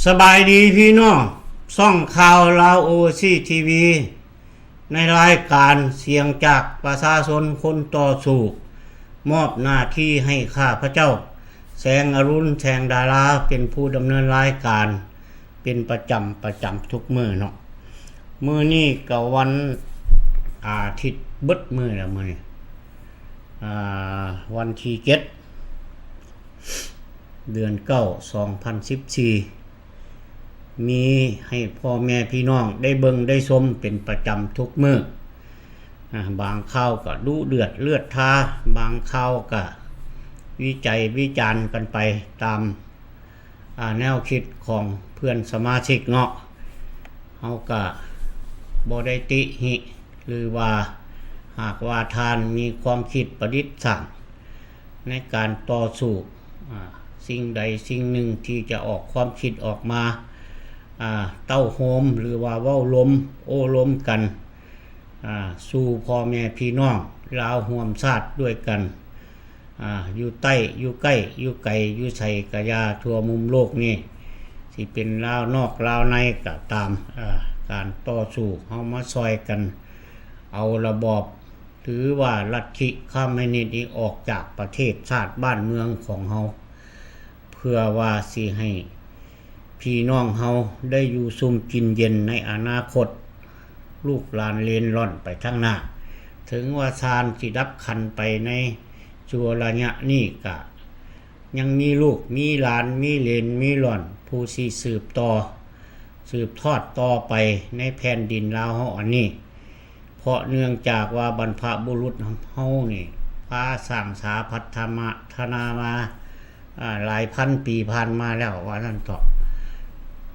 ສະບາຍດີພີ່ນ້ອງ ຊ່ອງຂ່າວລາວໂອເອຊີທີວີ ໃນລາຍການສຽງຈາກປະຊາຊົນຄົນຕໍ່ສູ້ ມອບໜ້າທີ່ໃຫ້ຂ້າພະເຈົ້າ ແສງອະລຸນ ແສງດາລາ ເປັນຜູ້ດຳເນີນລາຍການ ເປັນປະຈຳ ປະຈຳທຸກມື້ເນາະ. ມື້ນີ້ກໍວັນອາທິດເບິດມື້ແລ້ວ ມື້ນີ້ ອາ ວັນທີເຈັດ ເດືອນເກົ້າ ສອງພັນສິບສີ່ ມີໃຫ້ພໍ່ແມ່ພີ່ນ້ອງໄດ້ເບິ່ງໄດ້ຊົມເປັນປະຈຳທຸກມື້. ອາ ບາງຂ່າວກໍດຸເດືອດເລືອດທາ, ບາງຂ່າວກໍວິໄຈວິຈານກັນໄປຕາມ ອາ ແນວຄິດຂອງເພື່ອນສະມາຊິກເນາະ. ເຮົາກະບໍ່ໄດ້ຕິຫິ ຫຼືວ່າຫາກວ່າທ່ານມີຄວາມຄິດປະດິດສ້າງໃນການຕໍ່ສູ້ ອາ ສິ່ງໃດສິ່ງໜຶ່ງທີ່ຈະອອກຄວາມຄິດອອກມາ ອາ ເຕົ້າໂຮມ ຫຼືວ່າເວົ້າລົມ ໂອ້ລົມກັນ ອາ ສູ່ພໍ່ແມ່ພີ່ນ້ອງລາວຮ່ວມຊາດດ້ວຍກັນ ອາ ຢູ່ໃຕ້ ຢູ່ໃກ້ ຢູ່ໄກ ຢູ່ໃສກະຢ່າ ທົ່ວມຸມໂລກນີ້ ຊິເປັນລາວນອກລາວໃນກະຕາມ ອາ ການຕໍ່ສູ້ ເຮົາມາຊ່ອຍກັນເອົາລະບອບ ຫຼືວ່າລັດທິຄອມມິວນິດນີ້ອອກຈາກປະເທດຊາດບ້ານເມືອງຂອງເຮົາ ເພື່ອວ່າຊິໃຫ້ພີ່ນ້ອງເຮົາໄດ້ຢູ່ຊຸ່ມກິນເຢັນໃນອະນາຄົດ ລູກຫຼານເລນລ່ອນໄປທາງໜ້າ. ເຖິງວ່າຊານຊິດັບຂັນໄປໃນຊົ່ວໄລຍະນີ້ ກະຍັງມີລູກ ມີຫຼານ ມີເລນ ມີຫຼອນ ຜູ້ຊິສືບຕໍ່ ສືບທອດຕໍ່ໄປໃນແຜ່ນດິນລາວເຮົາອັນນີ້. ເພາະເນື່ອງຈາກວ່າບັນພະບຸລຸດເຮົານີ້ ພາສ້າງສາພັດທະມາ ທະນາມາ ອາ ຫຼາຍພັນປີຜ່ານມາແລ້ວ ວ່າຊັ້ນເຖາະ.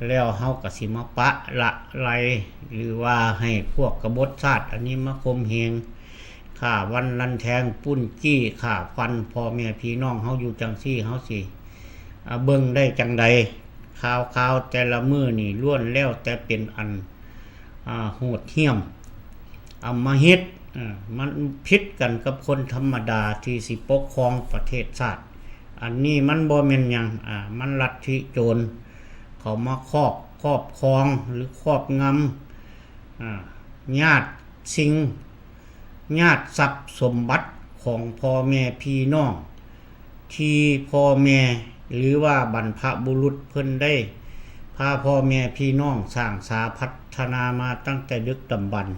ແລ້ວເຮົາກໍຊິມາປະລະໄລ ຫຼືວ່າໃຫ້ພວກກະບົດຊາດອັນນີ້ມາຂົ່ມເຫງ ຂ້າວັນລັນແທງ ປຸ້ນຈີ້ ຂ້າຟັນພໍ່ແມ່ພີ່ນ້ອງເຮົາຢູ່ຈັ່ງຊີ້ ເຮົາຊິ ອາ ເບິ່ງໄດ້ຈັ່ງໃດ? ຂ່າວໆແຕ່ລະມື້ນີ້ລ້ວນແລ້ວແຕ່ເປັນອັນ ອາ ໂຫດຫ້ຽມ ອຳມະຫິດ ເອີ ມັນຜິດກັນກັບຄົນທຳມະດາທີ່ຊິປົກຄອງປະເທດຊາດ. ອັນນີ້ມັນບໍ່ແມ່ນຫຍັງ ອາ ມັນລັດທິໂຈນ ເຂົາມາຄອບ ຄອບຄອງ ຫຼື ຄອບງຳ ອາ ຍາດສິ່ງ ຍາດຊັບສົມບັດຂອງພໍ່ແມ່ພີ່ນ້ອງ ທີ່ພໍ່ແມ່ ຫຼືວ່າບັນພະບຸລຸດເພິ່ນໄດ້ພາພໍ່ແມ່ພີ່ນ້ອງສ້າງສາພັດທະນາມາຕັ້ງແຕ່ດຶກດຳບັນ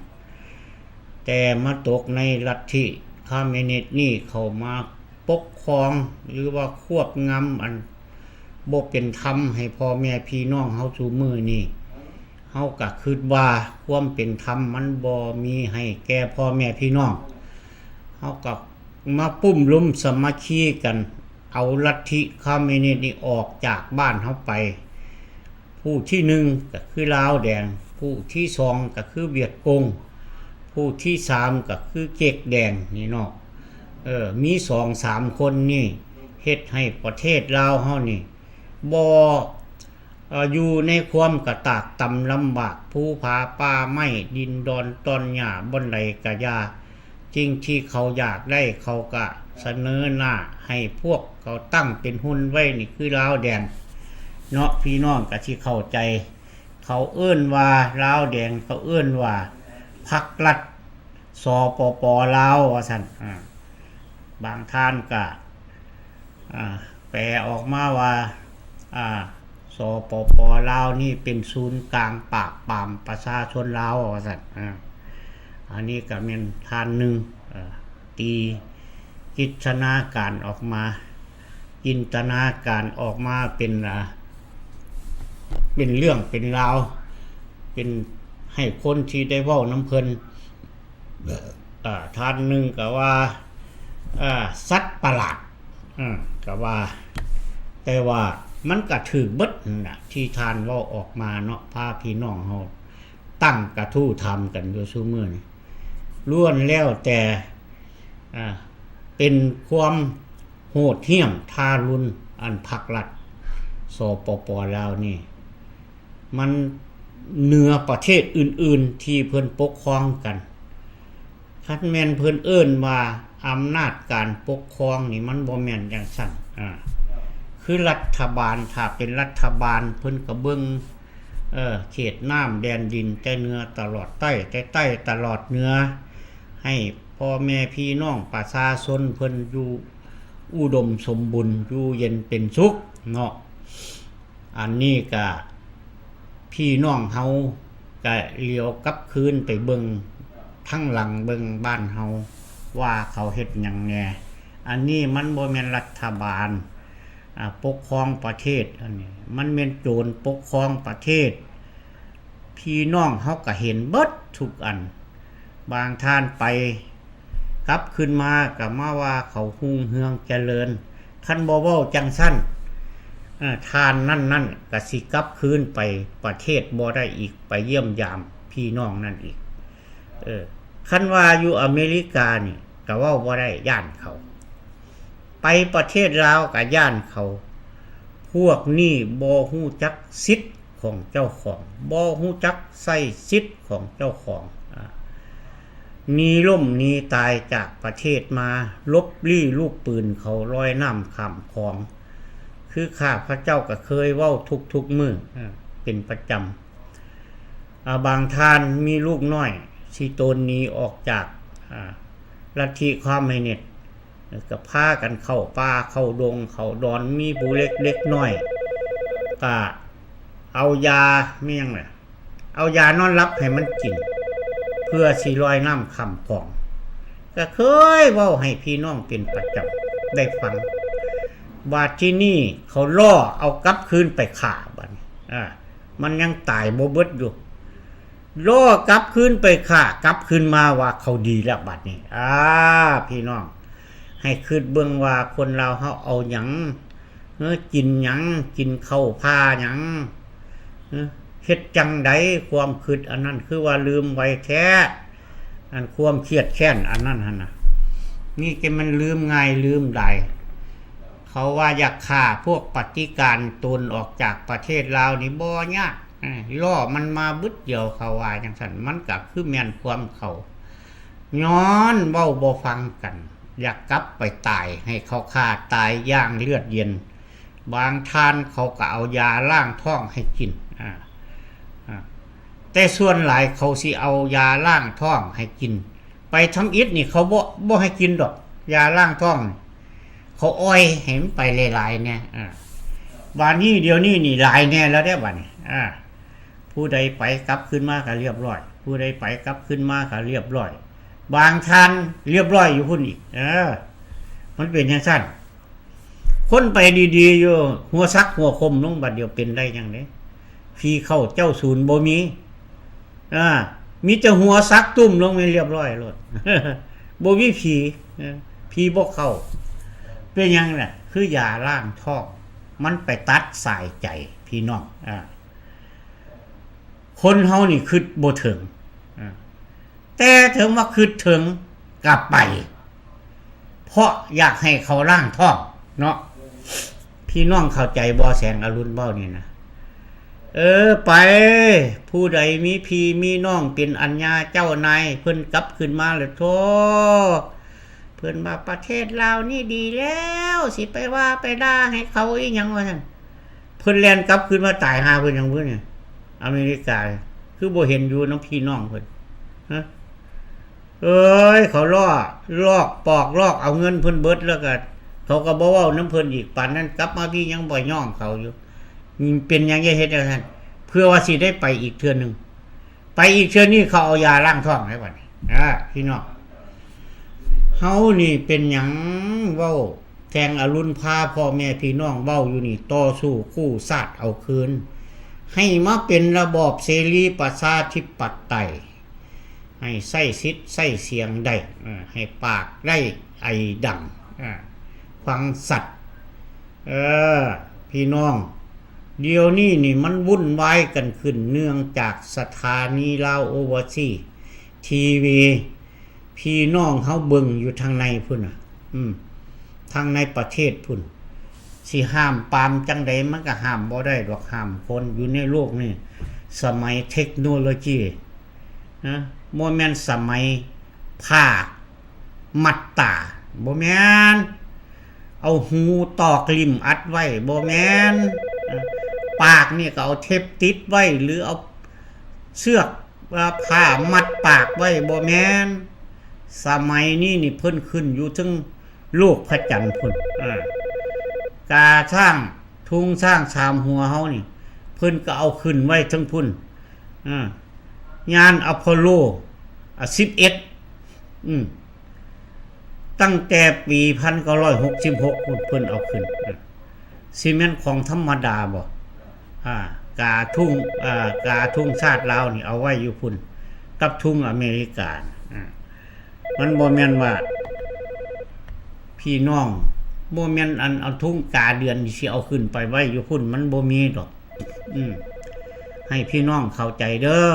ແຕ່ມາຕົກໃນລັດທິຄອມມິວນິດນີ້ເຂົ້າມາປົກຄອງ ຫຼືວ່າຄວບງຳອັນບໍ່ເປັນທຳໃຫ້ພໍ່ແມ່ພີ່ນ້ອງເຮົາຊຸມື້ນີ້. ເຮົາກະຄິດວ່າຄວາມເປັນທຳມັນບໍ່ມີໃຫ້ແກ່ພໍ່ແມ່ພີ່ນ້ອງ ເຮົາກະມາປຸ້ມລຸມສາມັກຄີກັນ ເອົາລັດທິຄອມມິວນິດນີ້ອອກຈາກບ້ານເຮົາໄປ. ຜູ້ທີໜຶ່ງກະຄືລາວແດງ ຜູ້ທີສອງກະຄືຫວຽດກົງ ຜູ້ທີສາມກະຄືເຈັກແດງນີ້ເນາະ. ເອີ ມີສອງສາມຄົນນີ້ເຮັດໃຫ້ປະເທດລາວເຮົານີ້ບໍ່ ເອີ ຢູ່ໃນຄວາມກະຕາກຕ່ຳລຳບາກ ພູຜາປ່າໄມ້ ດິນດອນຕອນຫຍ້າ ບ່ອນໃດກະຢ່າ ສິ່ງທີ່ເຂົາຢາກໄດ້ ເຂົາກະສະເໜີໜ້າໃຫ້ພວກເຂົາຕັ້ງເປັນຮຸ່ນໄວ້ນີ້ ຄືລາວແດງເນາະ. ພີ່ນ້ອງກະຊິເຂົ້າໃຈ ເຂົາເອີ້ນວ່າລາວແດງ ເຂົາເອີ້ນວ່າພັກລັດ ສປປ ລາວ ວ່າຊັ້ນ. ອາ ບາງທ່ານກະ ອາ ແປອອກມາວ່າ ອາ ສປປ ລາວນີ້ເປັນສູນກາງປາບປາມປະຊາຊົນລາວ ວ່າຊັ້ນ. ອາ ອັນນີ້ກະແມ່ນທ່ານໜຶ່ງ ເອີ ຕີຈິນຕະນາການອອກມາ ຈິນຕະນາການອອກມາເປັນ ອາ ເປັນເລື່ອງເປັນລາວ ເປັນໃຫ້ຄົນທີ່ໄດ້ເວົ້ານຳເພິ່ນ. ອາ ທ່ານໜຶ່ງກະວ່າ ອາ ສັດປະຫຼາດ ອາ ກະວ່າ ແຕ່ວ່າມັນກະຖືກເບິດຫັ້ນນະ ທີ່ທ່ານເວົ້າອອກມາເນາະ ພາພີ່ນ້ອງເຮົາຕັ້ງກະທູ້ຖາມກັນຢູ່ຊຸມື້ນີ້ ລ້ວນແລ້ວແຕ່ ອາ ເປັນຄວາມໂຫດຫ້ຽມທາລຸນ ອັນພັກລັດ ສປປ ລາວນີ້ ມັນເໜືອປະເທດອື່ນໆທີ່ເພິ່ນປົກຄອງກັນ. ຄັນແມ່ນເພິ່ນເອີ້ນວ່າອຳນາດການປົກຄອງນີ້ ມັນບໍ່ແມ່ນຈັ່ງຊັ້ນ. ອາ ຄ ຄືລັດຖະບານ, ຖ້າເປັນລັດຖະບານ ເພິ່ນກໍເບິ່ງ ເອີ ເຂດນ້ຳແດນດິນ ແຕ່ເໜືອຕະຫຼອດໃຕ້, ແຕ່ໃຕ້ຕະຫຼອດເໜືອ ໃຫ້ພໍ່ແມ່ພີ່ນ້ອງປະຊາຊົນເພິ່ນຢູ່ອຸດົມສົມບູນ, ຢູ່ເຢັນເປັນສຸກເນາະ. ອັນນີ້ກະພີ່ນ້ອງເຮົາກະຫຼຽວກັບຄືນໄປເບິ່ງທາງຫຼັງ, ເບິ່ງບ້ານເຮົາວ່າເຂົາເຮັດຫຍັງແດ່. ອັນນີ້ມັນບໍ່ແມ່ນລັດຖະບານ ອາ ປົກຄອງປະເທດ, ອັນນີ້ມັນແມ່ນໂຈນປົກຄອງປະເທດ. ພີ່ນ້ອງເຮົາກະເຫັນເບິດທຸກອັນ. ບາງທ່ານໄປ ກັບຄືນມາກໍມາວ່າເຂົາຮຸ່ງເຮືອງຈະເລີນ. ຄັນບໍ່ເວົ້າຈັ່ງຊັ້ນ ເອີ ທ່ານນັ້ນໆ ກໍຊິກັບຄືນໄປປະເທດບໍ່ໄດ້ອີກ, ໄປຢ້ຽມຢາມພີ່ນ້ອງນັ້ນອີກ. ເອີ ຄັນວ່າຢູ່ອາເມລິການີ້ ກໍເວົ້າບໍ່ໄດ້, ຢ້ານເຂົາ. ໄປປະເທດລາວກໍຢ້ານເຂົາ. ພວກນີ້ບໍ່ຮູ້ຈັກສິດ ຂອງເຈົ້າຂອງ, ບໍ່ຮູ້ຈັກໃຊ້ສິດຂອງເຈົ້າຂອງ, ອາ ໜີລົ້ມໜີຕາຍຈາກປະເທດມາ, ຫຼົບລີ້ລູກປືນເຂົາລອຍນ້ຳຂ້າມຂອງ, ຄືຂ້າພະເຈົ້າກໍເຄີຍເວົ້າທຸກໆມື້ ອາ ເປັນປະຈຳ. ອາ ບາງທ່ານມີລູກນ້ອຍ ຊິໂຕນໜີອອກຈາກ ອາ ລັດທິຄອມມິວນິດ ກໍພາກັນເຂົ້າປ່າເຂົ້າດົງເຂົ້າດອນ, ມີຜູ້ເລັກເດັກນ້ອຍກໍເອົາຢາ ມີຫຍັງລະ ເອົາຢານອນຫຼັບໃຫ້ມັນກິນ ເພື່ອຊິລອຍນ້ຳຂ້າມຂອງ. ກໍເຄີຍເວົ້າໃຫ້ພີ່ນ້ອງເປັນປະຈຳໄດ້ຟັງ. ບາດທີນີ້ເຂົາລໍ້ເອົາກັບຄືນໄປຂ້າ ບາດນີ້ ອາ ມັນຍັງຕາຍບໍ່ເບິດຢູ່. ລໍ້ກັບຄືນໄປຂ້າ, ກັບຄືນມາວ່າເຂົາດີແລ້ວບາດນີ້. ອາ ພີ່ນ້ອງ ໃຫ້ຄິດເບິ່ງວ່າຄົນລາວເຮົາເອົາຫຍັງ, ເອີ ກິນຫຍັງ, ກິນເຂົ້າຜ່າຫຍັງ, ເອີ ເຮັດຈັ່ງໃດ? ຄວາມຄິດອັນນັ້ນຄືວ່າລືມໄວແທ້, ອັນຄວາມຄຽດແຄ້ນອັນນັ້ນຫັ້ນນະ, ນີ້ກໍມັນລືມງ່າຍລືມດາຍ. ເຂົາວ່າຢາກຂ້າພວກປະຕິການຕົນອອກຈາກປະເທດລາວນີ້ບໍ່ຍາກ. ເອີ ລໍ້ມັນມາບຶດດຽວ, ເຂົາວ່າຈັ່ງຊັ້ນ, ມັນກໍຄືແມ່ນຄວາມເຂົາ. ຍ້ອນເວົ້າບໍ່ຟັງກັນ, ຢາກກັບໄປຕາຍ, ໃຫ້ເຂົາຂ້າຕາຍຢ່າງເລືອດເຢັນ. ບາງທ່ານເຂົາກໍເອົາຢາລ້າງທ້ອງໃຫ້ກິນ, ອາ ອາ ແຕ່ສ່ວນຫຼາຍເຂົາຊິເອົາຢາລ້າງທ້ອງໃຫ້ກິນ. ໄປທຳອິດນີ້ເຂົາບໍ່ ບໍ່ໃຫ້ກິນດອກ ຢາລ້າງທ້ອງນີ້, ເຂົາອ່ອຍໃຫ້ມັນໄປຫຼາຍໆແດ່. ອາ ບາດນີ້ ດຽວນີ້ນີ້ຫຼາຍແດ່ແລ້ວເດ້ບາດນີ້. ອາ ຜູ້ໃດໄປກັບຄືນມາກໍລຽບຮ້ອຍ, ຜູ້ໃດໄປກັບຄືນມາກໍລຽບຮ້ອຍ, ບາງທ່ານລຽບຮ້ອຍຢູ່ພຸ້ນອີກ. ເອີ ມັນເປັນຈັ່ງຊັ້ນ. ຄົນໄປດີໆຢູ່ ຫົວສັກຫົວຄົມລົງ, ບັດດຽວເປັນໄດ້ຫຍັງເດ້? ຜີເຂົ້າເຈົ້າສູນບໍ່ມີ. ອາ ມີແຕ່ຫົວສັກຕຸ້ມລົງນີ້ລຽບຮ້ອຍໂລດ, ບໍ່ມີຜີ, ເອີ ຜີບໍ່ເຂົ້າ. ເປັນຫຍັງລະ? ຄືຢາລ້າງທ້ອງ, ມັນໄປຕັດສາຍໃຈ ພີ່ນ້ອງ. ອາ ຄົນເຮົານີ້ຄິດບໍ່ເຖິງ, ອາ ແຕ່ເຖິງວ່າຄິດເຖິງກໍໄປ, ເພາະຢາກໃຫ້ເຂົາລ້າງທ້ອງເນາະ. ພີ່ນ້ອງເຂົ້າໃຈບໍ່ ແສງອະລຸນເວົ້ານີ້ນະ? ເອີ ໄປ, ຜູ້ໃດມີພີ່ມີນ້ອງເປັນອັນຍາເຈົ້ານາຍ ເພິ່ນກັບຄືນມາແລ້ວ ໂທ້ ເພິ່ນວ່າປະເທດລາວນີ້ດີແລ້ວ, ຊິໄປວ່າໄປດ່າໃຫ້ເຂົາອີຫຍັງວ່າຊັ້ນ. ເພິ່ນແລ່ນກັບຄືນມາຕາຍຫາເພິ່ນຫຍັງເພິ່ນນີ້? ອາເມລິກາຄືບໍ່ເຫັນຢູ່ນຳພີ່ນ້ອງເພິ່ນ? ຮະ ເອີຍ ເຂົາລໍ້ ລອກ ປອກລອກເອົາເງິນເພິ່ນເບິດ ແລ້ວກໍເຂົາກໍບໍ່ເວົ້ານຳເພິ່ນອີກ. ປານນັ້ນກັບມາພີ້ຍັງບໍ່ຍ້ອງເຂົາຢູ່. ເປັນຫຍັງຈະເຮັດຈັ່ງຊັ້ນ? ເພື່ອວ່າຊິໄດ້ໄປອີກເທື່ອໜຶ່ງ. ໄປອີກເທື່ອນີ້ເຂົາເອົາຢາລ້າງທ້ອງໃຫ້ບັດນີ້ ອາ ພີ່ນ້ອງ. ເຮົານີ້ເປັນຫຍັງເວົ້າ ແສງອະລຸນພາພໍ່ແມ່ພີ່ນ້ອງເວົ້າຢູ່ນີ້ ຕໍ່ສູ້ກູ້ຊາດເອົາຄືນ ໃຫ້ມາເປັນລະບອບເສລີປະຊາທິປະໄຕ, ໃຫ້ໃຊ້ສິດໃຊ້ສຽງໄດ້, ເອີ ໃຫ້ປາກໄດ້ໄອດັງ, ເອີ ຟັງຊັດ. ເອີ ພີ່ນ້ອງ, ດຽວນີ້ນີ້ມັນວຸ່ນວາຍກັນຂຶ້ນ ເນື່ອງຈາກສະຖານີລາວໂອເວີຊີ ທີວີ ພີ່ນ້ອງເຮົາເບິ່ງຢູ່ທາງໃນພຸ້ນນະ, ອືມ ທາງໃນປະເທດພຸ້ນ ຊິຫ້າມປາມຈັ່ງໃດ ມັນກໍຫ້າມບໍ່ໄດ້ດອກ. ຫ້າມຄົນຢູ່ໃນໂລກນີ້ ສະໄໝເທັກໂນໂລຈີນະ, ບໍ່ແມ່ນສະໄໝຜ້າມັດຕາ, ບໍ່ແມ່ນ. ເອົາຫູຕອກລິ້ມອັດໄວ້ ບໍ່ແມ່ນ. ເອີ ປາກນີ້ກໍເອົາເທັບຕິດໄວ້ ຫຼືເອົາເຊືອກ ເອີ ຜ້າມັດປາກໄວ້ ບໍ່ແມ່ນ. ສະໄໝນີ້ນີ້ເພິ່ນຂຶ້ນຢູ່ເທິງໂລກພະຈັນພຸ້ນ. ເອີ ກາຊ້າງ ທຸງຊ້າງສາມຫົວເຮົານີ້ ເພິ່ນກໍເອົາຂຶ້ນໄວ້ເທິງພຸ້ນ. ເອີ ຍານອາໂປໂລ ອາ ສິບເອັດ ອືມ ຕັ້ງແຕ່ປີພັນເກົ້າຮ້ອຍຫົກສິບຫົກພຸ້ນ ເພິ່ນເອົາຂຶ້ນ. ເອີ ຊິແມ່ນຂອງທຳມະດາບໍ່? ອາ ກາທຸງ ອາ ກາທຸງຊາດລາວນີ້ເອົາໄວ້ຢູ່ພຸ້ນ ກັບທຸງອາເມລິກາ. ອາ ມັນບໍ່ແມ່ນວ່າ ພີ່ນ້ອງ ບໍ່ແມ່ນອັນເອົາທຸງກາເດືອນຊິເອົາຂຶ້ນໄປໄວ້ຢູ່ພຸ້ນ ມັນບໍ່ມີດອກ. ອືມ ໃຫ້ພີ່ນ້ອງເຂົ້າໃຈເດີ້.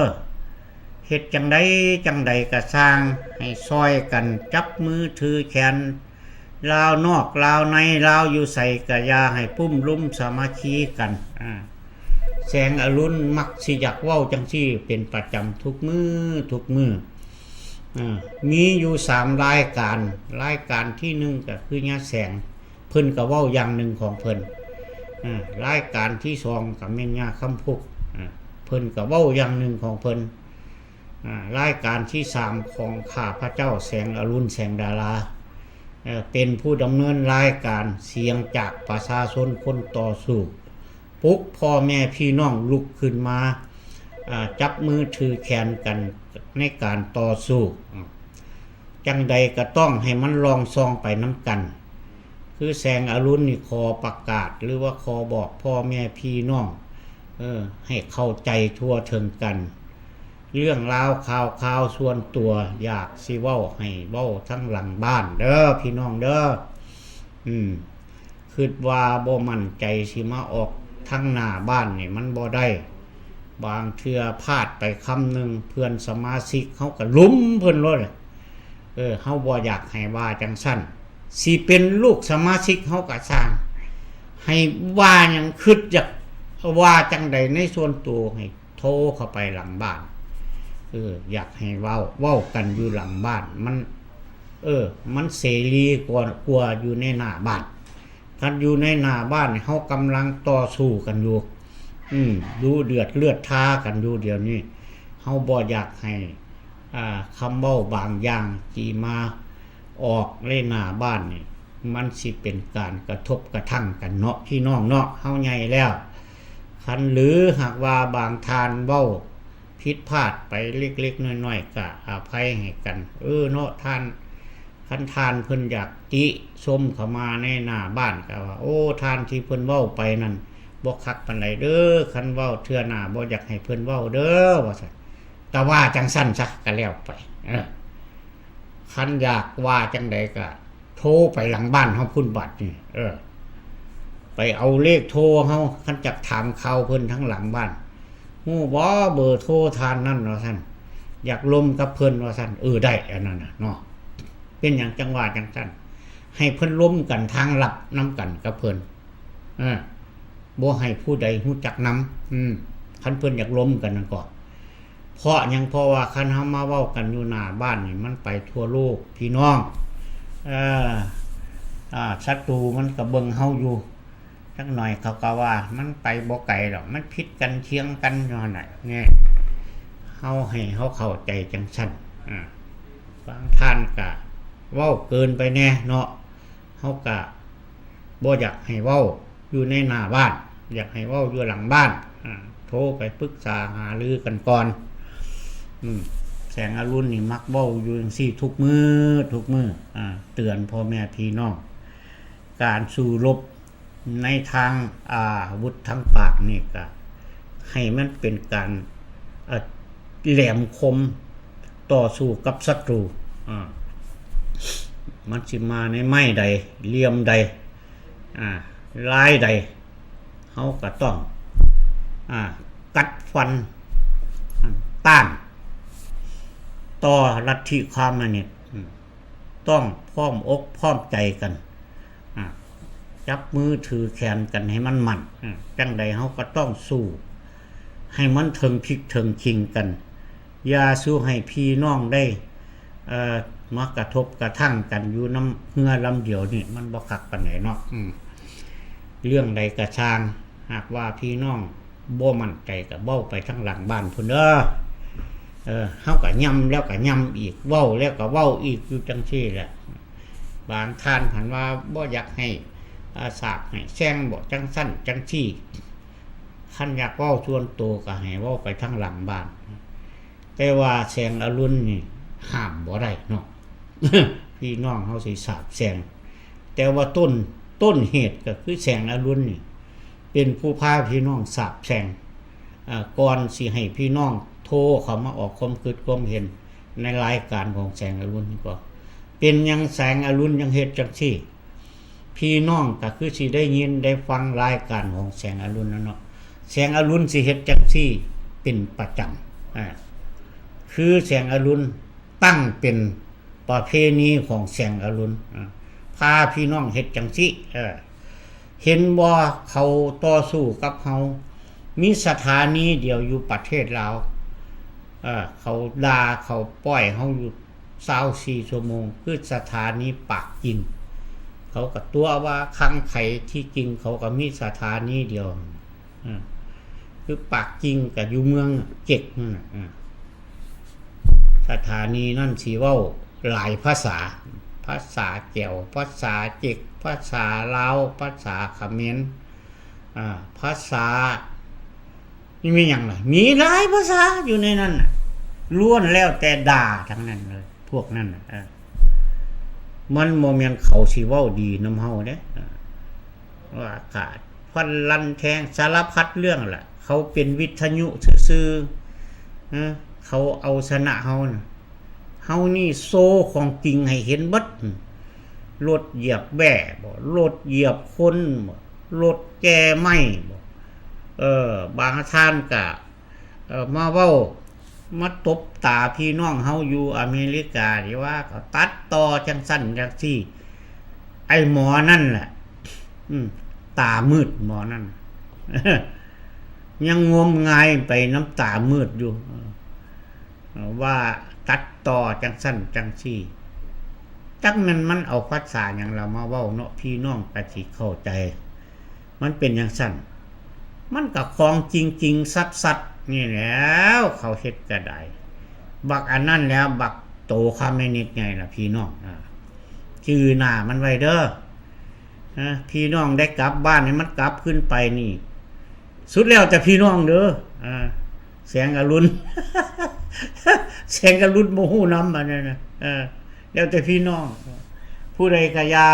ເຮັດຈັ່ງໃດຈັ່ງໃດກໍຊ່າງ ໃຫ້ຊ່ອຍກັນຈັບມືຖືແຂນ ລາວນອກລາວໃນ ລາວຢູ່ໃສກໍຢ່າໃຫ້ປຸ້ມລຸມສາມັກຄີກັນ. ອາ ແສງອະລຸນມັກຊິຢາກເວົ້າຈັ່ງຊີ້ເປັນປະຈຳທຸກມື້ ທຸກມື້. ອາ ມີຢູ່ສາມລາຍການ. ລາຍການທີໜຶ່ງກໍຄືຍາແສງ ເພິ່ນກໍເວົ້າຢ່າງໜຶ່ງຂອງເພິ່ນ. ອາ ລາຍການທີສອງກໍແມ່ນຍາຄຳພຸກ ອາ ເພິ່ນກໍເວົ້າຢ່າງໜຶ່ງຂອງເພິ່ນ. ອາ ລາຍການທີສາມຂອງຂ້າພະເຈົ້າ ແສງອະລຸນ ແສງດາລາ ເປັນຜູ້ດຳເນີນລາຍການ ສຽງຈາກປະຊາຊົນຄົນຕໍ່ສູ້ ປຸກພໍ່ແມ່ພີ່ນ້ອງລຸກຂຶ້ນມາ ອາ ຈັບມືຖືແຂນກັນໃນການຕໍ່ສູ້. ອາ ຈັ່ງໃດກໍຕ້ອງໃຫ້ມັນລອງສ່ອງໄປນຳກັນ. ຄືແສງອະລຸນນີ້ຂໍປະກາດ ຫຼືວ່າຂໍບອກພໍ່ແມ່ພີ່ນ້ອງ ເອີ ໃຫ້ເຂົ້າໃຈທົ່ວເຖິງກັນ. ເລື່ອງລາວຂ່າວຄາວສ່ວນຕົວ ຢາກຊິເວົ້າໃຫ້ເວົ້າທັງຫຼັງບ້ານເດີ້ ພີ່ນ້ອງເດີ້. ອືມ ຄິດວ່າບໍ່ໝັ້ນໃຈຊິມາອອກທາງໜ້າບ້ານນີ້ມັນບໍ່ໄດ້. ບາງເທື່ອພາດໄປຄຳໜຶ່ງ ເພື່ອນສະມາຊິກເຮົາກໍລຸມເພິ່ນໂລດ. ເອີ ເຮົາບໍ່ຢາກໃຫ້ວ່າຈັ່ງຊັ້ນ. ຊິເປັນລູກສະມາຊິກເຮົາກໍຊ່າງ ໃຫ້ວ່າຫຍັງ ຄິດຢາກວ່າຈັ່ງໃດໃນສ່ວນໂຕ ໃຫ້ໂທເຂົ້າໄປຫຼັງບ້ານ. ເອີ ຢາກໃຫ້ເວົ້າ ເວົ້າກັນຢູ່ຫຼັງບ້ານ ມັນ ເອີ ມັນເສລີກວ່າ ກວ່າຢູ່ໃນໜ້າບ້ານ. ຄັນຢູ່ໃນໜ້າບ້ານ ເຮົາກຳລັງຕໍ່ສູ້ກັນຢູ່ ອືມ ດຸເດືອດເລືອດທາກັນຢູ່ດຽວນີ້. ເຮົາບໍ່ຢາກໃຫ້ ອາ ຄຳເວົ້າບາງຢ່າງທີ່ມາອອກໃນໜ້າບ້ານນີ້ ມັນຊິເປັນການກະທົບກະທັ່ງກັນເນາະ ພີ່ນ້ອງເນາະ. ເຮົາໃຫຍ່ແລ້ວ ຄັນຫຼືຫາກວ່າບາງທ່ານເວົ້າຜິດພາດໄປເລັກໆນ້ອຍໆ ກະອະໄພໃຫ້ກັນ. ເອີເນາະ ທ່ານ ຄັນທ່ານເພິ່ນຢາກຕິຊົມເຂົ້າມາໃນໜ້າບ້ານ ກໍວ່າ ໂອ້ ທ່ານທີ່ເພິ່ນເວົ້າໄປນັ້ນບໍ່ຄັກປານໃດເດີ້ ຄັນເວົ້າເທື່ອໜ້າບໍ່ຢາກໃຫ້ເພິ່ນເວົ້າເດີ້ ວ່າຊັ້ນ. ກໍວ່າຈັ່ງຊັ້ນຊະ ກໍແລ້ວໄປ. ເອີ ຄັນຢາກວ່າຈັ່ງໃດກໍໂທໄປຫຼັງບ້ານເຮົາພຸ້ນບາດນີ້. ເອີ ໄປເອົາເລກໂທເຮົາ ຄັນຈັກຖາມຂ່າວເພິ່ນທາງຫຼັງບ້ານ. ຮູ້ບໍ່ເບີໂທທ່ານນັ້ນວ່າຊັ້ນ ຢາກລົມກັບເພິ່ນວ່າຊັ້ນ. ເອີ ໄດ້ ອັນນັ້ນນະເນາະ. ເປັນຫຍັງຈັ່ງວ່າຈັ່ງຊັ້ນ? ໃຫ້ເພິ່ນລົມກັນທາງລັບນຳກັນກັບເພິ່ນ. ເອີ ບໍ່ໃຫ້ຜູ້ໃດຮູ້ຈັກນຳ. ອືມ ຄັນເພິ່ນຢາກລົມກັນນັ້ນກໍ ເພາະຫຍັງ? ເພາະວ່າຄັນເຮົາມາເວົ້າກັນຢູ່ໜ້າບ້ານນີ້ ມັນໄປທົ່ວໂລກ ພີ່ນ້ອງ. ເອີ ອາ ສັດຕູມັນກໍເບິ່ງເຮົາຢູ່. ຈັກໜ່ອຍເຂົາກໍວ່າມັນໄປບໍ່ໄກດອກ ມັນຜິດກັນຖຽງກັນຢູ່ຫັ້ນນະ. ນີ້ ເຮົາໃຫ້ເຮົາເຂົ້າໃຈຈັ່ງຊັ້ນ. ອາ ບາງທ່ານກະເວົ້າເກີນໄປແດ່ເນາະ ເຮົາກະບໍ່ຢາກໃຫ້ເວົ້າຢູ່ໃນໜ້າບ້ານ ຢາກໃຫ້ເວົ້າຢູ່ຫຼັງບ້ານ. ອາ ໂທໄປປຶກສາຫາລືກັນກ່ອນ. ອືມ ແສງອະລຸນນີ້ມັກເວົ້າຢູ່ຈັ່ງຊີ້ທຸກມື້ ທຸກມື້. ອາ ເຕືອນພໍ່ແມ່ພີ່ນ້ອງ ການສູ້ລົບ ໃນທາງອາວຸດທາງປາກນີ້ກະໃຫ້ມັນເປັນການ ເອີ ແຫຼມຄົມຕໍ່ສູ້ກັບສັດຕູ. ອາ ມັນຊິມາໃນໄມ້ໃດ ຫຼ່ຽມໃດ ອາ ລາຍໃດ ເຮົາກະຕ້ອງ ອາ ກັດຟັນ ອາ ຕ້ານຕໍ່ລັດທິຄອມມິວນິດ. ອາ ຕ້ອງພ້ອມອົກພ້ອມໃຈກັນ ອາ ຈັບມືຖືແຂນກັນໃຫ້ມັນໝັ້ນ. ອາ ຈັ່ງໃດເຮົາກໍຕ້ອງສູ້ໃຫ້ມັນເຖິງພິກເຖິງຄີງກັນ. ຢ່າສູ່ໃຫ້ພີ່ນ້ອງໄດ້ ເອີ ມາກະທົບກະທັ່ງກັນຢູ່ນຳເຮືອລຳດຽວນີ້ ມັນບໍ່ຄັກປານໃດເນາະ. ອືມ ເລື່ອງໃດກະຊ່າງ ຫາກວ່າພີ່ນ້ອງບໍ່ໝັ້ນໃຈກະເວົ້າໄປທາງຫຼັງບ້ານພຸ້ນເດີ. ເອີ ເຮົາກະຢ້ຳແລ້ວກະຢ້ຳອີກ ເວົ້າແລ້ວກະເວົ້າອີກຢູ່ຈັ່ງຊີ້ແຫຼະ. ບາງທ່ານຫັ້ນວ່າບໍ່ຢາກໃຫ້ ອາ ສາບໃຫ້ແຊ່ງບໍ ຈັ່ງຊັ້ນຈັ່ງຊີ້. ຄັນຢາກເວົ້າສ່ວນໂຕກະໃຫ້ເວົ້າໄປທາງຫຼັງບ້ານ. ແຕ່ວ່າແສງອະລຸນນີ້ຫ້າມບໍ່ໄດ້ເນາະ ພີ່ນ້ອງເຮົາຊິສາບແຊ່ງ. ແຕ່ວ່າຕົ້ນ ຕົ້ນເຫດກໍຄືແສງອະລຸນນີ້ເປັນຜູ້ພາພີ່ນ້ອງສາບແຊ່ງ. ເອີ ກ່ອນຊິໃຫ້ພີ່ນ້ອງໂທເຂົ້າມາອອກຄວາມຄິດຄວາມເຫັນໃນລາຍການຂອງແສງອະລຸນນີ້ກໍ ເປັນຫຍັງແສງອະລຸນຍັງເຮັດຈັ່ງຊີ້? ພີ່ນ້ອງກໍຄືຊິໄດ້ຍິນໄດ້ຟັງລາຍການຂອງແສງອະລຸນນັ້ນເນາະ. ແສງອະລຸນຊິເຮັດຈັ່ງຊີ້ເປັນປະຈຳ. ອາ ຄືແສງອະລຸນຕັ້ງເປັນປະເພນີຂອງແສງອະລຸນ. ອາ ພາພີ່ນ້ອງເຮັດຈັ່ງຊີ້. ເອີ ເຫັນບໍ່ ເຂົາຕໍ່ສູ້ກັບເຮົາ ມີສະຖານີດຽວຢູ່ປະເທດລາວ. ເອີ ເຂົາດ່າ ເຂົາປ່ອຍເຮົາຢູ່ ຊາວສີ່ຊົ່ວໂມງ ຄືສະຖານີປາກກິ່ງ. ເຂົາກໍຕົວະວ່າຄັງໄຄ ທີ່ຈິງເຂົາກໍມີສະຖານີດຽວ. ອາ ຄືປາກກິ່ງກໍຢູ່ເມືອງເຈັກນັ້ນນະ. ອາ ສະຖານີນັ້ນຊິເວົ້າຫຼາຍພາສາ ພາສາແກວ ພາສາເຈັກ ພາສາລາວ ພາສາຂະເໝນ ອາ ພາສາ ມີ ມີຫຍັງລະ ມີຫຼາຍພາສາຢູ່ໃນນັ້ນນະ ລ້ວນແລ້ວແຕ່ດ່າທັງນັ້ນເລີຍ ພວກນັ້ນນະ. ເອີ ມັນບໍ່ແມ່ນເຂົາຊິເວົ້າດີນຳເຮົາເດ້. ເອີ ວ່າກາດຟັນລັນແທງສາລະພັດເລື່ອງລະ ເຂົາເປັນວິທະຍຸຊື່ໆ. ເອີ ເຂົາເອົາຊະນະເຮົານະ. ເຮົານີ້ໂຊຂອງຈິງໃຫ້ເຫັນເບິດ. ລົດຢຽບແບ້ບໍ ລົດຢຽບຄົນບໍ ລົດແກ່ໄມ້ບໍ. ເອີ ບາງທ່ານກະ ເອີ ມາເວົ້າ ມາຕົບຕາພີ່ນ້ອງເຮົາຢູ່ອາເມລິກາ ທີ່ວ່າເຂົາຕັດຕໍ່ຈັ່ງຊັ້ນຈັ່ງຊີ້. ໄອ້ໝໍນັ້ນແຫຼະ ອືມ ຕາມືດໝໍນັ້ນ ຍັງງົມງາຍໄປນຳຕາມືດຢູ່. ເອີ ວ່າຕັດຕໍ່ຈັ່ງຊັ້ນຈັ່ງຊີ້. ຈັກແມ່ນມັນເອົາພາສາຫຍັງລະມາເວົ້າເນາະ ພີ່ນ້ອງກະຊິເຂົ້າໃຈ. ມັນເປັນຈັ່ງຊັ້ນ ມັນກະຂອງຈິງໆຊັດໆນີ້ແຫຼ້ວ ເຂົາເຮັດກະໄດ້. ບັກອັນນັ້ນແຫຼະ ບັກໂຕຄອມມິວນິດໃຫຍ່ລະ ພີ່ນ້ອງ. ອາ ຈື່ໜ້າມັນໄວ້ເດີ. ອາ ພີ່ນ້ອງໄດ້ກັບບ້ານໃຫ້ມັນກັບຄືນໄປນີ້ ສຸດແລ້ວແຕ່ພີ່ນ້ອງເດີ. ອາ ແສງອະລຸນ ແສງອະລຸນບໍ່ຮູ້ນຳອັນນັ້ນນະ. ເອີ ແລ້ວແຕ່ພີ່ນ້ອງ ຜູ້ໃດກະຢ່າ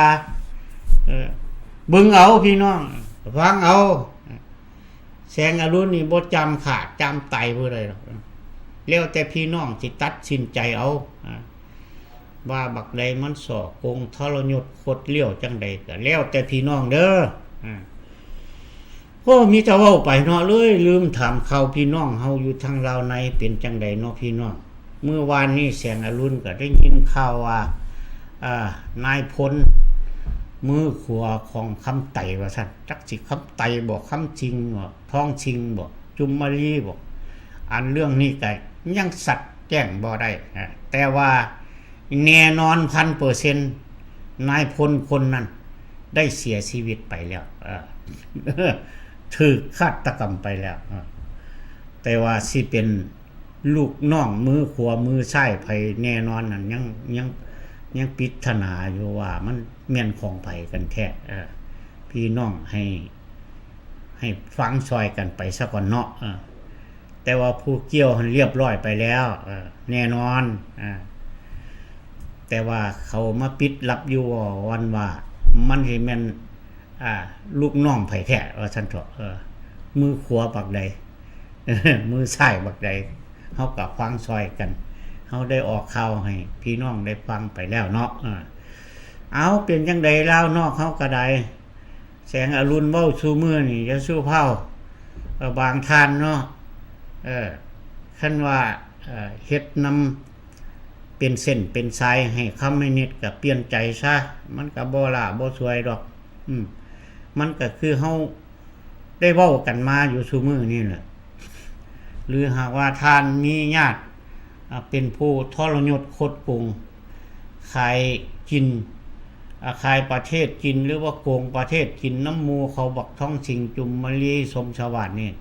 ເອີ ເບິ່ງເອົາພີ່ນ້ອງ ຟັງເອົາ. ແສງອະລຸນນີ້ບໍ່ຈຳຂາດຈຳໄຕຜູ້ໃດດອກ ແລ້ວແຕ່ພີ່ນ້ອງຊິຕັດສິນໃຈເອົາ ອາ ວ່າບັກໃດມັນສໍ້ໂກງທໍລະຍົດຄົດລ້ຽວຈັ່ງໃດ ກະແລ້ວແຕ່ພີ່ນ້ອງເດີ. ອາ ໂອ້ ມີແຕ່ເວົ້າໄປເນາະ ເລີຍລືມຖາມຂ່າວພີ່ນ້ອງເຮົາຢູ່ທາງລາວໃນ ເປັນຈັ່ງໃດເນາະພີ່ນ້ອງ? ມື້ວານນີ້ແສງອະລຸນກໍໄດ້ຍິນຂ່າວວ່າ ອາ ນາຍພົນມືຂວາຂອງຄຳໄຕວ່າຊັ້ນ ຈັກຊິຄຳໄຕບໍ ຄຳຊິງບໍ ທອງຊິງບໍ ຈຸມມາລີບໍ ອັນເລື່ອງນີ້ກໍຍັງຊັດແຈ້ງບໍ່ໄດ້ ອາ ແຕ່ວ່າ ແນ່ນອນພັນເປີເຊັນ ນາຍພົນຄົນນັ້ນໄດ້ເສຍຊີວິດໄປແລ້ວ ເອີ ຖືກຄາດຕະກຳໄປແລ້ວ ເອີ ແຕ່ວ່າຊິເປັນລູກນ້ອງມືຂວາມືຊ້າຍໃຜແນ່ນອນນັ້ນ ຍັງ ຍັງ ຍັງປິດຖະໜາຢູ່ວ່າມັນແມ່ນຂອງໃຜກັນແທ້ ເອີ ພີ່ນ້ອງໃຫ້ ໃຫ້ຟັງຊ່ອຍກັນໄປຊະກ່ອນເນາະ ເອີ ແຕ່ວ່າຜູ້ກ່ຽວຫັ້ນລຽບລ້ອຍໄປແລ້ວ ເອີ ແນ່ນອນ ອາ ແຕ່ວ່າເຂົາມາປິດລັບຢູ່ວ່າ ວັນວ່າມັນຊິແມ່ນ ອາ ລູກນ້ອງໃຜແທ້ວ່າຊັ້ນເຖາະ ເອີ ມືຂວາບັກໃດ ມືຊ້າຍບັກໃດ ເຮົາກໍຟັງຊ່ອຍກັນ ເຮົາໄດ້ອອກຂ່າວໃຫ້ພີ່ນ້ອງໄດ້ຟັງໄປແລ້ວເນາະ ເອີ ເອົາ ເປັນຈັ່ງໃດລາວນອກເຮົາກໍໄດ້ ແສງອະລຸນເວົ້າສູ່ມື້ນີ້ ຢ່າສູ່ເພົາ ເອີ ບາງທ່ານເນາະ ເອີ ຄັນວ່າ ເອີ ເຮັດນຳເປັນເສັ້ນເປັນສາຍໃຫ້ຄອມມິວນິດກໍປ່ຽນໃຈຊະ ມັນກໍບໍ່ຫຼ້າບໍ່ສວຍດອກ ອືມ ມັນກໍຄືເຮົາໄດ້ເວົ້າກັນມາຢູ່ສູ່ມື້ນີ້ແຫຼະ ຫຼືຫາກວ່າທ່ານມີຍາດ ອາ ເປັນຜູ້ທໍລະຍົດຄົດໂກງ ຂາຍຈີນ ອາ ຂາຍປະເທດຈີນ ຫຼືວ່າໂກງປະເທດຈີນນຳໝູ່ເຂົາ ບັກທອງສິງ ຈຸມມະລີ ສົມສະຫວາດນີ້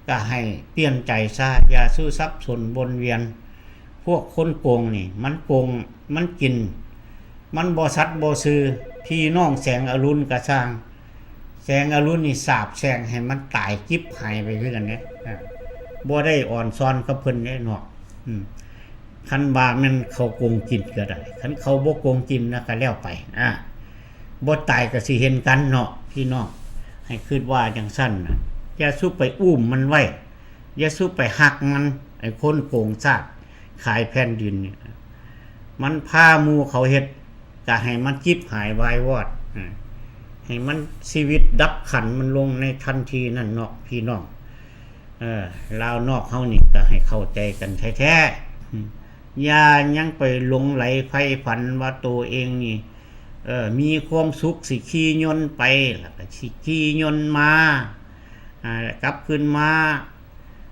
ກະໃຫ້ປ່ຽນໃຈຊະ ຢ່າສູ່ສັບສົນວົນວຽນ. ພວກຄົນໂກງນີ້ ມັນໂກງ ມັນກິນ ມັນບໍ່ສັດບໍ່ຊື່. ພີ່ນ້ອງແສງອະລຸນກະຊ່າງ ແສງອະລຸນນີ້ສາບແຊ່ງໃຫ້ມັນຕາຍຈິບຫາຍໄປຄືກັນເດ້. ອາ ບໍ່ໄດ້ອ່ອນຊອນກັບເພິ່ນເດ້ເນາະ. ອືມ ຄັນວ່າແມ່ນເຂົາໂກງກິນກໍໄດ້ ຄັນເຂົາບໍ່ໂກງກິນນະ ກໍແລ້ວໄປ. ອາ ບໍ່ຕາຍກໍຊິເຫັນກັນເນາະ ພີ່ນ້ອງ ໃຫ້ຄິດວ່າຈັ່ງຊັ້ນນະ. ຢ່າສູ່ໄປອຸ້ມມັນໄວ້ ຢ່າສູ່ໄປຮັກມັນ. ໄອ້ຄົນໂກງຊາດຂາຍແຜ່ນດິນນີ້ ມັນພາໝູ່ເຂົາເຮັດ ກໍໃຫ້ມັນຈິບຫາຍວາຍວອດ ໃຫ້ມັນຊີວິດດັບຂັນມັນລົງໃນທັນທີນັ້ນເນາະ ພີ່ນ້ອງ. ເອີ ລາວນອກເຮົານີ້ກໍໃຫ້ເຂົ້າໃຈກັນແທ້ໆ. ຢ່າຍັງໄປຫຼົງໄຫຼໃຝ່ຝັນວ່າໂຕເອງນີ້ ເອີ ມີຄວາມສຸກ ຊິຂີ່ຍົນໄປ ແລ້ວກໍຊິຂີ່ຍົນມາ ອາ ກັບຄືນມາ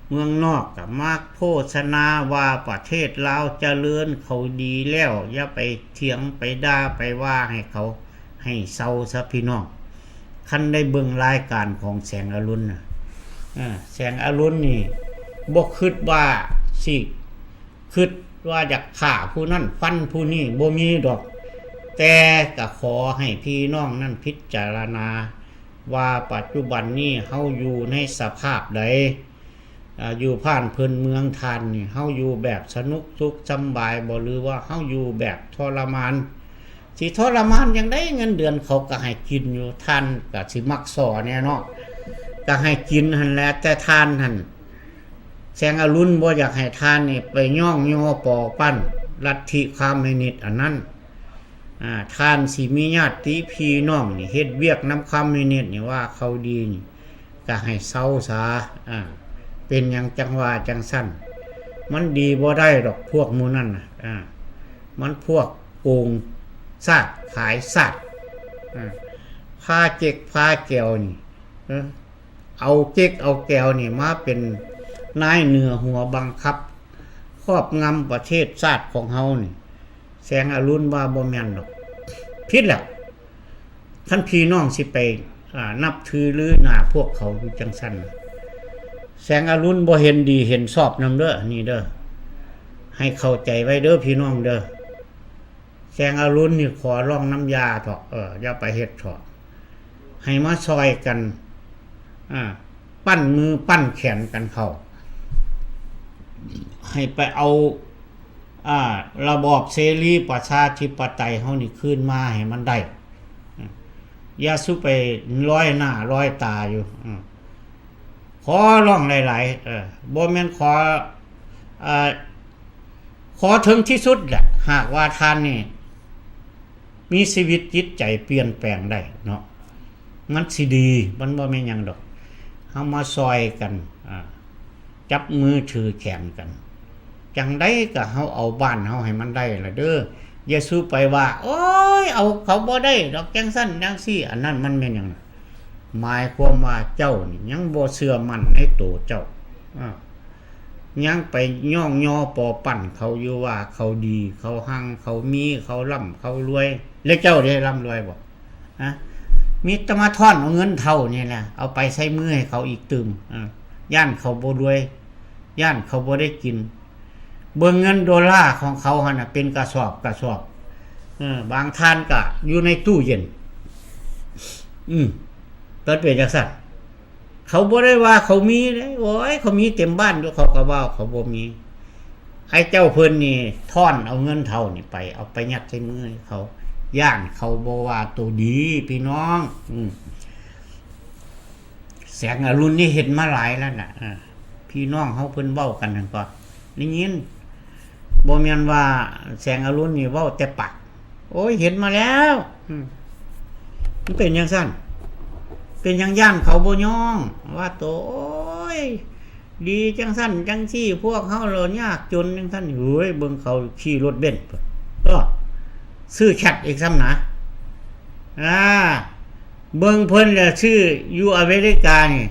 ເມືອງນອກ ກໍມາໂຄສະນາວ່າປະເທດລາວຈະເລີນ ເຂົາດີແລ້ວ. ຢ່າໄປຖຽງ ໄປດ່າ ໄປວ່າໃຫ້ເຂົາ ໃຫ້ເຊົາຊະ ພີ່ນ້ອງ. ຄັນໄດ້ເບິ່ງລາຍການຂອງແສງອະລຸນນະ ເອີ ແສງອະລຸນນີ້ບໍ່ຄິດວ່າຊິ ຄິດວ່າຢາກຂ້າຜູ້ນັ້ນຟັນຜູ້ນີ້ ບໍ່ມີດອກ. ແຕ່ກໍຂໍໃຫ້ພີ່ນ້ອງນັ້ນພິຈາລະນາວ່າປັດຈຸບັນນີ້ເຮົາຢູ່ໃນສະພາບໃດ ອາ ຢູ່ບ້ານເພິ່ນເມືອງທ່ານນີ້ ເຮົາຢູ່ແບບສະໜຸກສຸກສຳບາຍບໍ່ ຫຼືວ່າເຮົາຢູ່ແບບທໍລະມານ? ຊິທໍລະມານຈັ່ງໃດ ເງິນເດືອນເຂົາກໍໃຫ້ກິນຢູ່ ທ່ານກໍຊິມັກສໍ່ແດ່ເນາະ ກໍໃຫ້ກິນຫັ້ນແຫຼະ. ແຕ່ທ່ານຫັ້ນ ແສງອະລຸນບໍ່ຢາກໃຫ້ທ່ານນີ້ໄປຍ້ອງຍໍປໍ້ວປັ່ນລັດທິຄອມມິວນິດອັນນັ້ນ. ອາ ທ່ານຊິມີຍາດຕິພີ່ນ້ອງນີ້ເຮັດວຽກນຳຄອມມິວນິດນີ້ວ່າເຂົາດີນີ້ ກໍໃຫ້ເຊົາຊະ. ອາ ເປັນຫຍັງຈັ່ງວ່າຈັ່ງຊັ້ນ? ມັນດີບໍ່ໄດ້ດອກພວກໝູ່ນັ້ນນະ. ອາ ມັນພວກໂກງຊາດຂາຍຊາດ. ອາ ພາເຈັກພາແກວນີ້ ເອີ ເອົາເຈັກເອົາແກວນີ້ມາເປັນນາຍເໜືອຫົວບັງຄັບຄອບງຳປະເທດຊາດຂອງເຮົານີ້ ແສງອະລຸນວ່າບໍ່ແມ່ນດອກ ຜິດແລ້ວ. ຄັນພີ່ນ້ອງຊິໄປ ອາ ນັບຖືລືໜ້າພວກເຂົາຢູ່ຈັ່ງຊັ້ນ ແສງອະລຸນບໍ່ເຫັນດີເຫັນຊອບນຳເດີ ອັນນີ້ເດີ ໃຫ້ເຂົ້າໃຈໄວ້ເດີພີ່ນ້ອງເດີ. ແສງອະລຸນນີ້ຂໍຮ້ອງນຳຢ່າເຖາະ ເອີ ຢ່າໄປເຮັດເຖາະ ໃຫ້ມາຊ່ອຍກັນ ອາ ປັ້ນມືປັ້ນແຂນກັນເຂົ້າ ໃຫ້ໄປເອົາ ອາ ລະບອບເສລີປະຊາທິປະໄຕເຮົານີ້ຄືນມາໃຫ້ມັນໄດ້. ອາ ຢ່າສູ່ໄປລອຍໜ້າລອຍຕາຢູ່. ອາ ຂໍຮ້ອງຫຼາຍໆ ເອີ ບໍ່ແມ່ນຂໍ ເອີ ຂໍເຖິງທີ່ສຸດແຫຼະ. ຫາກວ່າທ່ານນີ້ມີຊີວິດຈິດໃຈປ່ຽນແປງໄດ້ເນາະ ມັນຊິດີ. ມັນບໍ່ແມ່ນຫຍັງດອກ ເຮົາມາຊ່ອຍກັນ ອາ ຈັບມືຖືແຂນກັນ ຈັ່ງໃດກໍເຮົາເອົາບ້ານເຮົາໃຫ້ມັນໄດ້ລະເດີ. ຢ່າສູ່ໄປວ່າ ໂອ້ຍ ເອົາເຂົາບໍ່ໄດ້ດອກ ຈັ່ງຊັ້ນຈັ່ງຊີ້ ອັນນັ້ນມັນແມ່ນຫຍັງ? ໝາຍຄວາມວ່າເຈົ້ານີ້ຍັງບໍ່ເຊື່ອໝັ້ນໃນໂຕເຈົ້າ ອາ ຍັງໄປຍ້ອງຍໍປໍ້ວປັ່ນເຂົາຢູ່ວ່າເຂົາດີ ເຂົາຮັ່ງ ເຂົາມີ ເຂົາລ່ຳ ເຂົາລວຍ. ແລະເຈົ້າໄດ້ລ່ຳລວຍບໍ່? ຮະ? ມີແຕ່ມາທ້ອນເອົາເງິນເຖົ້ານີ້ແຫຼະ ເອົາໄປໃສ່ມືໃຫ້ເຂົາອີກຕື່ມ. ເອີ ຢ້ານເຂົາບໍ່ລວຍ ຢ້ານເຂົາບໍ່ໄດ້ກິນ. ເບິ່ງເງິນໂດລາຂອງເຂົາຫັ້ນນະ ເປັນກະສອບກະສອບ. ເອີ ບາງທ່ານກະຢູ່ໃນຕູ້ເຢັນ. ອືມ ເປັນ ເປັນຈັ່ງຊັ້ນ. ເຂົາບໍ່ໄດ້ວ່າເຂົາມີເດ້. ໂອ້ຍ ເຂົາມີເຕັມບ້ານຢູ່ ເຂົາກໍວ່າເຂົາບໍ່ມີ. ໄອ້ເຈົ້າເພິ່ນນີ້ທ້ອນເອົາເງິນເຖົ້ານີ້ໄປ ເອົາໄປຍັດໃສ່ມືໃຫ້ເຂົາ ຢ້ານເຂົາບໍ່ວ່າໂຕດີ ພີ່ນ້ອງ. ອືມ ແສງອະລຸນນີ້ເຫັນມາຫຼາຍແລ້ວນະ. ເອີ ພີ່ນ້ອງເຮົາເພິ່ນເວົ້າກັນຫັ້ນກໍໄດ້ຍິນ. ບໍ່ແມ່ນວ່າແສງອະລຸນນີ້ເວົ້າແຕ່ປາກ. ໂອ້ຍ ເຫັນມາແລ້ວ. ອືມ ມັນເປັນຈັ່ງຊັ້ນ. ເປັນຫຍັງຢ້ານເຂົາບໍ່ຍ້ອງວ່າໂຕ ໂອ້ຍ ດີຈັ່ງຊັ້ນຈັ່ງຊີ້ ພວກເຮົາລະຍາກຈົນຈັ່ງຊັ້ນ. ເຮີ້ຍ ເບິ່ງເຂົາຂີ່ລົດເບັນ ເອີ ຊື້ແຄັດອີກຊ້ຳນະ. ອາ ເບິ່ງເພິ່ນລະ ຊື້ຢູ່ອາເມລິການີ້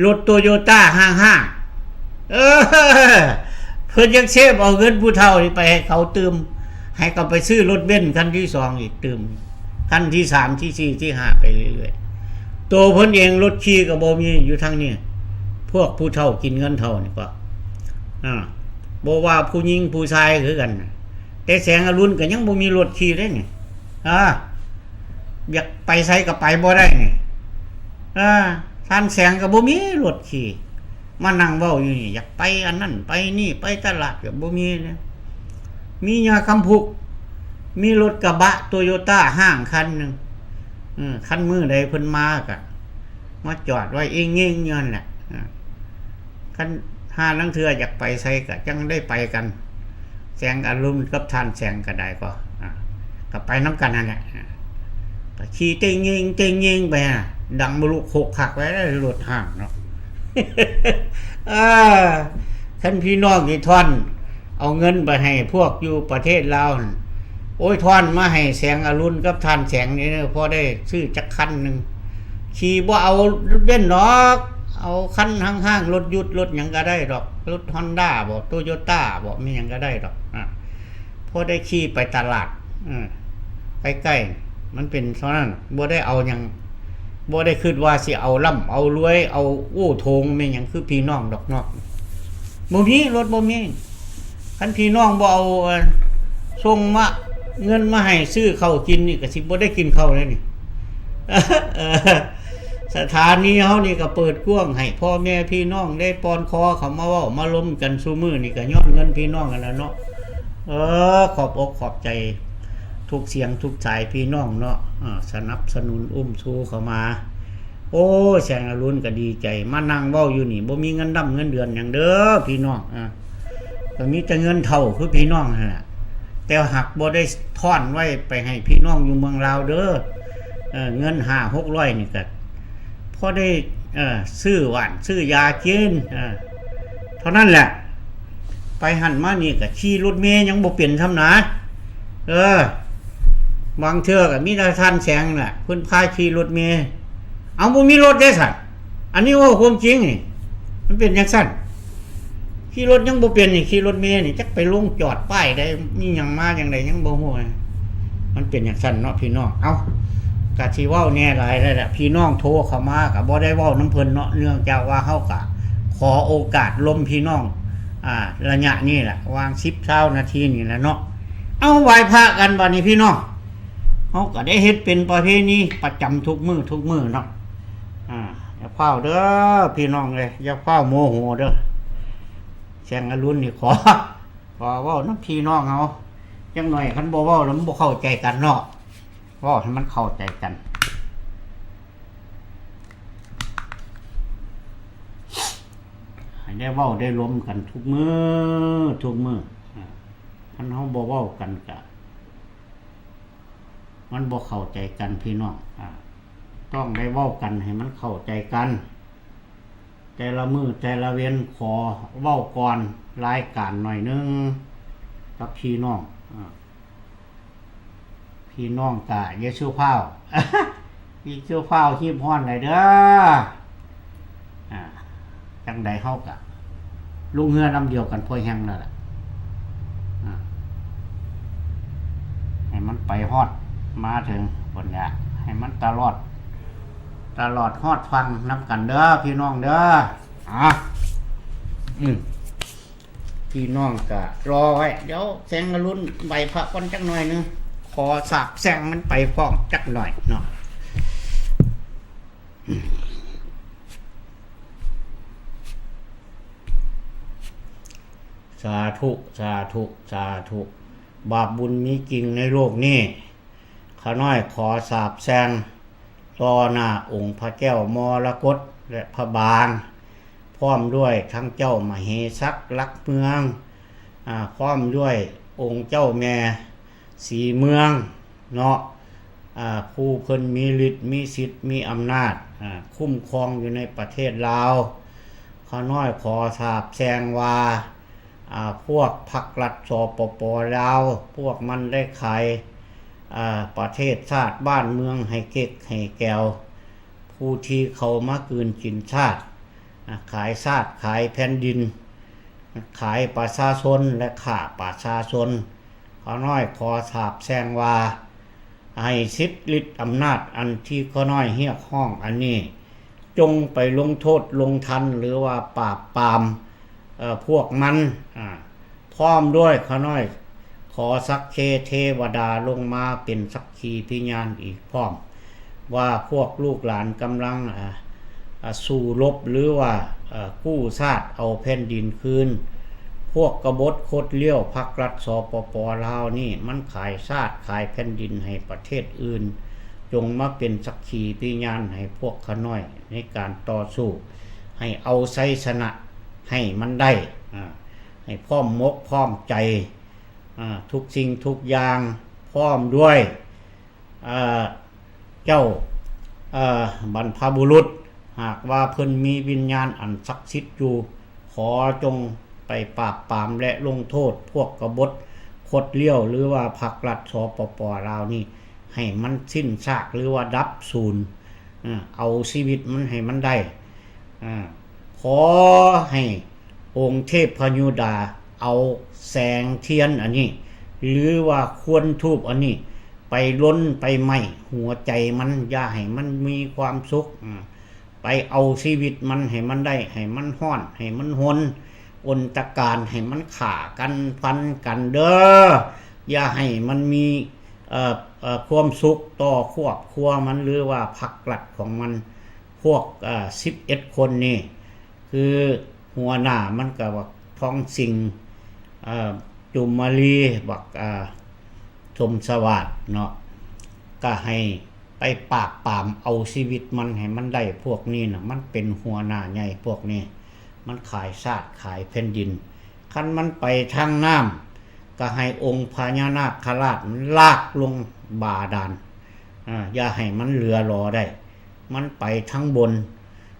ລົດໂຕໂຍຕ້າຫ້າງໆ. ເອີ ເພິ່ນຍັງເຊບເອົາເງິນຜູ້ເຖົ້ານີ້ໄປໃຫ້ເຂົາຕື່ມ. ໃຫ້ເຂົາໄປຊື້ລົດເບັນຄັນທີສອງອີກຕື່ມ ຄັນທີສາມ ທີສີ່ ທີຫ້າ ໄປເລື້ອຍໆ. ໂຕເພິ່ນເອງລົດຂີ່ກໍບໍ່ມີຢູ່ທາງນີ້. ພວກຜູ້ເຖົ້າກິນເງິນເຖົ້ານີ້ກໍ ອາ ບໍ່ວ່າຜູ້ຍິງຜູ້ຊາຍຄືກັນ. ແຕ່ແສງອະລຸນກໍຍັງບໍ່ມີລົດຂີ່ເດ້ນີ້. ອາ ຢາກໄປໃສກໍໄປບໍ່ໄດ້ນີ້. ອາ ທ່ານແສງກໍບໍ່ມີລົດຂີ່. ມານັ່ງເວົ້າຢູ່ນີ້ ຢາກໄປອັນນັ້ນໄປນີ້ ໄປຕະຫຼາດກໍບໍ່ມີເດ້. ມີຍາຄຳພຸກ ມີລົດກະບະໂຕໂຍຕ້າຮ້າງຄັນໜຶ່ງ. ເອີ ຄັນມື້ໃດເພິ່ນມາກະມາຈອດໄວ້ເອງເງງຢູ່ຫັ້ນແຫຼະ. ເອີ ຄັນ ຫາລາງເທື່ອຢາກໄປໃສກະຈັ່ງໄດ້ໄປກັນ. ແສງອະລຸນກັບທ່ານແສງກະໄດ້ກໍ ອາ ກະໄປນຳກັນຫັ້ນແຫຼະ. ອາ ກະຂີ່ເຕັງເງງເຕັງເງງໄປ ອາ ດັງມະລຸໂຄກຄັກໄວ້ ລົດຮ້າງເນາະ. ເອີ ຄັນພີ່ນ້ອງນີ້ທ້ອນເອົາເງິນໄປໃຫ້ພວກຢູ່ປະເທດລາວຫັ້ນ ໂອ້ຍ ທ້ອນມາໃຫ້ແສງອະລຸນກັບທ່ານແສງນີ້ເດີ ພໍໄດ້ຊື້ຈັກຄັນໜຶ່ງ. ຂີ່ບໍ່ເອົາເບັນດອກ ເອົາຄັນຫ້າງໆ ລົດຢຸດ ລົດຫຍັງກໍໄດ້ດອກ ລົດຮອນດ້າບໍ ໂຕໂຍຕ້າບໍ ມີຫຍັງກໍໄດ້ດອກ. ອາ ພໍໄດ້ຂີ່ໄປຕະຫຼາດ ເອີ ໃກ້ໆ ມັນເປັນເທົ່ານັ້ນ. ບໍ່ໄດ້ເອົາຫຍັງ ບໍ່ໄດ້ຄິດວ່າຊິເອົາລ່ຳເອົາລວຍ ເອົາໂອ້ໂຖງແມ່ນຫຍັງຄືພີ່ນ້ອງດອກເນາະ. ບໍ່ມີ ລົດບໍ່ມີ. ຄັນພີ່ນ້ອງບໍ່ເອົາ ເອີ ສົ່ງມາ ເງິນມາໃຫ້ຊື້ເຂົ້າກິນນີ້ ກໍຊິບໍ່ໄດ້ກິນເຂົ້າແລ້ວນີ້. ເອີ ສະຖານີເຮົານີ້ກໍເປີດກວ້າງໃຫ້ພໍ່ແມ່ພີ່ນ້ອງໄດ້ປ່ອນຄໍເຂົ້າມາເວົ້າມາລົມກັນຊຸມື້ນີ້ ກໍຍ້ອນເງິນພີ່ນ້ອງຫັ້ນລະເນາະ. ເອີ ຂອບອົກຂອບໃຈທຸກສຽງທຸກສາຍພີ່ນ້ອງເນາະ ເອີ ສະໜັບສະໜູນອຸ້ມຊູເຂົ້າມາ. ໂອ້ຍ ແສງອະລຸນກໍດີໃຈ ມານັ່ງເວົ້າຢູ່ນີ້ ບໍ່ມີເງິນດຳເງິນເດືອນຫຍັງເດີພີ່ນ້ອງ. ເອີ ກໍມີແຕ່ເງິນເຖົ້າຄືພີ່ນ້ອງຫັ້ນແຫຼະ ແຕ່ຫາກບໍ່ໄດ້ທ້ອນໄວ້ໄປໃຫ້ພີ່ນ້ອງຢູ່ເມືອງລາວເດີ. ເອີ ເງິນຫ້າຫົກຮ້ອຍນີ້ກໍພໍໄດ້ ເອີ ຊື້ຫວ່ານຊື້ຢາກິນ ເອີ ເທົ່ານັ້ນແຫຼະ. ໄປຫັ້ນມານີ້ກໍຂີ່ລົດເມຍັງບໍ່ເປັນຊ້ຳນາ. ເອີ ບາງເທື່ອກໍມີແຕ່ທ່ານແສງແຫຼະ ເພິ່ນພາຂີ່ລົດເມ. ເອົາ ບໍ່ມີລົດເດ້ຊັ້ນ. ອັນນີ້ເວົ້າຄວາມຈິງນີ້ ມັນເປັນຈັ່ງຊັ້ນ. ຂີ່ລົດຍັງບໍ່ເປັນນີ້ ຂີ່ລົດເມນີ້ ຈັກໄປລົງຈອດປ້າຍໃດ ມີຫຍັງມາຈັ່ງໃດ ຍັງບໍ່ຮູ້. ມັນເປັນຈັ່ງຊັ້ນເນາະພີ່ນ້ອງ. ເອົ້າ ກະຊິເວົ້າແດ່ຫຼາຍແລ້ວແຫຼະ ພີ່ນ້ອງໂທເຂົ້າມາກະບໍ່ໄດ້ເວົ້ານຳເພິ່ນເນາະ ເນື່ອງຈາກວ່າເຮົາກະຂໍໂອກາດລົມພີ່ນ້ອງ ອ່າ ໄລຍະນີ້ແຫຼະ ຫວ່າງສິບ ຊາວນາທີນີ້ແຫຼະເນາະ. ເອົາ ໄຫວ້ພະກັນບາດນີ້ພີ່ນ້ອງ ເຮົາກະໄດ້ເຮັດເປັນປະເພນີປະຈຳທຸກມື້ທຸກມື້ເນາະ. ອ່າ ຢ່າຟ້າວເດີພີ່ນ້ອງເອີຍ ຢ່າຟ້າວໂມໂຫເດີ. ແສງອະລຸນນີ້ຂໍ ຂໍເວົ້ານຳພີ່ນ້ອງເຮົາຈັກໜ້ອຍ ຄັນບໍ່ເວົ້າແລ້ວມັນບໍ່ເຂົ້າໃຈກັນເນາະ ເວົ້າໃຫ້ມັນເຂົ້າໃຈກັນ ໃຫ້ໄດ້ເວົ້າໄດ້ລົມກັນທຸກມື້ທຸກມື້. ອ່າ ຄັນເຮົາບໍ່ເວົ້າກັນກະ ມັນບໍ່ເຂົ້າໃຈກັນພີ່ນ້ອງ. ອ່າ ຕ້ອງໄດ້ເວົ້າກັນໃຫ້ມັນເຂົ້າໃຈກັນ ແຕ່ລະມື້ແຕ່ລະເວັນ ຂໍເວົ້າກ່ອນລາຍການໜ້ອຍໜຶ່ງກັບພີ່ນ້ອງ. ອ່າ ພີ່ນ້ອງກະຢ່າສູ່ຟ້າວ ຢ່າສູ່ຟ້າວຮີບຮ້ອນຫຼາຍເດີ. ອ່າ ຈັ່ງໃດເຮົາກະລົງເຮືອລຳດຽວກັນພໍແຮງແລ້ວລະ. ອ່າ ໃຫ້ມັນໄປຮອດມາເຖິງພຸ້ນລະ ໃຫ້ມັນຕະຫຼອດ ຕະຫຼອດຮອດຝັ່ງນຳກັນເດີພີ່ນ້ອງເດີ. ອ່າ ອືມ ພີ່ນ້ອງກະລໍໄວ້ ດຽວແສງອະລຸນໄຫວ້ພະກ່ອນຈັກໜ້ອຍໜຶ່ງ ຂໍສາບແຊ່ງມັນໄປພ້ອມຈັກໜ້ອຍເນາະ. ສາທຸ ສາທຸ ສາທຸ. ບາບບຸນມີຈິງໃນໂລກນີ້ ຂ້ານ້ອຍຂໍສາບແຊ່ງຕໍ່ໜ້າອົງພະແກ້ວມໍລະກົດ ແລະ ພະບາງ ພ້ອມດ້ວຍທັງເຈົ້າມະເຫສັກຫຼັກເມືອງ ອາ ພ້ອມດ້ວຍອົງເຈົ້າແມ່ສີເມືອງເນາະ ອາ ຜູ້ເພິ່ນມີລິດມີສິດມີອຳນາດ ອາ ຄຸ້ມຄອງຢູ່ໃນປະເທດລາວ. ຂ້ານ້ອຍຂໍສາບແຊ່ງວ່າ ອາ ພວກພັກລັດ ສປປ ລາວ ພວກມັນໄດ້ຂາຍ ອາ ປະເທດຊາດບ້ານເມືອງໃຫ້ເກັກໃຫ້ແກວ ຜູ້ທີ່ເຂົ້າມາກືນກິນຊາດ ອາ ຂາຍຊາດຂາຍແຜ່ນດິນ ຂາຍປະຊາຊົນ ແລະ ຂ້າປະຊາຊົນ. ຂ້ານ້ອຍຂໍສາບແຊ່ງວ່າ ໃຫ້ສິດລິດອຳນາດອັນທີ່ຂ້ານ້ອຍຮຽກຮ້ອງອັນນີ້ ຈົ່ງໄປລົງໂທດລົງທັນ ຫຼືວ່າປາບປາມ ເອີ ພວກມັນ ອາ ພ້ອມດ້ວຍຂ້ານ້ອຍຂໍສັກເຄເທວະດາລົງມາເປັນສັກຂີພິຍານອີກພ້ອມ ວ່າພວກລູກຫຼານກຳລັງ ອາ ອາ ສູ້ລົບ ຫຼືວ່າ ອາ ກູ້ຊາດເອົາແຜ່ນດິນຄືນ. ພວກກະບົດຄົດລ້ຽວພັກລັດ ສປປ ລາວນີ້ ມັນຂາຍຊາດຂາຍແຜ່ນດິນໃຫ້ປະເທດອື່ນ. ຈົ່ງມາເປັນສັກຂີພິຍານໃຫ້ພວກຂ້ານ້ອຍໃນການຕໍ່ສູ້ ໃຫ້ເອົາໄຊຊະນະໃຫ້ມັນໄດ້ ອາ ໃຫ້ພ້ອມມົກພ້ອມໃຈ ອາ ທຸກສິ່ງທຸກຢ່າງ ພ້ອມດ້ວຍ ເອີ ເຈົ້າ ເອີ ບັນພະບຸລຸດ ຫາກວ່າເພິ່ນມີວິນຍານອັນສັກສິດຢູ່ ຂໍຈົ່ງໄປປາບປາມ ແລະ ລົງໂທດພວກກະບົດຄົດລ້ຽວ ຫຼືວ່າພັກລັດ ສປປ ລາວນີ້ ໃຫ້ມັນສິ້ນຊາກ ຫຼືວ່າດັບສູນ ເອີ ເອົາຊີວິດມັນໃຫ້ມັນໄດ້ ເອີ ຂໍໃຫ້ອົງເທບພະຍູດາເອົາແສງທຽນອັນນີ້ ຫຼືວ່າຄວັນທູບອັນນີ້ ໄປລົນໄປໄໝ້ຫົວໃຈມັນ ຢ່າໃຫ້ມັນມີຄວາມສຸກ ອາ ໄປເອົາຊີວິດມັນໃຫ້ມັນໄດ້ ໃຫ້ມັນຮ້ອນ ໃຫ້ມັນຮົນ ອົນຕະການ ໃຫ້ມັນຂ້າກັນຟັນກັນເດີ້ ຢ່າໃຫ້ມັນມີ ເອີ ເອີ ຄວາມສຸກຕໍ່ຄອບຄົວມັນ ຫຼືວ່າພັກລັດຂອງມັນ. ພວກ ເອີ ສິບເອັດຄົນນີ້ ຄືຫົວໜ້າມັນກະບັກທອງສິງ ເອີ ຈຸມມາລີ ບັກ ເອີ ສົມສະຫວາດເນາະ ກະໃຫ້ໄປປາບປາມເອົາຊີວິດມັນໃຫ້ມັນໄດ້. ພວກນີ້ນະ ມັນເປັນຫົວໜ້າໃຫຍ່ພວກນີ້ ມັນຂາຍຊາດຂາຍແຜ່ນດິນ. ຄັນມັນໄປທາງນ້ຳ ກະໃຫ້ອົງພະຍານາກຄະລາດມັນລາກລົງບາດານ ອາ ຢ່າໃຫ້ມັນເຫຼືອຫຼໍໄດ້. ມັນໄປທາງບົນ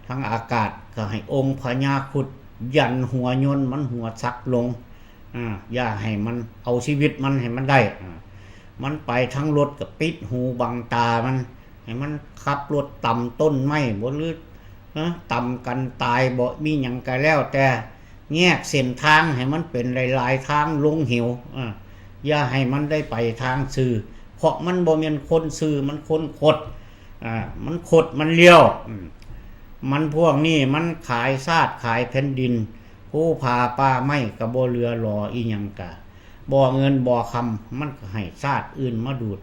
ທາງອາກາດ ກະໃຫ້ອົງພະຍາຄຸດຢັນຫົວຍົນມັນຫົວສັກລົງ ອາ ຢ່າໃຫ້ມັນເອົາຊີວິດມັນໃຫ້ມັນໄດ້ ອາ ມັນໄປທາງລົດ ກະປິດຫູບັງຕາມັນ ໃຫ້ມັນຂັບລົດຕຳຕົ້ນໄມ້ບໍ ຫຼື ເອີ ຕຳກັນຕາຍບໍ ມີຫຍັງກະແລ້ວແຕ່ ແຍກເສັ້ນທາງໃຫ້ມັນເປັນຫຼາຍໆທາງລົງເຫວ ເອີ ຢ່າໃຫ້ມັນໄດ້ໄປທາງຊື່ ເພາະມັນບໍ່ແມ່ນຄົນຊື່ ມັນຄົນຄົດ ອາ ມັນຄົດ ມັນລ້ຽວ ອາ ມັນພວກນີ້ມັນຂາຍຊາດຂາຍແຜ່ນດິນ ພູຜາປ່າໄມ້ກະບໍ່ເຫຼືອຫຼໍອີ່ຫຍັງກະ ບໍ່ເງິນບໍ່ຄຳ ມັນກະໃຫ້ຊາດອື່ນມາດູດ.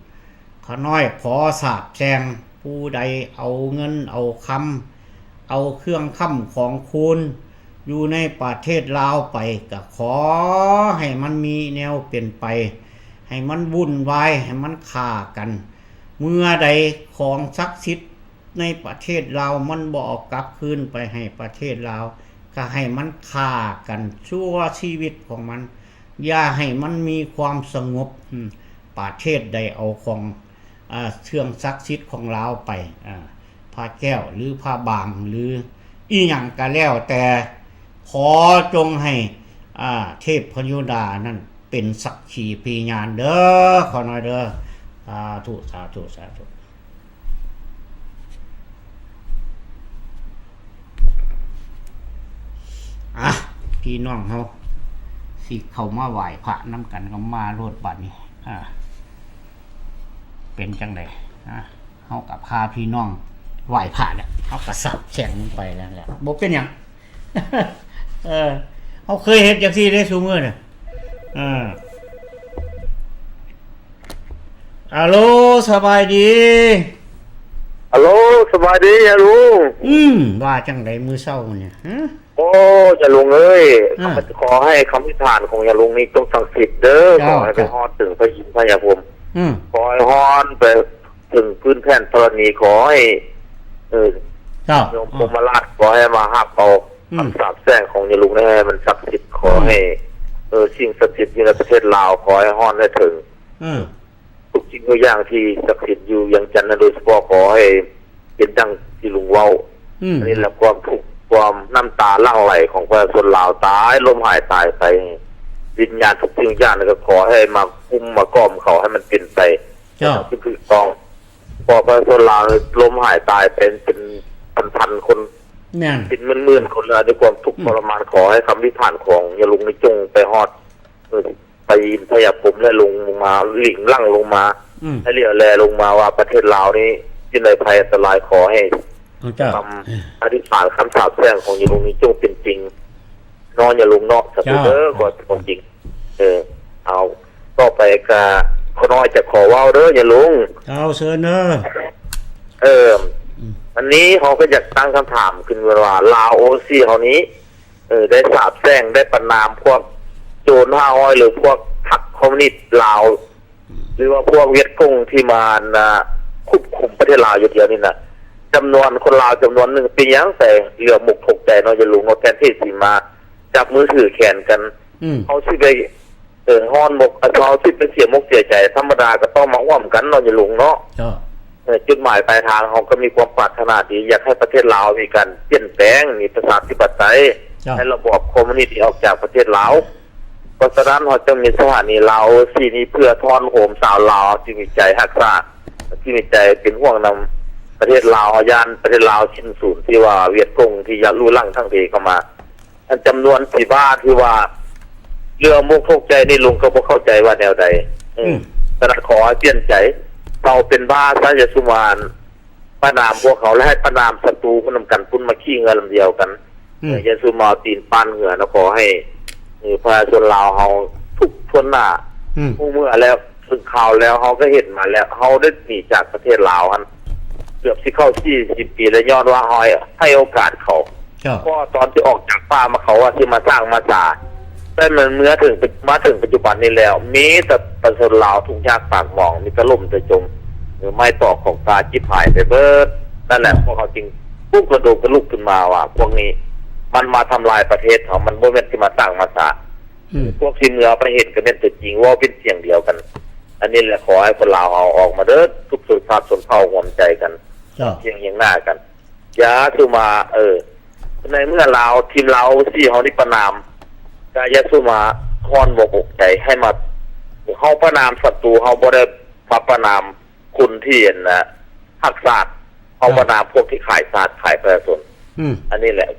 ຂ້ານ້ອຍຂໍສາບແຊ່ງ ຜູ້ໃດເອົາເງິນເອົາຄຳ ເອົາເຄື່ອງຄ້ຳຂອງຄູນຢູ່ໃນປະເທດລາວໄປ ກະຂໍໃຫ້ມັນມີແນວເປັນໄປ ໃຫ້ມັນວຸ່ນວາຍ ໃຫ້ມັນຂ້າກັນ. ເມື່ອໃດຂອງສັກສິດໃນປະເທດລາວມັນບໍ່ເອົາກັບຄືນໄປໃຫ້ປະເທດລາວ ກະໃຫ້ມັນຂ້າກັນຊົ່ວຊີວິດຂອງມັນ. ຢ່າໃຫ້ມັນມີຄວາມສະຫງົບ ອາ ປະເທດໃດເອົາຂອງ ອາ ເຄື່ອງສັກສິດຂອງລາວໄປ ອາ ພະແກ້ວ ຫຼື ພະບາງ ຫຼື ອີ່ຫຍັງກະແລ້ວແຕ່ ຂໍຈົ່ງໃຫ້ ອາ ເທບພະຍູດານັ້ນເປັນສັກຂີພິຍານເດີ້ ຂໍໜ້ອຍເດີ້. ສາທຸ ສາທຸ ສາທຸ. ອ່ະ ພີ່ນ້ອງເຮົາຊິເຂົ້າມາໄຫວ້ພະນຳກັນ ກະມາໂລດບາດນີ້ ອ່າ ເປັນຈັ່ງໃດ? ອ່າ ເຮົາກະພາພີ່ນ້ອງໄຫວ້ພະແຫຼະ ເຮົາກະສາບແຊ່ງໄປແລ້ວແຫຼະ ບໍ່ເປັນຫຍັງ. ເອີ ເຮົາເຄີຍເຮັດຈັ່ງຊີ້ເດ້ຊຸມື້ນີ້. ເອີ ອາໂລ ສະບາຍດີ. ອາໂລ ສະບາຍດີຍາລຸງ. ອືມ ວ່າຈັ່ງໃດມື້ເຊົ້ານີ້? ຮະ ໂອ້ ຍາລຸງເອີຍ ອ່າ ຂໍໃຫ້ຄຳທິຖານຂອງຍາລຸງນີ້ຈົ່ງສັກສິດເດີ້. ເຈົ້າ ຂໍໃຫ້ໄປຮອດເຖິງພະອິນພະຍາພົມ. ອືມ ຂໍໃຫ້ຮອດໄປເຖິງພື້ນແຜ່ນທໍລະນີ. ຂໍໃຫ້ ເອີ ເຈົ້າ ໂຍມ ອືມ ພົມມະລາດ ຂໍໃຫ້ມາຮັບເອົາ ອືມ ຄຳສາບແຊ່ງຂອງຍາລຸງນີ້ໃຫ້ມັນສັກສິດ. ອືມ ຂໍໃຫ້ ເອີ ສິ່ງສັກສິດຢູ່ໃນປະເທດລາວ ຂໍໃຫ້ຮອດໃຫ້ເຖິງ. ອືມ ທຸກສິ່ງທຸກຢ່າງທີ່ສັກສິດຢູ່ວຽງຈັນນະ ໂດຍສະເພາະ ຂໍໃຫ້ເປັນດັ່ງທີ່ລຸງເວົ້າ. ອືມ ອັນນີ້ແຫຼະຄວາມທຸກ ຄວາມນ້ຳຕາຫຼັ່ງໄຫຼຂອງປະຊາຊົນລາວ ຕາຍ ລົ້ມຫາຍຕາຍໄປ. ວິນຍານທຸກສິ່ງທຸກຢ່າງນັ້ນ ກະຂໍໃຫ້ມາກຸມມາກ້ອມເຂົາໃຫ້ມັນເປັນໄປ. ເຈົ້າ ໃນທາງທີ່ຖືກຕ້ອງ. ເພາະປະຊາຊົນລາວລົ້ມຫາຍຕາຍໄປເປັນພັນໆຄົນ. ແມ່ນ ເປັນໝື່ນໆຄົນແລ້ວ ດ້ວຍຄວາມທຸກ ອືມ ທໍລະມານ. ຂໍໃຫ້ຄຳທິຖານຂອງຍາລຸງນີ້ຈົ່ງໄປຮອດ ເອີ ໄປ ປຍິນ ໄຊຍະພົມ ແລະ ລົງມາ ຫຼີງຫຼັງລົງມາ ອືມ ໃຫ້ຫຼຽວແລລົງມາວ່າປະເທດລາວນີ້ຢູ່ໃນໄພອັນຕະລາຍ. ຂໍໃຫ້ ເຈົ້າ ຄຳອະທິຖານ ຄຳສາບແຊ່ງຂອງຍາລຸງນີ້ຈົ່ງເປັນຈິງເນາະ ຍາລຸງເນາະ. ສາທຸເດີ ເຈົ້າ ຂໍໃຫ້ເປັນຄວາມຈິງ. ເອີ ເອົາ ຕໍ່ໄປກະ ຂ້ານ້ອຍຈະຂໍເວົ້າເດີຍາລຸງ. ເຈົ້າ ເຊີນເດີ. ເອີ ອືມ ອັນນີ້ເຮົາກໍຢາກຕັ້ງຄຳຖາມຂຶ້ນວ່າ ລາວໂອຊີເຮົານີ້ ເອີ ໄດ້ສາບແຊ່ງ ໄດ້ປະນາມພວກໂຈນຫ້າຮ້ອຍ ຫຼື ພວກພັກຄອມມູນິດລາວ ຫຼືວ່າພວກຫວຽດກົງທີ່ມາ ອັນນ່າ ຄວບຄຸມປະເທດລາວຢູ່ດຽວນີ້ນະ ຈຳນວນຄົນລາວຈຳນວນໜຶ່ງ ເປັນຫຍັງແຕ່ເຫຼືອມົກທຸກໃຈເນາະ ຍາລຸງເນາະ. ແທນທີ່ຊິມາຈັບມືຖືແຂນກັນ ອືມ ເຮົາຊິໄປ ເອີ ຮ້ອນມົກ ເຮົາຊິໄປເສຍມົກເສຍໃຈ ທຳມະດາກໍຕ້ອງມາຮ່ວມກັນເນາະ ຍາລຸງເນາະ. ເຈົ້າ ເອີ ຈຸດໝາຍປາຍທາງເຮົາກໍມີຄວາມປາດຖະໜາດີ ຢາກໃຫ້ປະເທດລາວມີການປ່ຽນແປງ ມີປະຊາທິປະໄຕ ເຈົ້າ ໃຫ້ລະບອບຄອມມູນິດນີ້ອອກຈາກປະເທດລາວ. ເພາະສະນັ້ນ ເຮົາຈຶ່ງມີສະຖານີລາວໂອຊີນີ້ ເພື່ອທ້ອນໂຮມຊາວລາວທີ່ມີໃຈຮັກຊາດ ທີ່ມີໃຈເປັນຫ່ວງນຳປະເທດລາວ. ເຮົາຢ້ານປະເທດລາວສິ້ນສູນ ທີ່ວ່າຫວຽດກົງທີ່ຢາກລຸຫຼັງທັງເດເຂົ້າມາ. ອັນຈຳນວນທີ່ວ່າ ທີ່ວ່າເຫຼືອມົກທຸກໃຈນີ້ ລຸງກໍບໍ່ເຂົ້າໃຈວ່າແນວໃດ. ອືມ ອືມ ສະນັ້ນຂໍໃຫ້ປ່ຽນໃຈ ເຮົາເປັນບ້າຊະ ຢ່າສູ່ມາປະນາມພວກເຮົາ ແລະ ໃຫ້ປະນາມສັດຕູນຳກັນພຸ້ນ ມາຂີ່ເຮືອລຳດຽວກັນ. ອືມ ຢ່າສູ່ມາເອົາຕີນປ້ານເຮືອນະ. ຂໍໃຫ້ ເອີ ປະຊາຊົນລາວເຮົາທຸກທົ່ວໜ້າ ອືມ ຮູ້ເມື່ອແລ້ວ ເຖິງຄາວແລ້ວ ເຮົາກໍເຫັນມາແລ້ວ ເຮົາໄດ້ໜີຈາກປະເທດລາວຫັ້ນເກືອບຊິເຂົ້າສີ່ສິບປີແລ້ວ ຍ້ອນວ່າເຮົາໃຫ້ໂອກາດເຂົາ. ເຈົ້າ ເພາະຕອນທີ່ອອກຈາກປ່າມາ ເຂົາວ່າຊິມາສ້າງມາສາ ແຕ່ມັນເມື່ອເຖິງ ມາເຖິງປັດຈຸບັນນີ້ແລ້ວ ມີແຕ່ປະຊາຊົນລາວທຸກຍາກປາກໝອງ ມີແຕ່ລົ້ມແຕ່ຈົມ ເອີ ໄມ້ຕອກຂອງປ່າຈິບຫາຍໄປເບີດ. ນັ້ນແຫຼະ ເຈົ້າ ພວກເຮົາຈຶ່ງປຸກລະດົມກັນລຸກຂຶ້ນມາວ່າ ພວກນີ້ມັນມາທຳລາຍປະເທດເຮົາ ມັນບໍ່ແມ່ນຊິມາສ້າງມາສາ. ອືມ ພວກທີ່ເມືອໄປເຫັນກໍແມ່ນຕົວຈິງ ເວົ້າເປັນສຽງດຽວກັນ. ອັນນີ້ແຫຼະ ຂໍໃຫ້ຄົນລາວເຮົາອອກມາເດີ ທຸກຊົນຊາດຊົນເຜົ່າ ຮ່ວມໃຈກັນ ເຈົ້າ ຄຽງຮຽງໜ້າກັນ. ຢ່າສູ່ມາ ເອີ ໃນເມື່ອລາວ ທີມລາວໂອຊີເຮົານີ້ປະນາມ ກໍຢ່າສູ່ມາຮ້ອນອົກອົກໃຈ ໃຫ້ມາ ເຮົາປະນາມສັດຕູ ເຮົາບໍ່ໄດ້ມາປະນາມຄົນທີ່ ອັນນ່າ ຮັກຊາດ ເຮົາປະນາມພວກທີ່ຂາຍຊາດ ຂາຍປະຊາຊົນ. ອືມ ອັນນີ້ແຫຼະ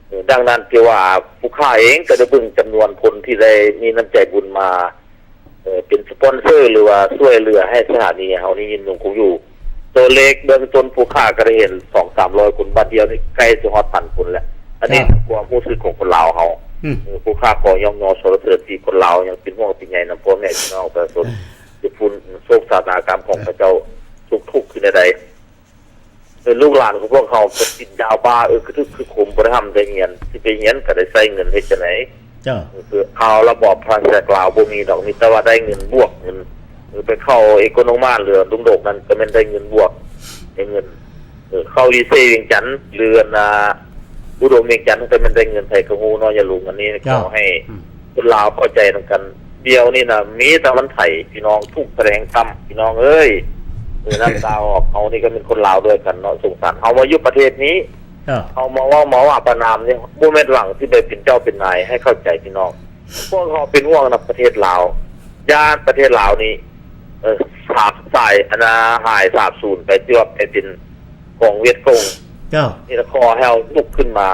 ເອີ ດັ່ງນັ້ນ ທີ່ວ່າຜູ້ຂ້າເອງກໍໄດ້ເບິ່ງຈຳນວນຄົນທີ່ໄດ້ມີນ້ຳໃຈບຸນມາ ເອີ ເປັນສະປອນເຊີ ຫຼືວ່າຊ່ວຍເຫຼືອໃຫ້ສະຖານີເຮົານີ້ຍືນຍົງຄົງຢູ່. ຕົວເລກເບື້ອງຕົ້ນຜູ້ຂ້າກໍໄດ້ເຫັນສອງສາມຮ້ອຍຄົນ ບາດດຽວນີ້ໃກ້ຊິຮອດພັນຄົນແລ້ວ. ອັນນີ້ ເຈົ້າ ຄວາມຮູ້ສຶກຂອງຄົນລາວເຮົາ. ອືມ ເອີ ຜູ້ຂ້າຂໍຍ້ອງຍໍສັນລະເສີນທີ່ຄົນລາວຍັງເປັນຫ່ວງເປັນໃຍນຳພໍ່ແມ່ພີ່ນ້ອງປະຊາຊົນ ເອີ ຢູ່ພຸ້ນ. ໂສກຊະຕາກຳຂອງເຂົາເຈົ້າທຸກທຸກຄືແນວໃດ? ເອີ ລູກຫຼານຂອງພວກເຮົາກໍຕິດຢາບ້າ ເອີ ຄືຖືກຄືຄຸມ ບໍ່ໄດ້ຮ່ຳໄດ້ຮຽນ ຊິໄປຮຽນກໍໄດ້ໃຊ້ເງິນເຮັດຈັ່ງໃດ? ເຈົ້າ ເອີ ຄືຂ່າວລະບອບພະລາຊະອານາຈັກລາວບໍ່ມີດອກ ມີແຕ່ວ່າໄດ້ເງິນບວກເງິນ ເອີ ໄປເຂົ້າເອໂກໂນມາດ ຫຼື ດົງໂດກນັ້ນ ກໍແມ່ນໄດ້ເງິນບວກ ໄດ້ເງິນ ເອີ ເຂົ້າລີເຊວຽງຈັນ ຫຼື ອັນນ່າ ອຸດົມວຽງຈັນ ກໍແມ່ນໄດ້ເງິນ ໃຜກໍຮູ້ເນາະ ຍາລຸງ. ອັນນີ້ ເຈົ້າ ຂໍໃຫ້ ອືມ ຄົນລາວເຂົ້າໃຈນຳກັນ. ດຽວນີ້ນະ ມີແຕ່ມັນໄຖພີ່ນ້ອງ ທຸກສະແດງກຳ ພີ່ນ້ອງເອີຍ. ເອີ ນ້ຳຕາອອກ. ເຮົານີ້ກໍເປັນຄົນລາວດ້ວຍກັນເນາະ ສົງສານ. ເຮົາມາຢູ່ປະເທດນີ້ ເຈົ້າ ເຮົາມາເວົ້າມາວ່າປະນາມນີ້ ບໍ່ແມ່ນຫວັງຊິໄດ້ເປັນເຈົ້າເປັນນາຍ ໃຫ້ເຂົ້າໃຈພີ່ນ້ອງ. ພວກເຮົາເປັນຫ່ວງນຳປະເທດລາວ ຢ້ານປະເທດລາວນີ້ ເອີ ສາບສາຍ ອັນນ່າ ຫາຍສາບສູນໄປ ທີ່ວ່າໄປເປັນຂອງຫວຽດກົງ. ເຈົ້າ ນີ້ລະ ຂໍໃຫ້ເຮົາລຸກຂຶ້ນມາ.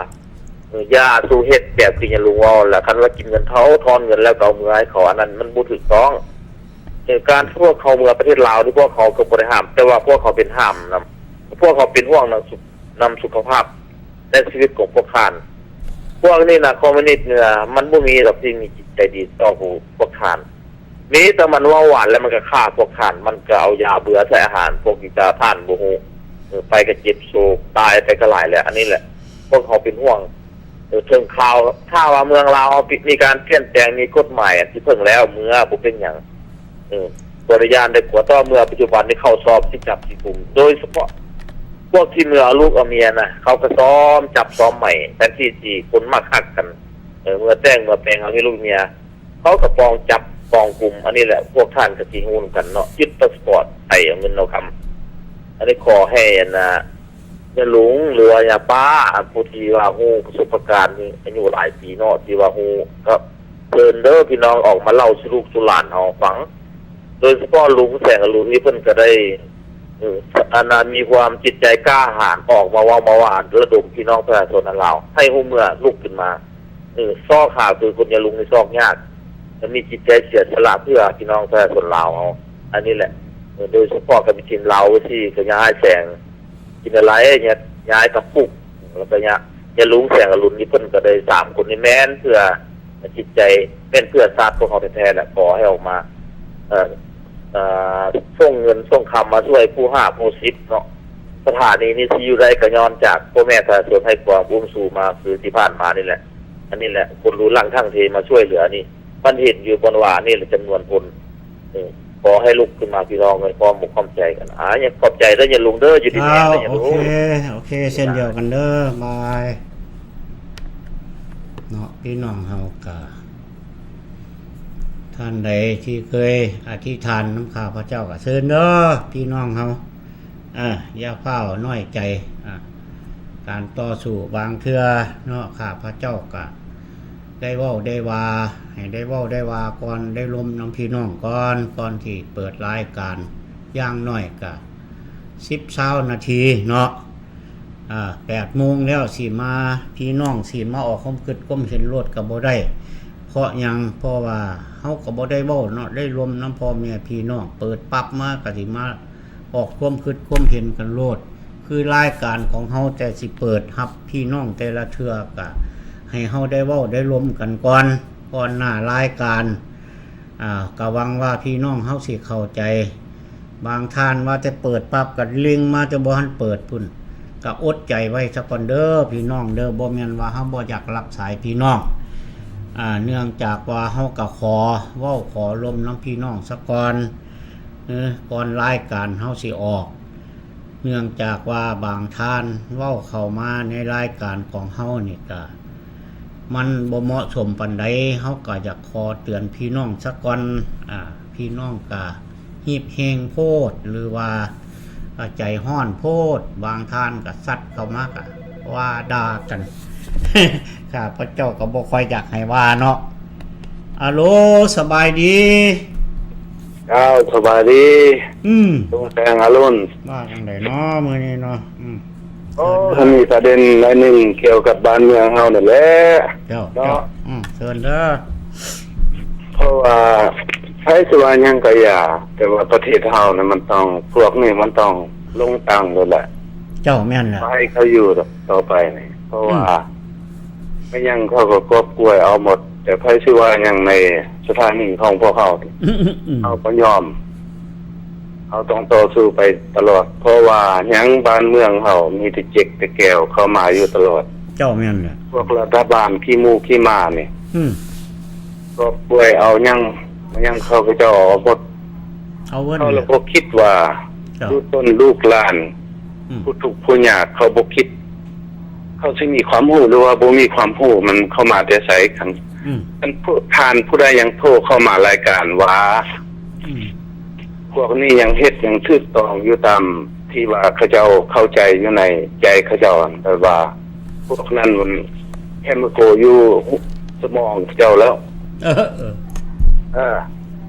ເອີ ຢ່າສູ່ເຮັດແບບທີ່ຍາລຸງເວົ້າລະ ຄັນວ່າກິນເງິນເຂົາ ທອນເງິນແລ້ວກໍເອົາເມືອໃຫ້ເຂົາ ອັນນັ້ນມັນບໍ່ຖືກຕ້ອງ. ເອີ ການພວກເຂົາເມືອປະເທດລາວນີ້ ພວກເຂົາກໍບໍ່ໄດ້ຫ້າມ ແຕ່ວ່າພວກເຂົາເປັນຫ້າມນຳ ພວກເຂົາເປັນຫ່ວງນຳສຸ ນຳສຸຂະພາບ ແລະ ຊີວິດຂອງພວກທ່ານ. ພວກນີ້ນະ ຄອມມູນິດນີ້ນະ ມັນບໍ່ມີດອກທີ່ມີຈິດໃຈດີຕໍ່ພວກທ່ານ. ມີແຕ່ມັນເວົ້າຫວານແລ້ວມັນກໍຂ້າພວກທ່ານ ມັນກໍເອົາຢາເບື່ອໃສ່ອາຫານ ພວກທີ່ທ່ານບໍ່ຮູ້ ເອີ ໄປກໍເຈັບໂຊກ ຕາຍໄປກໍຫຼາຍແລ້ວ. ອັນນີ້ແຫຼະ ພວກເຮົາເປັນຫ່ວງ. ເອີ ເຖິງຄາວ ຖ້າວ່າເມືອງລາວເຮົາມີການປ່ຽນແປງ ມີກົດໝາຍອັນທີ່ເພິ່ງແລ້ວ ເມືອບໍ່ເປັນຫຍັງ. ເອີ ບໍ່ໄດ້ຢ້ານໄດ້ກົວ ແຕ່ວ່າເມື່ອປັດຈຸບັນນີ້ເຂົາຊອບຊິຈັບຊິກຸມ ໂດຍສະເພາະພວກທີ່ເມືອເອົາລູກເອົາເມຍນະ ເຂົາກໍຊອມຈັບຊອມໄໝ້ ແທນທີ່ຊິຄົນມັກຮັກກັນ ເອີ ເມື່ອແຕ່ງເມື່ອແປງເອົາມີລູກເມຍ ເຂົາກໍປ້ອງຈັບປ້ອງກຸມ. ອັນນີ້ແຫຼະ ພວກທ່ານກໍຊິຮູ້ນຳກັນເນາະ ຍຶດພາສປອດ ໄຖເອົາເງິນເອົາຄຳ. ອັນນີ້ຂໍໃຫ້ ອັນນ່າ ຍາລຸງ ຫຼືວ່າຍາປ້າ ອັນຜູ້ທີ່ວ່າຮູ້ປະສົບປະການ ອາຍຸຫຼາຍປີເນາະ ທີ່ວ່າຮູ້ ກໍເຊີນເດີພີ່ນ້ອງ ອອກມາເລົ່າສູ່ລູກສູ່ຫຼານເຮົາຟັງ. ໂດຍສະເພາະລຸງແສງອະລຸນນີ້ ເພິ່ນກໍໄດ້ ເອີ ອັນນ່າ ມີຄວາມຈິດໃຈກ້າຫານ ອອກມາເວົ້າມາວ່າ ລະດົມພີ່ນ້ອງປະຊາຊົນລາວໃຫ້ຮູ້ເມື່ອລຸກຂຶ້ນມາ ເອີ ຊອກຫາຄືຄົນຍາລຸງນີ້ຊອກຍາກ. ມີຈິດໃຈເສຍສະຫຼະເພື່ອພີ່ນ້ອງປະຊາຊົນລາວເຮົາ. ອັນນີ້ແຫຼະ ໂດຍສະເພາະກັບເປັນທີມລາວຊີ້ ກໍຢ່າໃຫ້ແສງກິນລະໄລ ຢ່າ ຢ່າໃຫ້ກຳປຸກ ແລ້ວກໍຢ່າ ຢ່າລຸງແສງອະລຸນນີ້ ເພິ່ນກໍໄດ້ສາມຄົນນີ້ແມ່ນເພື່ອຈິດໃຈ ແມ່ນເພື່ອຊາດພວກເຮົາແທ້ໆແຫຼະ. ຂໍໃຫ້ອອກມາ ເອີ ເອີ ສົ່ງເງິນສົ່ງຄຳມາຊ່ວຍຜູ້ຫ້າຜູ້ສິບເນາະ. ສະຖານີນີ້ຊິຢູ່ໄດ້ກໍຍ້ອນຈາກພໍ່ແມ່ປະຊາຊົນໃຫ້ຄວາມອຸ້ມຊູມາ ຄືທີ່ຜ່ານມານີ້ແຫຼະ. ອັນນີ້ແຫຼະ ຄົນລູ່ຫຼັງທັງເທມາຊ່ວຍເຫຼືອນີ້ ມັນເຫັນຢູ່ບ່ອນວ່ານີ້ແຫຼະຈຳນວນຄົນ. ເອີ ຂໍໃຫ້ລຸກຂຶ້ນມາພີ່ນ້ອງເອີຍ ພ້ອມອົກພ້ອມໃຈກັນ. ອາ ຂອບໃຈເດີຍາລຸງເດີ ຢູ່ດີມີແຮງເດີຍາລຸງ. ໂອເຄ ໂອເຄ ເຊັ່ນດຽວກັນເດີ ບາຍ ເນາະ ພີ່ນ້ອງເຮົາກະ ທ່ານໃດທີ່ເຄີຍອະທິຖານນຳຂ້າພະເຈົ້າກະເຊີນເດີ ພີ່ນ້ອງເຮົາ. ເອີ ຢ່າຟ້າວນ້ອຍໃຈ ອາ ການຕໍ່ສູ້ບາງເທື່ອເນາະ ຂ້າພະເຈົ້າກະໄດ້ເວົ້າໄດ້ວ່າ ໃຫ້ໄດ້ເວົ້າໄດ້ວ່າກ່ອນ ໄດ້ລົມນຳພີ່ນ້ອງກ່ອນ ກ່ອນທີ່ເປີດລາຍການ ຢ່າງໜ້ອຍກະສິບຊາວນາທີເນາະ. ອາ ແປດໂມງແລ້ວຊິມາ ພີ່ນ້ອງຊິມາອອກຄວາມຄິດຄວາມເຫັນໂລດກະບໍ່ໄດ້. ເພາະຫຍັງ? ເພາະວ່າເຮົາກະບໍ່ໄດ້ເວົ້າເນາະ ໄດ້ລົມນຳພໍ່ແມ່ພີ່ນ້ອງ ເປີດປັບມາກະຊິມາ ອອກຄວາມຄິດຄວາມເຫັນກັນໂລດ. ຄືລາຍການຂອງເຮົາແຕ່ຊິເປີດຮັບພີ່ນ້ອງແຕ່ລະເທື່ອ ກະໃຫ້ເຮົາໄດ້ເວົ້າໄດ້ລົມກັນກ່ອນ ກ່ອນໜ້າລາຍການ. ອາ ກະຫວັງວ່າພີ່ນ້ອງເຮົາຊິເຂົ້າໃຈ. ບາງທ່ານວ່າແຕ່ເປີດປັບກະເລັ່ງມາແຕ່ບໍ່ທັນເປີດພຸ້ນ ກະອົດໃຈໄວ້ສາກ່ອນເດີພີ່ນ້ອງເດີ. ບໍ່ແມ່ນວ່າເຮົາບໍ່ຢາກຮັບສາຍພີ່ນ້ອງ ອາ ເນື່ອງຈາກວ່າເຮົາກະຂໍເວົ້າຂໍລົມນຳພີ່ນ້ອງສາກ່ອນ ເອີ ກ່ອນລາຍການເຮົາຊິອອກ. ເນື່ອງຈາກວ່າບາງທ່ານເວົ້າເຂົ້າມາໃນລາຍການຂອງເຮົານີ້ກະ ມັນບໍ່ເໝາະສົມປານໃດ ເຮົາກະຢາກຂໍເຕືອນພີ່ນ້ອງສາກ່ອນ. ອາ ພີ່ນ້ອງກະຮີບແຮງໂພດ ຫຼືວ່າ ອາ ໃຈຮ້ອນໂພດ ບາງທ່ານກະຊັດເຂົ້າມາກະວ່າດ່າກັນ ຂ້າພະເຈົ້າກໍບໍ່ຄ່ອຍຢາກໃຫ້ວ່າເນາະ. ອາໂລ ສະບາຍດີ. ເຈົ້າ ສະບາຍດີ. ອືມ ລຸງແສງອາລຸນ ວ່າຈັ່ງໃດເນາະມື້ນີ້ເນາະ? ອືມ ໂອ້ ເຊີນເດີ ມັນມີປະເດັນໜ້ອຍໜຶ່ງກ່ຽວກັບບ້ານເມືອງເຮົານັ້ນແຫຼະ. ເຈົ້າ ເນາະ ເຈົ້າ ອືມ ເຊີນເດີ. ເພາະວ່າໃຜຊິວ່າຫຍັງກໍຢ່າ ແຕ່ວ່າປະເທດເຮົານະ ມັນຕ້ອງ ພວກນີ້ມັນຕ້ອງລົງຕັ້ງໂລດແຫຼະ. ເຈົ້າ ແມ່ນແຫຼະ ບໍ່ໃຫ້ເຂົາຢູ່ດອກຕໍ່ໄປນີ້ ເພາະວ່າ ອືມ ແມ່ນຫຍັງເຂົາກໍກອບກວຍເອົາໝົດ. ແຕ່ໃຜຊິວ່າຫຍັງໃນສະຖານີຂອງພວກເຮົາ ອືມໆໆ ເຮົາກໍຍອມ ເຮົາຕ້ອງຕໍ່ສູ້ໄປຕະຫຼອດ ເພາະວ່າຫຍັງ ບ້ານເມືອງເຮົາມີແຕ່ເຈັກແຕ່ແກວເຂົ້າມາຢູ່ຕະຫຼອດ. ເຈົ້າ ແມ່ນແຫຼະ ພວກລັດຖະບານຂີ້ໝູຂີ້ໝານີ້ ອືມ ກອບກວຍເອົາຫຍັງ ຫຍັງເຂົາກໍເຈົ້າເອົາໝົດ. ເອົາເບິດ ເຂົາລະບໍ່ຄິດວ່າ ເຈົ້າ ລູກຕົນລູກຫຼານ ອືມ ຜູ້ທຸກຜູ້ຍາກ ເຂົາບໍ່ຄິດ ເຂົາຊິມີຄວາມຮູ້ ຫຼືວ່າບໍ່ມີຄວາມຮູ້ ມັນເຂົ້າມາແຕ່ໃສກັນ? ອືມ ທ່ານຜູ້ ທ່ານຜູ້ໃດຍັງໂທເຂົ້າມາລາຍການວ່າ ອືມ ພວກນີ້ຍັງເຮັດຫຍັງຖືກຕ້ອງຢູ່ຕາມທີ່ວ່າເຂົາເຈົ້າເຂົ້າໃຈຢູ່ໃນໃຈເຂົາເຈົ້າ ແຕ່ວ່າພວກນັ້ນມັນແຄມໂກຢູ່ສະໝອງເຂົາເຈົ້າແລ້ວ. ເອີ ເອີ ເອີ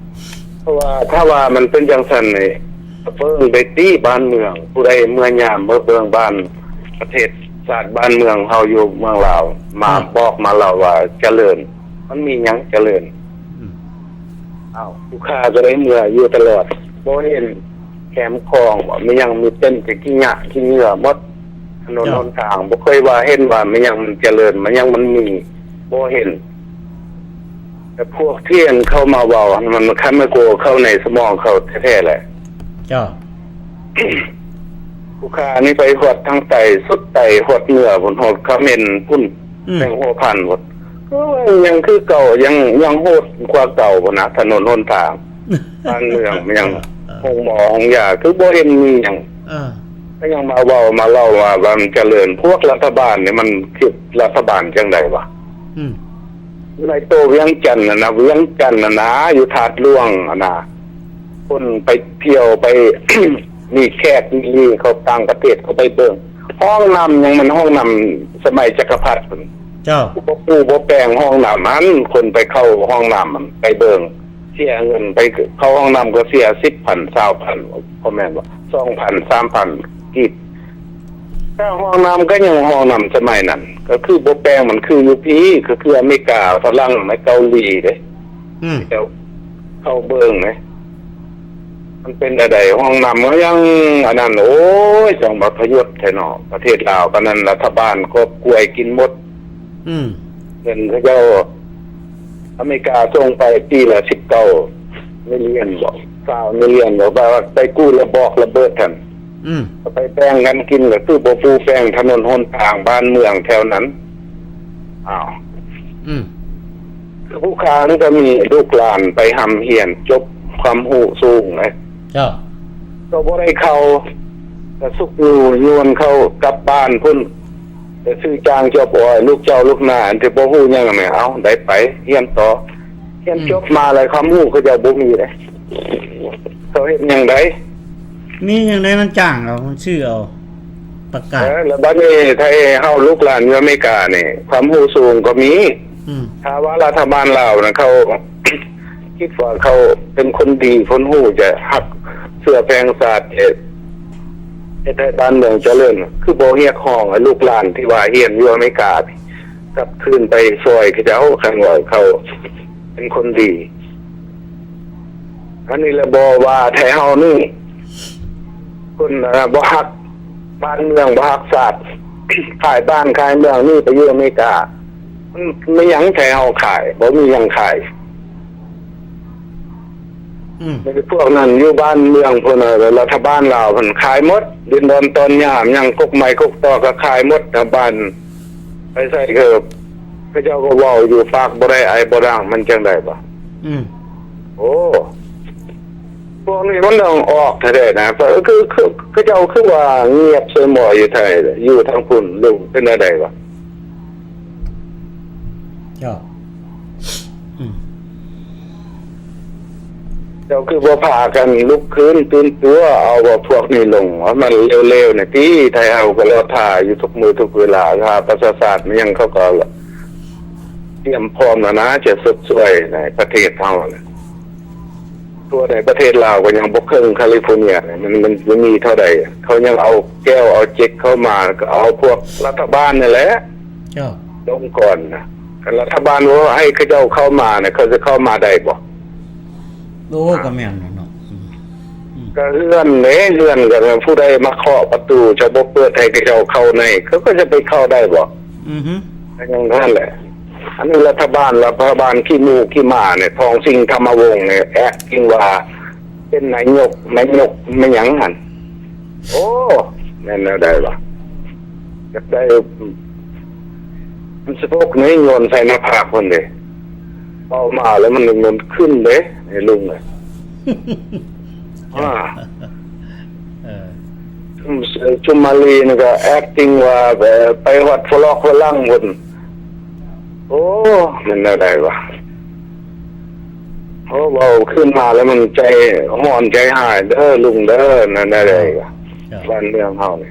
ເພາະວ່າຖ້າວ່າມັນເປັນຈັ່ງຊັ້ນນີ້ ເບິ່ງໄດ້ຕິບ້ານເມືອງ ຜູ້ໃດເມືອຍາມມາເບິ່ງບ້ານ ປະເທດຊາດບ້ານເມືອງເຮົາຢູ່ເມືອງລາວ ມາ ອືມ ບອກມາເລົ່າວ່າຈະເລີນ ມັນມີຫຍັງຈະເລີນ? ອືມ ອ້າວ ຜູ້ຂ້າກໍໄດ້ເມືອຢູ່ຕະຫຼອດ ບໍ່ເຫັນແຄມຂອງບໍ່ ມີຫຍັງ ມີເຕັມແຕ່ຂີ້ຫຍ້າຂີ້ເຫຍື້ອໝົດ ຖະໜົນ ເຈົ້າ ຫົນທາງ ບໍ່ເຄີຍວ່າເຫັນວ່າມີຫຍັງມັນຈະເລີນ ມີຫຍັງມັນມີ ບໍ່ເຫັນ. ແຕ່ພວກທີ່ເຂົ້າມາເວົ້າຫັ້ນ ມັນຄັນແມ່ນໂກເຂົ້າໃນສະໝອງເຂົາແທ້ໆແຫຼະ. ເຈົ້າ ຜູ້ຂ້ານີ້ໄປຮອດທາງໃຕ້ ສຸດໃຕ້ຮອດເໜືອພຸ້ນ ຮອດຂະເໝັນພຸ້ນ ອືມ ແຂວງຫົວພັນພຸ້ນ ກໍຍັງຄືເກົ່າ ຍັງ ຍັງໂຫດກວ່າເກົ່າພຸ້ນນະ ຖະໜົນຫົນທາງ ບ້ານເມືອງ ຍັງ ເອີ ໂຮງໝໍໂຮງຢາ ຄືບໍ່ເຫັນມີຫຍັງ ເອີ ກໍຍັງມາເວົ້າມາເລົ່າວ່າ ວ່າມັນຈະເລີນ. ພວກລັດຖະບານນີ້ມັນຄືລັດຖະບານຈັ່ງໃດວະ? ອືມ ຢູ່ໃນໂຕວຽງຈັນຫັ້ນນະ ວຽງຈັນຫັ້ນນະ ຢູ່ທາດຫຼວງຫັ້ນນະ ຄົນໄປທ່ຽວ ໄປ ມີແຂກມີເຂົາຕ່າງປະເທດເຂົາໄປເບິ່ງ ຫ້ອງນ້ຳຍັງແມ່ນຫ້ອງນ້ຳສະໄໝຈັກກະພັດພຸ້ນ. ເຈົ້າ ບໍ່ປູບໍ່ແປງຫ້ອງນ້ຳຫັ້ນ ຄົນໄປເຂົ້າຫ້ອງນ້ຳຫັ້ນ ໄປເບິ່ງ ເສຍເງິນ ໄປເຂົ້າຫ້ອງນ້ຳກໍເສຍສິບພັນ ຊາວພັນ ບໍ່ແມ່ນບໍ່ ສອງພັນ ສາມພັນກີບ. ແຕ່ຫ້ອງນ້ຳກໍຍັງຫ້ອງນ້ຳສະໄໝນັ້ນ ກໍຄືບໍ່ແປງ ມັນຄືຢູ່ພີ້ ກໍຄືອາເມລິກາ ຝຣັ່ງ ໃນເກົາຫຼີເດ້. ອືມ ເຈົ້າເຂົ້າເບິ່ງເດ້ ມັນເປັນແນວໃດ ຫ້ອງນ້ຳມັນຍັງອັນນັ້ນ ໂອ້ຍ ຈັ່ງວ່າພະຍົດແທ້ເນາະ ປະເທດລາວປານນັ້ນ ລັດຖະບານກອບກວຍກິນໝົດ ອືມ ເງິນເຂົາເຈົ້າ ອາເມລິກາສົ່ງໄປປີລະສິບເກົ້າມິລຽນບໍ ຊາວມິລຽນບໍ ວ່າໄປກູ້ລະບອກລະເບີດຫັ້ນ ອືມ ໄປແບ່ງກັນກິນ ກໍຄືບໍ່ປູແປງຖະໜົນຫົນທາງບ້ານເມືອງແຖວນັ້ນ ອ້າວ ອືມ ຄືຜູ້ຄ້ານີ້ກໍມີລູກຫຼານໄປຮ່ຳຮຽນ ຈົບຄວາມຮູ້ສູງເດ້ ເຈົ້າ ກໍບໍ່ໄດ້ເຂົ້າ ກໍຊຸກຍູ້ຍວນເຂົ້າກັບບ້ານພຸ້ນ ໄປຊື້ຈ້າງຈອບອອຍ ລູກເຈົ້າລູກນາຍ ອັນທີ່ບໍ່ຮູ້ຫຍັງແມ່ນ ເອົາ ໄດ້ໄປຮຽນຕໍ່ ຮຽນ ອືມ ຈົບມາແລ້ວ ຄວາມຮູ້ເຂົາເຈົ້າບໍ່ມີເດ້ ເຂົາເຮັດຫຍັງໄດ້ ມີຫຍັງໃດມັນຈ້າງເອົາ ມັນຊື້ເອົາ ປະກາດ ເອີ ແລ້ວບັດນີ້ ໄທເຮົາລູກຫຼານຢູ່ອາເມລິການີ້ ຄວາມຮູ້ສູງກໍມີ ອືມ ຖ້າວ່າລັດຖະບານລາວນະ ເຂົາຄິດວ່າເຂົາເປັນຄົນດີ ຄົນຮູ້ຈະຮັກເຊື້ອແພງຊາດ ເຮັດ ເຮັດໃຫ້ບ້ານເມືອງຈະເລີນ ຄືບໍ່ຮຽກຮ້ອງໃຫ້ລູກຫຼານທີ່ວ່າຮຽນຢູ່ອາເມລິການີ້ ກັບຄືນໄປຊ່ອຍເຂົາເຈົ້າ ຄັນວ່າເຂົາເປັນຄົນດີ. ອັນນີ້ແຫຼະ ບໍ່ວ່າແທ້ເຮົານີ້ ຄົນ ເອີ ບໍ່ຮັກບ້ານເມືອງ ບໍ່ຮັກຊາດ ຂາຍບ້ານຂາຍເມືອງ ໜີໄປຢູ່ອາເມລິກາ ມັນມີຫຍັງແທ້ເຮົາຂາຍ ບໍ່ມີຫຍັງຂາຍ. ອືມ ພວກນັ້ນຢູ່ບ້ານເມືອງພຸ້ນນະ ລັດຖະບານລາວເພິ່ນຂາຍໝົດ ດິນດອນຕອນຫຍ້າຫຍັງ ກົກໄມ້ກົກຕໍກໍຂາຍໝົດນະ ບ້ານ ໄປໃສກໍ ເຂົາເຈົ້າກໍເວົ້າຢູ່ ປາກບໍ່ໄດ້ ໄອບໍ່ດັງ ມັນຈັ່ງໃດວະ? ອືມ ໂອ້ ພວກນີ້ມັນຕ້ອງອອກແທ້ໆນະ ຄື ຄື ຄື ເຂົາເຈົ້າຄືວ່າງຽບໃສ່ໝໍ້ຢູ່ໄທ ຢູ່ທາງພຸ້ນ ຫຼືເປັນແນວໃດວະ? ເຈົ້າ ອືມ ເຈົ້າຄືບໍ່ພາກັນລຸກຂຶ້ນຕື່ນຕົວ ເອົາພວກນີ້ລົງ ໃຫ້ມັນເລວໆນີ້ຕິ ໄທເຮົາກໍລໍຖ້າຢູ່ທຸກມື້ທຸກເວລາ ຖ້າປະຊາຊາດມັນຫຍັງ ເຂົາກໍຕຽມພ້ອມແລ້ວນະ ຈະຊົດຊ່ວຍໃນປະເທດເຮົານະ. ທົ່ວໃນປະເທດລາວກໍຍັງບໍ່ເຄິ່ງຄາລິຟໍເນຍ ມັນ ມັນມີເທົ່າໃດ ເຂົາຍັງເອົາແກ້ວເອົາເຈັກເຂົ້າມາ ກໍເອົາພວກລັດຖະບານນີ້ແຫຼະ ເຈົ້າ ລົງກ່ອນນະ. ຄັນລັດຖະບານບໍ່ໃຫ້ເຂົາເຈົ້າເຂົ້າມານະ ເຂົາຈະເຂົ້າມາໄດ້ບໍ່? ໂອ້ ກໍແມ່ນແຫຼະເນາະ ອືມ ອືມ ກໍເຮືອນເດ້ ເຮືອນກໍຜູ້ໃດມາເຄາະປະຕູ ເຈົ້າບໍ່ເປີດໃຫ້ເຂົາເຈົ້າເຂົ້າໃນ ເຂົາກໍຈະໄປເຂົ້າໄດ້ບໍ່? ອືຮຶ ກໍຢ່າງນັ້ນແຫຼະ ອັນນີ້ລັດຖະບານ ລັດຖະບານຂີ້ໝູຂີ້ໝານີ້ ທອງສິງທຳມະວົງນີ້ ແອັກຕິງວ່າເປັນນາຍົກ ນາຍົກແມ່ນຫຍັງຫັ້ນ? ໂອ້ ແມ່ນແນວໃດວະ? ຢາກໄດ້ ມັນສິບຫົກນີ້ໂຍນໃສ່ໜ້າຜາກເພິ່ນເດ້ ເປົ່າມາແລ້ວມັນ ມັນຂຶ້ນເດ້ ໃຫ້ລຸງເອີຍ ອ່າ ເອີ ຊຸມມາລີນີ້ກໍແອັກຕິງວ່າ ເອີ ໄປຮອດຝຣັ່ງຝຣັ່ງພຸ້ນ ໂອ້ ແມ່ນແນວໃດວະ? ໂອ້ ເວົ້າຂຶ້ນມາແລ້ວມັນໃຈຮ້ອນໃຈຮ້າຍເດີລຸງເດີ ແນວໃດວະ? ບ້ານເມືອງເຮົານີ້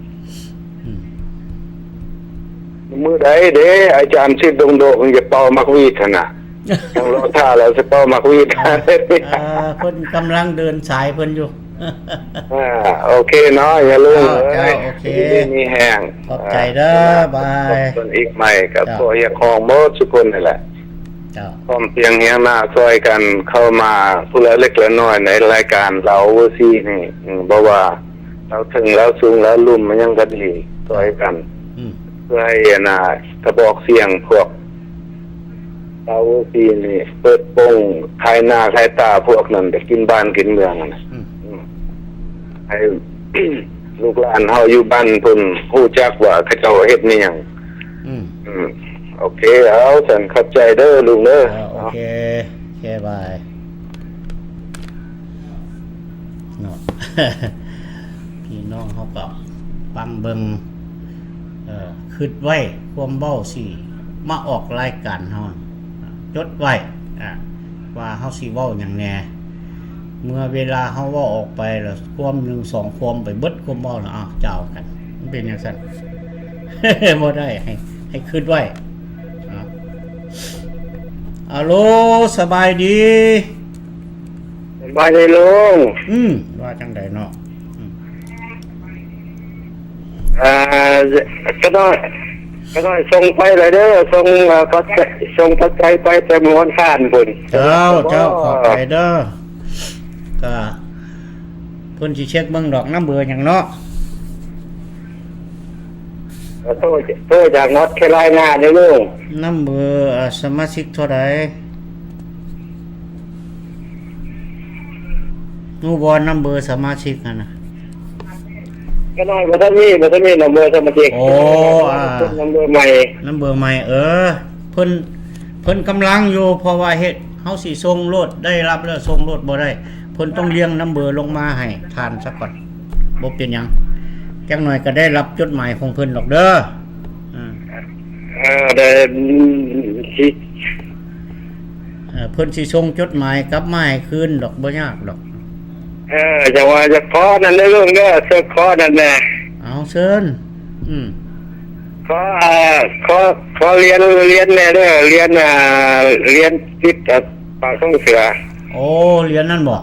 ອືມ ມື້ໃດເດ້ ອາຈານສິດດົງໂດກ ຈະເປົ່າໝາກຫວີດຫັ້ນນະ ຍັງລໍຖ້າລາວຊິເປົ່າໝາກຫວີດ ອ່າ ເພິ່ນກຳລັງເດີນສາຍເພິ່ນຢູ່ ອ່າ ໂອເຄເນາະ ຢ່າລືມເອີຍ ເຈົ້າ ໂອເຄ ຢູ່ດີມີແຮງ ຂອບໃຈເດີ ອ່າ ບາຍ ພົບກັນອີກໃໝ່ ກໍ ເຈົ້າ ຂໍຮຽກຮ້ອງໝົດທຸກຄົນນີ້ແຫຼະ ເຈົ້າ ພ້ອມພຽງຮຽງໜ້າຊ່ອຍກັນເຂົ້າມາຜູ້ລະເລັກລະນ້ອຍໃນລາຍການລາວໂອຊີນີ້ ອືມ ບໍ່ວ່າລາວເທິງລາວສູງລາວລຸ່ມ ມັນຫຍັງກໍດີ ຊ່ອຍກັນ ອືມ ເພື່ອໃຫ້ອັນນ່າ ກະບອກສຽງພວກລາວໂອຊີນີ້ ເປີດໂປງ ຂາຍໜ້າຂາຍຕາພວກນັ້ນ ໄປກິນບ້ານກິນເມືອງຫັ້ນນະ ອືມ ອືມ ໃຫ້ລູກຫຼານເຮົາຢູ່ບ້ານພຸ້ນ ຮູ້ຈັກວ່າເຂົາເຈົ້າເຮັດແມ່ນຫຍັງ ອືມ ອືມ ໂອເຄ ເອົາ ຊັ້ນຂອບໃຈເດີລຸງເດີ ເອີ ໂອເຄ ໂອເຄ ບາຍ ເນາະ ພີ່ນ້ອງເຮົາກໍຟັງເບິ່ງ ເອີ ຄິດໄວ້ຄວາມເວົ້າຊິມາອອກລາຍການເຮົາ ຈົດໄວ້ ອ່າ ວ່າເຮົາຊິເວົ້າຫຍັງແດ່ ເມື່ອເວລາເຮົາເວົ້າອອກໄປແລ້ວ ຄວາມໜຶ່ງສອງຄວາມໄປເບິດຄວາມເວົ້າແລ້ວ ອ້າວ ຈາວກັນ ມັນເປັນຈັ່ງຊັ້ນ ບໍ່ໄດ້ ໃຫ້ ໃຫ້ຄິດໄວ້ ອາໂລ ສະບາຍດີ ສະບາຍດີລຸງ ອືມ ວ່າຈັ່ງໃດເນາະ ອືມ ເອີ ກໍຕ້ອງ ຂ້ານ້ອຍສົ່ງໄປແລ້ວເດີ ສົ່ງ ເອີ ປັດໄຈ ສົ່ງປັດໄຈໄປແຕ່ມື້ວັນອັງຄານພຸ້ນ. ເຈົ້າ ເຈົ້າ ຂອບໃຈເດີ. ກະເພິ່ນຊິເຊັກເບິ່ງດອກ ນຳເບີຫຍັງເນາະ. ໂທ ໂທຈາກນອດແຄໂຣໄລນາເດີລຸງ. ນຳເບີ ອາ ສະມາຊິກເທົ່າໃດ? ຮູ້ບໍ່ ນຳເບີສະມາຊິກຫັ້ນນະ? ກໍນ້ອຍບໍ່ທັນມີ ບໍ່ທັນມີນຳເບີສະມາຊິກ. ໂອ້ ອ່າ ນຳເບີໃໝ່ ນຳເບີໃໝ່. ເອີ ເພິ່ນ ເພິ່ນກຳລັງຢູ່ ເພາະວ່າເຮັດ ເຮົາຊິສົ່ງໂລດ ໄດ້ຮັບແລ້ວສົ່ງໂລດບໍ່ໄດ້ ເພິ່ນຕ້ອງລຽງນຳເບີລົງມາໃຫ້ທ່ານສາກ່ອນ. ບໍ່ເປັນຫຍັງ ຈັກໜ່ອຍກໍໄດ້ຮັບຈົດໝາຍຂອງເພິ່ນດອກເດີ. ເອີ ເອີ ໄດ້ ຊິ ເອີ ເພິ່ນຊິສົ່ງຈົດໝາຍກັບມາໃຫ້ຄືນດອກ ບໍ່ຍາກດອກ. ເອີ ຈັ່ງວ່າຈະຂໍນັ້ນເດີລຸງເດີ ເຊີນຂໍນັ້ນແດ່. ເອົາ ເຊີນ. ອືມ ຂໍ ຂໍ ຂໍຫຼຽນ ຫຼຽນແດ່ເດີ ຫຼຽນ ອ່າ ຫຼຽນຕິດ ອ່າ ປາກຂອງເສືອ. ໂອ້ ຫຼຽນນັ້ນບໍ?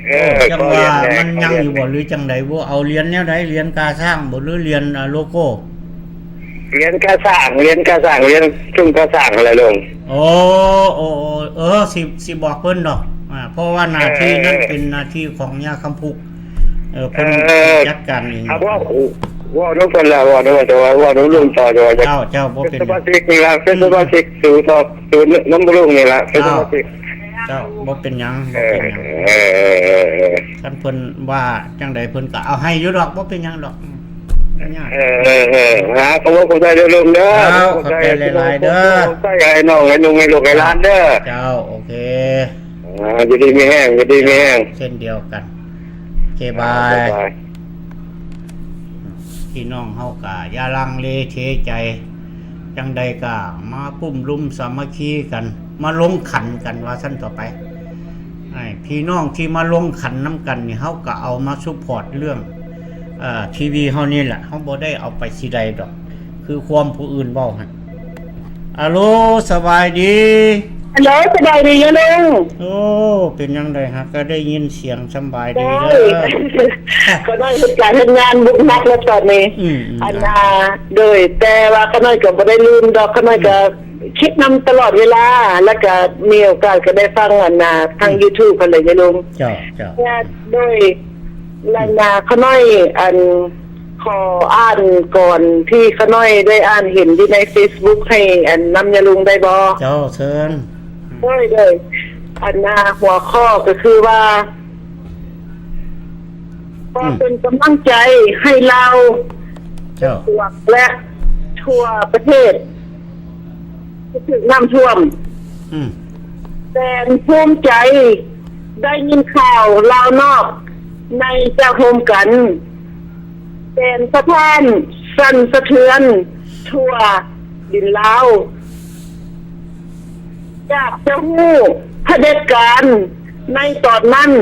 ເອີ ຈັ່ງວ່າມັນຍັງຢູ່ບໍ ຫຼືຈັ່ງໃດ? ບໍ່ ເອົາຫຼຽນແນວໃດ? ຫຼຽນກາຊ້າງບໍ ຫຼືຫຼຽນ ອ່າ ໂລໂກ້? ຫຼຽນກາຊ້າງ ຫຼຽນກາຊ້າງ ຫຼຽນຊຸມກາຊ້າງຫັ້ນແຫຼະລຸງ. ໂອ້ ໂອ້ ເອີ ຊິ ຊິບອກເພິ່ນດອກ ອ່າ ເພາະວ່າໜ້າທີ່ນັ້ນເປັນໜ້າທີ່ຂອງຍາຄຳພຸກ. ເອີ ເພິ່ນຈັດການເອງ. ເວົ້າ ເວົ້ານຳເພິ່ນລະ ເວົ້ານຳເພິ່ນ ແຕ່ວ່າເວົ້ານຳລຸງຕໍ່ ແຕ່ວ່າ ເຈົ້າ ເຈົ້າ ບໍ່ເປັນຫຍັງ ສະມາຊິກນີ້ລະ ເປັນສະມາຊິກ ອືມ ສູ່ຕໍ່ ສູ່ນຳລຸງນີ້ລະ ເປັນສະມາຊິກ. ເຈົ້າ ບໍ່ເປັນຫຍັງ ບໍ່ເປັນຫຍັງ. ເອີ ເອີ ເອີ ເອີ ຄັນເພິ່ນວ່າຈັ່ງໃດ ເພິ່ນກໍເອົາໃຫ້ຢູ່ດອກ ບໍ່ເປັນຫຍັງດອກ. ອືມ ບໍ່ຍາກ. ເອີ ເອີ ເອີ ຫາ ຂອບໃຈເດີລຸງເດີ. ເຈົ້າ ຂອບໃຈຫຼາຍໆເດີ ຂອບໃຈໃຫ້ນ້ອງ ໃຫ້ລຸງ ໃຫ້ລູກ ໃຫ້ຫຼານເດີ. ເຈົ້າ ໂອເຄ. ອ່າ ຢູ່ດີມີແຮງ ຢູ່ດີມີແຮງ ເຊັ່ນດຽວກັນ. ໂອເຄ ບາຍ ບາຍ. ພີ່ນ້ອງເຮົາກະຢ່າລັງເລເທໃຈ ຈັ່ງໃດກະມາກຸ້ມລຸມສາມັກຄີກັນ ມາລົງຂັນກັນວ່າຊັ້ນຕໍ່ໄປ. ໃຫ້ພີ່ນ້ອງທີ່ມາລົງຂັນນຳກັນນີ້ ເຮົາກະເອົາມາຊັບພອດເລື່ອງ ເອີ ທີວີເຮົານີ້ແຫຼະ ເຮົາບໍ່ໄດ້ເອົາໄປຊິໃດດອກ ຄືຄວາມຜູ້ອື່ນເວົ້າຫັ້ນ. ອາໂລ ສະບາຍດີ. ອາໂລ ສະບາຍດີຢູ່ລຸງ. ໂອ້ ເປັນຈັ່ງໃດຫາກະໄດ້ຍິນສຽງສຳບາຍດີເດີ. ກໍໄດ້ເຮັດການເຮັດງານບຸກໜັກແລ້ວຕອນນີ້. ອືມ ອືມ ອັນ ອ່າ ໂດຍ ແຕ່ວ່າຂ້ານ້ອຍກໍບໍ່ໄດ້ລືມດອກ ຂ້ານ້ອຍກໍ ອືມ ຄິດນຳຕະຫຼອດເວລາ ແລ້ວກໍມີໂອກາດກໍໄດ້ຟັງ ອັນ ອ່າ ທາງ ອືມ ຢູທູບຫັ້ນແຫຼະຢູ່ລຸງ. ເຈົ້າ ເຈົ້າ ໂດຍ ແລ້ວນະ ຂ້ານ້ອຍ ອັນ ຂໍອ່ານກ່ອນທີ່ຂ້ານ້ອຍໄດ້ອ່ານເຫັນຢູ່ໃນເຟສບຸກໃຫ້ ອັນ ນຳຍາລຸງໄດ້ບໍ່? ເຈົ້າ ເຊີນ. ໂດຍ ໂດຍ ອັນນະ ຫົວຂໍ້ກໍຄືວ່າ ຂໍເປັນກຳລັງໃຈໃຫ້ລາວ ເຈົ້າ ແລະ ທົ່ວປະເທດ ທີ່ຖືກນ້ຳຖ້ວມ. ອືມ ແສນພູມໃຈໄດ້ຍິນຂ່າວລາວນອກໃນຈາກໂຮມກັນ ແສນສະທ້ານສັ່ນສະເທືອນທົ່ວດິນລາວ. ຢາກຈະຮູ້ຜະເດັດການໃນຕອນນັ້ນ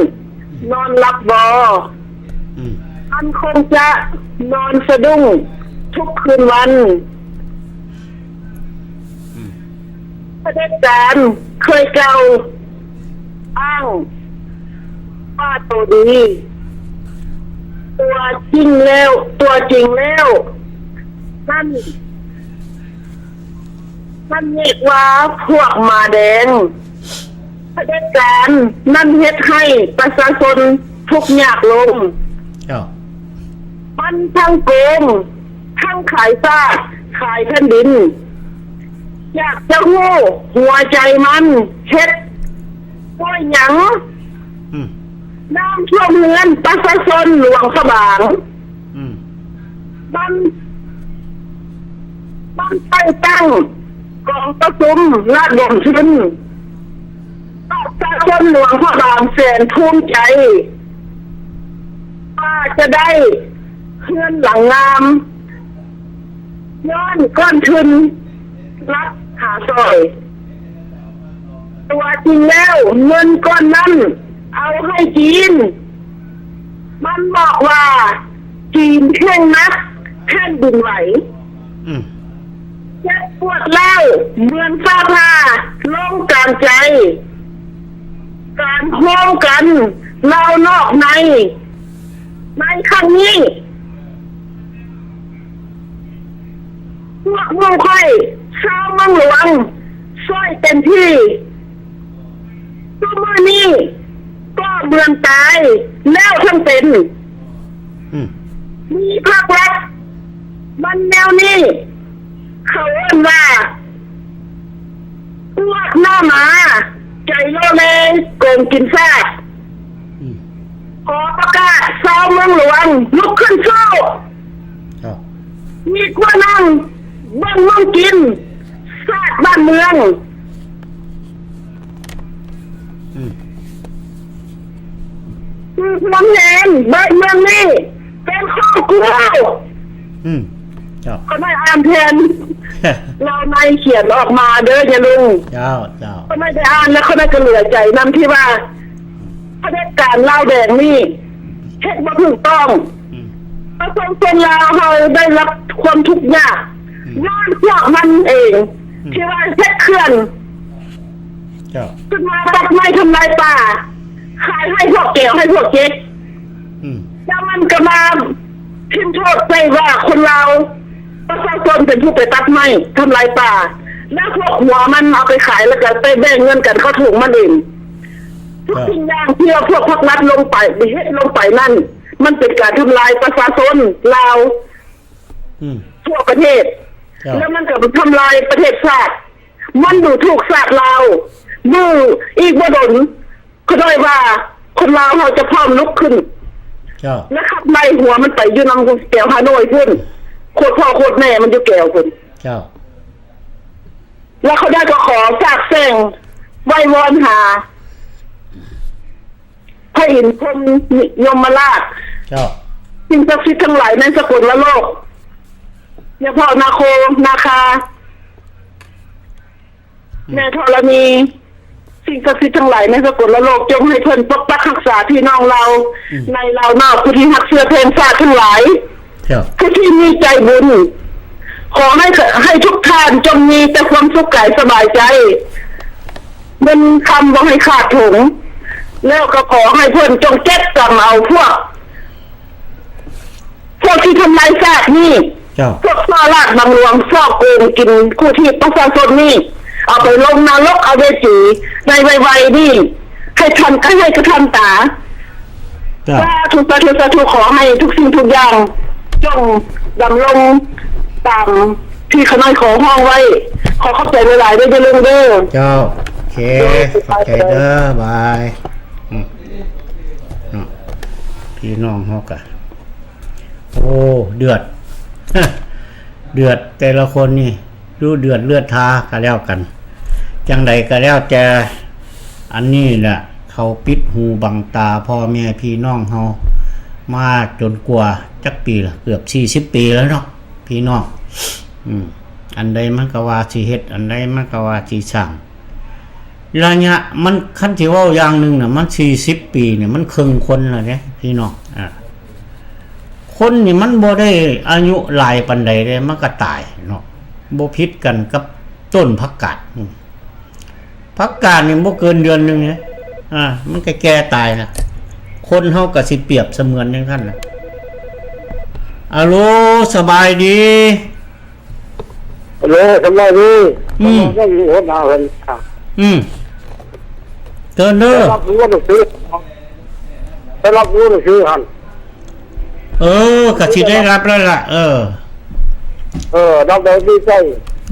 ນອນຫຼັບບໍ່? ອືມ ມັນຄົງຈະນອນສະດຸ້ງທຸກຄືນວັນ. ອືມ ຜະເດັດການເຄີຍກ່າວອ້າງວ່າໂຕດີ ຕົວຈິງແລ້ວ ຕົວຈິງແລ້ວນັ້ນ ມັນຮຽກວ່າພວກໝາແດງ. ຜະເດັດການນັ້ນເຮັດໃຫ້ປະຊາຊົນທຸກຍາກລົງ. ເຈົ້າ ມັນທັງໂກງ ທັງຂາຍຊາດ ຂາຍແຜ່ນດິນ. ຢາກຈະຮູ້ຫົວໃຈມັນເຮັດດ້ວຍຫຍັງ? ອືມ ນ້ຳຖ້ວມເຮືອນປະຊາຊົນຫຼວງພະບາງ. ອືມ ມັນ ມັນໄດ້ຕັ້ງກອງປະຊຸມລະດົມທຶນ. ປະຊາຊົນຫຼວງພະບາງແສນພູມໃຈວ່າຈະໄດ້ເຮືອນຫຼັງງາມ ຍ້ອນກ້ອນທຶນລັດຫາຊ່ອຍ. ຕົວຈິງແລ້ວເງິນກ້ອນນັ້ນເອົາໃຫ້ຈີນ. ມັນບອກວ່າຈີນເຄັ່ງໜັກແຜ່ນດິນໄຫວ. ອືມ ເຈັບປວດແລ້ວເໝືອນຟ້າຜ່າລົງກາງໃຈ. ການໂຮມກັນລາວນອກໃນ ໃນຄັ້ງນີ້ ເພື່ ພວກໝູ່ຂ້ອຍ ຊາວເມືອງຫຼວງ ຊ່ອຍເຕັມທີ່. ທຸກມື້ນີ້ກໍເໝືອນຕາຍແລ້ວທັງເປັນ. ອືມ ມີພາກລັດມັນແນວນີ້ ເຂົາເອີ້ນວ່າ ພວກໜ້າໝາ ໃຈໂລເລ ໂກງກິນຊາດ. ອືມ ຂໍປະກາດຊາວເມືອງຫຼວງ ລຸກຂຶ້ນສູ້! ເຈົ້າ ມີກວ່ານັ່ງເບິ່ງເມືອງກິນ ຊາດບ້ານເມືອງ. ອືມ ຄືພວງແຮງບ້ານເມືອງນີ້ ເປັນຂອງກູ. ອືມ ເຈົ້າ ຂ້ານ້ອຍອ່ານແທນ ເຫຼົ່າໃນຂຽນອອກມາເດີຍາລຸງ. ເຈົ້າ ເຈົ້າ ຂ້ານ້ອຍໄດ້ອ່ານແລ້ວ ຂ້ານ້ອຍກໍເຫຼືອໃຈນຳທີ່ວ່າ ຜະເດັດການລາວແດງນີ້ເຮັດບໍ່ຖືກຕ້ອງ. ອືມ ປະຊາຊົນລາວເຮົາໄດ້ຮັບຄວາມທຸກຍາກ ອືມ ຍ້ອນພວກມັນເອງ ອືມ ທີ່ວ່າເຮັດເຂື່ອນ. ເຈົ້າ ຂຶ້ນມາຕັດໄມ້ທຳລາຍປ່າ ຂາຍໃຫ້ພວກແກວໃຫ້ພວກເຈັກ. ອືມ ແລ້ວມັນກໍມາຖິ້ມໂທດໃສ່ວ່າຄົນລາວ ປະຊາຊົນເປັນຜູ້ໄປຕັດໄມ້ທຳລາຍປ່າ ແລ້ວພວກຫົວມັນເອົາໄປຂາຍ ແລ້ວກໍໄປແບ່ງເງິນກັນເຂົ້າຖົງມັນເອງ. ທຸກສິ່ງຢ່າງທີ່ວ່າພວກພັກລັດລົງໄປ ໄດ້ເຮັດລົງໄປນັ້ນ ມັນເປັນການທຳລາຍປະຊາຊົນລາວ ອືມ ທົ່ວປະເທດ. ເຈົ້າ ແລ້ວມັນກໍທຳລາຍປະເທດຊາດ. ມັນດູຖູກຊາດລາວ. ບໍ່ອີກບໍ່ດົນ ຂ້ານ້ອຍວ່າຄົນລາວເຮົາຈະພ້ອມລຸກຂຶ້ນ. ເຈົ້າ ແລະ ຂັບໄລ່ຫົວມັນໄປຢູ່ນຳແຖວຮາໂນ້ຍພຸ້ນ. ໂຄດພໍ່ໂຄດແມ່ມັນຢູ່ແກວພຸ້ນ. ເຈົ້າ ແລະ ຂ້ານ້ອຍກໍຂໍສາບແຊ່ງໄຫວ້ວອນຫາພະອິນພົມຍົມມະລາດ. ເຈົ້າ ສິ່ງສັກສິດທັງຫຼາຍໃນສະກົນລະໂລກ ຍາພໍ່ນາໂຄ ນາຄາ ອືມ ແມ່ທໍລະນີ ສິ່ງສັກສິດທັງຫຼາຍໃນສະກົນລະໂລກ ຈົ່ງໃຫ້ເພິ່ນປົກປັກຮັກສາພີ່ນ້ອງລາວ ອືມ ໃນລາວນອກ ຜູ້ທີ່ຮັກເຊື້ອແພງຊາດທັງຫຼາຍ. ເຈົ້າ ຜູ້ທີ່ມີໃຈບຸນ ຂໍໃຫ້ ໃຫ້ທຸກທ່ານຈົ່ງມີແຕ່ຄວາມສຸກກາຍສະບາຍໃຈ ເງິນຄຳບໍ່ໃຫ້ຂາດຖົງ ແລ້ວກໍຂໍໃຫ້ເພິ່ນຈົ່ງເກັບກຳເອົາພວກ ພວກທີ່ທຳລາຍຊາດນີ້. ເຈົ້າ ພວກສໍ້ລາດບັງຫຼວງ ສໍ້ໂກງກິນ ຜູ້ທີ່ປະຊາຊົນນີ້ ເອົາໄປລົງນະລົກອະເວຈີໃນໄວໆນີ້ ໃຫ້ທັນ ໃຫ້ກະທັນຕາ. ເຈົ້າ ສາທຸ ສາທຸ ສາທຸ ຂໍໃຫ້ທຸກສິ່ງທຸກຢ່າງຈົ່ງດຳລົງຕາມທີ່ຂ້ານ້ອຍຂໍຮ້ອງໄວ້. ຂໍຂອບໃຈຫຼາຍໆເດີຍາລຸງເດີ. ເຈົ້າ ໂອເຄ ຂອບໃຈເດີ ບາຍ. ອືມ ເນາະ ພີ່ນ້ອງເຮົາກະ ໂອ້ ເດືອດ ເດືອດ ແຕ່ລະຄົນນີ້ ດຸເດືອດເລືອດທາກະແລ້ວກັນ. ຈັ່ງໃດກະແລ້ວແຕ່ ອັນນີ້ແຫຼະ ເຂົາປິດຫູບັງຕາພໍ່ແມ່ພີ່ນ້ອງເຮົາມາຈົນກວ່າຈັກປີລະ ເກືອບສີ່ສິບປີແລ້ວເນາະ ພີ່ນ້ອງ. ອືມ ອັນໃດມັນກະວ່າຊິເຮັດ ອັນໃດມັນກະວ່າຊິສ້າງ ໄລຍະມັນ ຄັນຊິເວົ້າຢ່າງໜຶ່ງນະ ມັນສີ່ສິບປີນີ້ ມັນເຄິ່ງຄົນແລ້ວເດ້ພີ່ນ້ອງ. ອາ ຄົນນີ້ມັນບໍ່ໄດ້ອາຍຸຫຼາຍປານໃດເດ້ ມັນກໍຕາຍເນາະ ບໍ່ຜິດກັນກັບຕົ້ນຜັກກາດ. ອືມ ຜັກກາດນີ້ບໍ່ເກີນເດືອນໜຶ່ງເດ້ ອາ ມັນກໍແກ່ຕາຍລະ. ຄົນເຮົາກໍຊິປຽບສະເໝືອນຈັ່ງຊັ້ນລະ. ອາໂລ ສະບາຍດີ. ໂລ ສະບາຍດີ. ອືມ ຍັງຢູ່ຫົວໜ້າເພິ່ນ. ອືມ ເຊີນເດີ ໄປຮັບຮູ້ໜັງສື ໄປຮັບຮູ້ໜັງສືຫັ້ນ. ເອີ ກະຊິໄດ້ຮັບແລ້ວລະ. ເອີ ເອີ ຮັບແລ້ວດີໃຈ.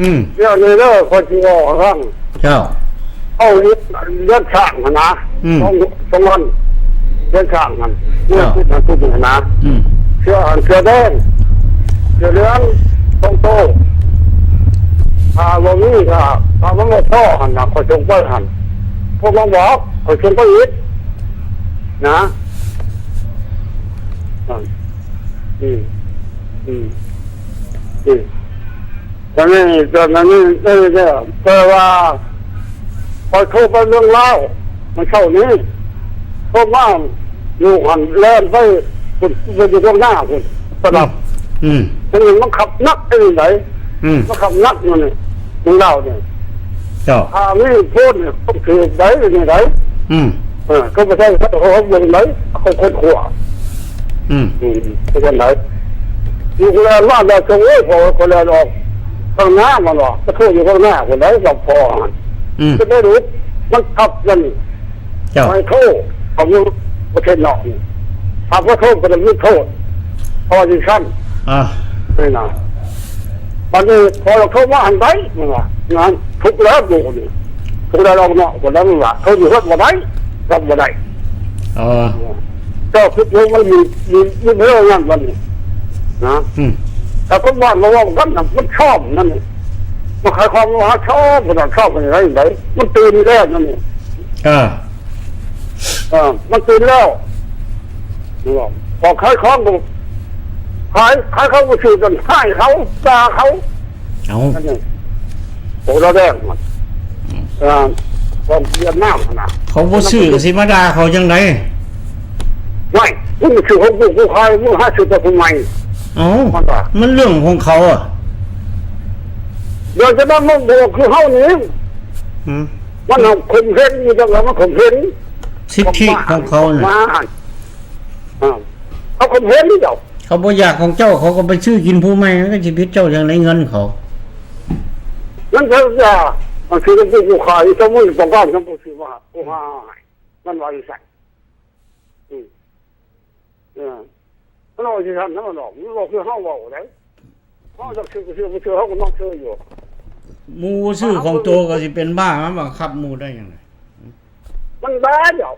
ອືມ ດຽວນີ້ເດີ ຂ້ອຍຊິເວົ້າໃຫ້ຟັງ. ເຈົ້າ ເອົາເລື່ອງ ເລື່ອງຊ້າງຫັ້ນນະ. ອືມ ສອງ ສອງອັນ ເລື່ອງຊ້າງຫັ້ນ ເມື່ອ ເຈົ້າ ພຸດຫັ້ນພຸດຫັ້ນນະ. ອືມ ເສື້ອຫັ້ນ ເສື້ອແດງ ເສື້ອເຫຼືອງ ສອງໂຕ. ຖ້າບໍ່ມີກໍ ຖ້າມັນບໍ່ພໍຫັ້ນນະ ຂ້ອຍສົ່ງໄປຫັ້ນ ພວກມັນບອກ ຂ້ອຍສົ່ງໄປອີກນະ. ອືມ ອືມ ອືມ ຕອນນີ້ ຕອນນີ້ ເອີ ແຕ່ວ່າ ຂ້ອຍໂທໄປເມືອງລາວ ມື້ເຊົ້ານີ້ ໂທມາ ລູກຫັ້ນແລ່ນໄປພຸ້ນ ໄປຢູ່ກອງນາພຸ້ນ ສະດັບ. ອືມ ອືມ ມັນຂັບໜັກອີ່ຫຼີໃດ. ອືມ ມັນຂັບໜັກຢູ່ນີ້ ເມືອງລາວນີ້. ເຈົ້າ ຖ້າມີໂພນນີ້ ຕ້ອງຖືກໄດ໋ ນີ້ໄດ໋. ອືມ ເອີ ກໍບໍ່ໃຊ່ເຂົາເບິ່ງໄດ໋ ເຂົາຄົ້ນຄວ້າ. ອືມ ອືມ ເປັນຈັ່ງໃດ? ຢູ່ໂຄລາດມາແລ້ວ ໂອ້ຍ ພໍໂຄລາດອອກ ຂ້າງໜ້າມັນວ່າ ໄປໂທຢູ່ຂ້າງໜ້າພຸ້ນໃດ ລອບພໍຫັ້ນ ອືມ ຈະໄດ້ຫຼຸດ ມັນທັບກັນ ເຈົ້າ ໄປໂທ ເຂົາຢູ່ປະເທດນອກນີ້ ຖ້າບໍ່ໂທກໍໄດ້ຫຼຸດໂທດ ເຂົາວ່າຈັ່ງຊັ້ນ ອ່າ ນີ້ນະ ບັດນີ້ພໍໂທມາຫັ້ນໄດ ມັນວ່າ ນັ້ນ ທຸກແລ້ວໂຕນີ້ ທຸກແລ້ວອອກນອກພຸ້ນແລ້ວ ມັນວ່າ ໂທຢູ່ເຮືອນບໍ່ໄດ້ ຮັບບໍ່ໄດ້ ອໍ ເຈົ້າຄິດເບິ່ງ ມັນມີ ມີ ມີເລື່ອງຫຍັງບັດນີ້ນະ ອືມ ແຕ່ຄົນບ້ານມາເວົ້າກັນນະ ມັນຊອມນັ້ນ ມາຂາຍຂອງ ມາຊອມ ມັນຊອມກັນໄດ້ໃດ ມັນຕື່ນແລ້ວນັ້ນ ເອີ ເອີ ມັນຕື່ນແລ້ວ ອອກຂາຍຂອງກໍຂາຍ ຂາຍຂອງບໍ່ຖືກກັນ ຮ້າຍເຂົາ ດ່າເຂົາ ເອົ້າ ອັນນີ້ ໂອ້ ລາວແດງ ອືມ ອ່າ ຂອງຫວຽດນາມຫັ້ນນະ ເຂົາບໍ່ຊື້ກໍຊິມາດ່າເຂົາຈັ່ງໃດ? ໄວ້ ມຶງຊື້ຂອງກູ ກູຂາຍ ມຶງຫາຊື້ແຕ່ຜູ້ໃໝ່ ເອົ້າ ມັນວ່າ ມັນເລື່ອງຂອງເຂົາອະ ດຽວຈະມາມາບອກຄືເຮົານີ້ ອືມ ມັນເອົາຂົ່ມເຫັງຢູ່ຈັ່ງໃດ ມັນຂົ່ມເຫັງ ສິດທິຂອງເຂົານະ ມາ ອ່າ ເຂົາຂົ່ມເຫັງນີ້ເຈົ້າ ເຂົາບໍ່ຢາກຂອງເຈົ້າ ເຂົາກໍໄປຊື້ກິນຜູ້ໃໝ່ ມັນກໍຊິຜິດເຈົ້າຈັ່ງໃດ ເງິນເຂົາ ເງິນເຂົາຈະ ມັນຄືເປັນຜູ້ຂາຍ ເຈົ້າມື້ປະກອບ ເຈົ້າບໍ່ຊື້ມາ ໂອ້ ຫາຍ ມັນວ່າຈັ່ງຊັ້ນ ອືມ ເອີ ມັນເວົ້າຈັ່ງຊັ້ນນະ ມັນເວົ້າ ມັນເວົ້າຄືເຮົາເວົ້າໃດ ເຮົາຢາກຊື້ກໍຊື້ ບໍ່ຊື້ເຮົາກໍມັກຊື້ຢູ່ ໝູ່ບໍ່ຊື້ຂອງໂຕກໍຊິເປັນບ້າ ມາບັງຄັບໝູ່ໄດ້ຈັ່ງໃດ? ມັນບ້າດຽວ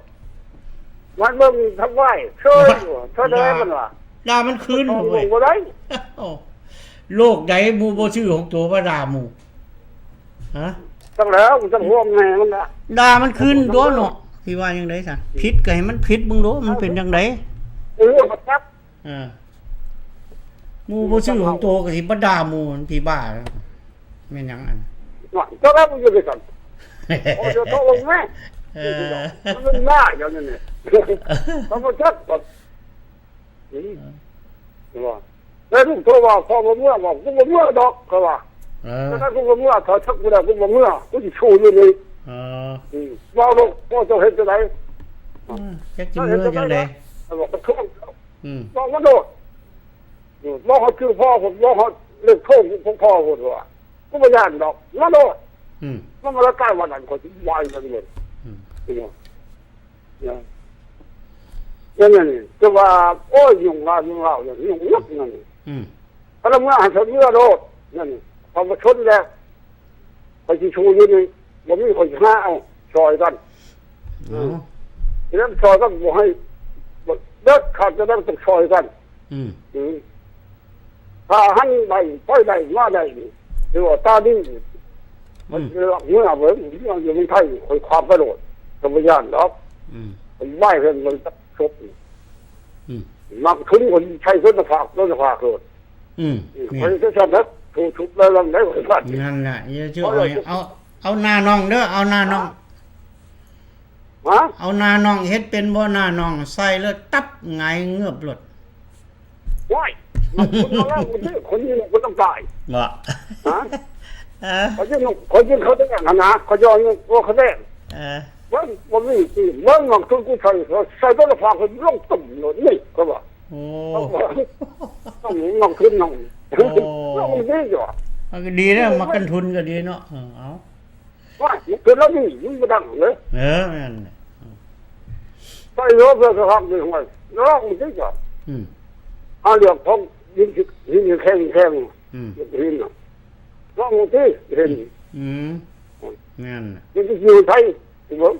ມັນເບິ່ງທຳໄວ ເຊີຍຢູ່ ເຊີຍໄດ້ມັນວ່າ ດ່າມັນຄືນ ເຂົາເບິ່ງບໍ່ໄດ້ ໂລກໃດໝູ່ບໍ່ຊື້ຂອງໂຕມາດ່າໝູ່ ຮະ? ຈັກແລ້ວ ຈັກຫ່ວງແນ່ມັນລະ ດ່າມັນຄືນຕົວະເນາະ ຊິວ່າຈັ່ງໃດຊະ ຜິດກໍໃຫ້ມັນຜິດເບິ່ງໂລດ ມັນເປັນຈັ່ງໃດ ເອີ ມາຈັບ ເອີ ໝູ່ບໍ່ຊື້ຂອງໂຕກໍຊິມາດ່າໝູ່ ມັນຊິບ້າ ແມ່ນຫຍັງອັນ ເຈົ້າລະບໍ່ຢູ່ດ້ວຍກັນ ໂອ້ ເຈົ້າຕົກລົງແມ່ ເອີ ມັນເປັນບ້າຢ່າງນັ້ນນີ້ ເຂົາບໍ່ຈັກ ອືມ ວ່າ ແລ້ວລູກໂທວ່າ ພໍ່ບໍ່ເມືອ ວ່າ ກູບໍ່ເມືອດອກ ເຂົາວ່າ ເອີ ແຕ່ຖ້າກູບໍ່ເມືອ ຖ້າຈັກບໍ່ໄດ້ ກູບໍ່ເມືອ ກູຊິສູ້ຢູ່ນີ້ ເອີ ອືມ ເວົ້າໂລດ ພໍ່ເຈົ້າເຮັດຈັ່ງໃດ ອືມ ຈັກຊິເມືອຈັ່ງໃດ ເຂົາວ່າ ອືມ ເວົ້າມາໂລດ ອືມ ເວົ້າຮອດຊື່ພໍ່ພຸ້ນ ເວົ້າຮອດເລກໂທຂອງພໍ່ພຸ້ນວ່າ ກູບໍ່ຢ້ານດອກ ມາໂລດ ອືມ ມາ ມາລະກາຍວ່ານັ້ນ ຂ້ອຍຊິວາຍມັນເລີຍ ອືມ ເອີ ນັ້ນ ນັ້ນ ແຕ່ວ່າ ໂອ້ຍ ຫຍຸ້ງລາວ ຫຍຸ້ງລາວ ຫຍຸ້ງນັກນັ້ນ ອືມ ພະລະເມືອຫັ້ນ ເຂົາເມືອໂລດ ນັ້ນ ເຂົາບໍ່ຊົນແລ້ວ ຂ້ອຍຊິສູ້ຢູ່ນີ້ ບໍ່ມີ ຂ້ອຍຊິຫາເອົາຊ່ອຍກັນ ເອົາ ອືມ ຊິນຳຊ່ອຍກັນ ບໍ່ໃຫ້ ເດັດຂາດຈະຕ້ອງຊ່ອຍກັນ ອືມ ອືມ ຖ້າຫັນໄດ້ ໄປໄດ້ ມາໄດ້ນີ້ ຖືວ່າຕາດີ ອືມ ມັນເມືອເບິ່ງ ເມືອຢູ່ເມືອງໄທ ຂ້ອຍຄວາມໄປໂລດ ກໍບໍ່ຢ້ານດອກ ອືມ ຂ້ອຍໄປເຫັນມັນຈັກສົບນີ້ ອືມ ມັກທຶນຄົນໃຊ້ຄົນລະພາກ ຄົນລະພາກໂລດ ອືມ ອືມ ແມ່ນ ຂ້ອຍຈະຊັ້ນນະ ຖືກທຸບໄດ້ລຳໄດ້ ຂ້ອຍວ່າ ນັ້ນລະ ຢ່າຈື່ ເອົາ ເອົາໜ້ານ້ອງເດີ ເອົາໜ້ານ້ອງ ຮະ? ເອົາໜ້ານ້ອງເຮັດເປັນບໍ່? ໜ້ານ້ອງໃສ່ແລ້ວຕັບຫງາຍເງືອບໂລດ. ໂອ້ຍ ຄົນລາວມັນເດ້ ຄົນນີ້ມັນຕ້ອງຕາຍ ບໍ່ ຮະ? ເອີ ເຂົາຈຶ່ງ ເຂົາຈຶ່ງເຂົາແດງຫັ້ນນະ ເຂົາຍ້ອນໂອເຂົາແດງ ເອີ ເບິ່ງບໍ່ມີຕິ ເບິ່ງໜອງທຶນກູໃສ່ ໃສ່ໂທລະພາບເພິ່ນລົງຕຸ້ມໂລດນີ້ ເຂົາວ່າ ໂອ້ ໜອງທຶນນ້ອງ ໂອ້ ລົງນີ້ຢູ່ ມັນກໍດີແລ້ວ ມັກກັນທຶນກໍດີເນາະ ເອີ ເອົາ. ວ່າມັນເປັນລະນີ້ ມັນບໍ່ດັງເລີຍ ເອີ ແມ່ນແຫຼະ ໄປໂລດເພື່ອສະພາບນີ້ ຫ້ວຍ ລອງມັນຕິຈະ ອືມ ຫາເລື່ອງຂອງຫີນ ຫີນແຂງ ແຂງ ອືມ ຫີນນະ ລອງມັນຕິເຫັນ ອືມ ແມ່ນແຫຼະ ມັນຊິຢູ່ໃສ ຊິເບິ່ງ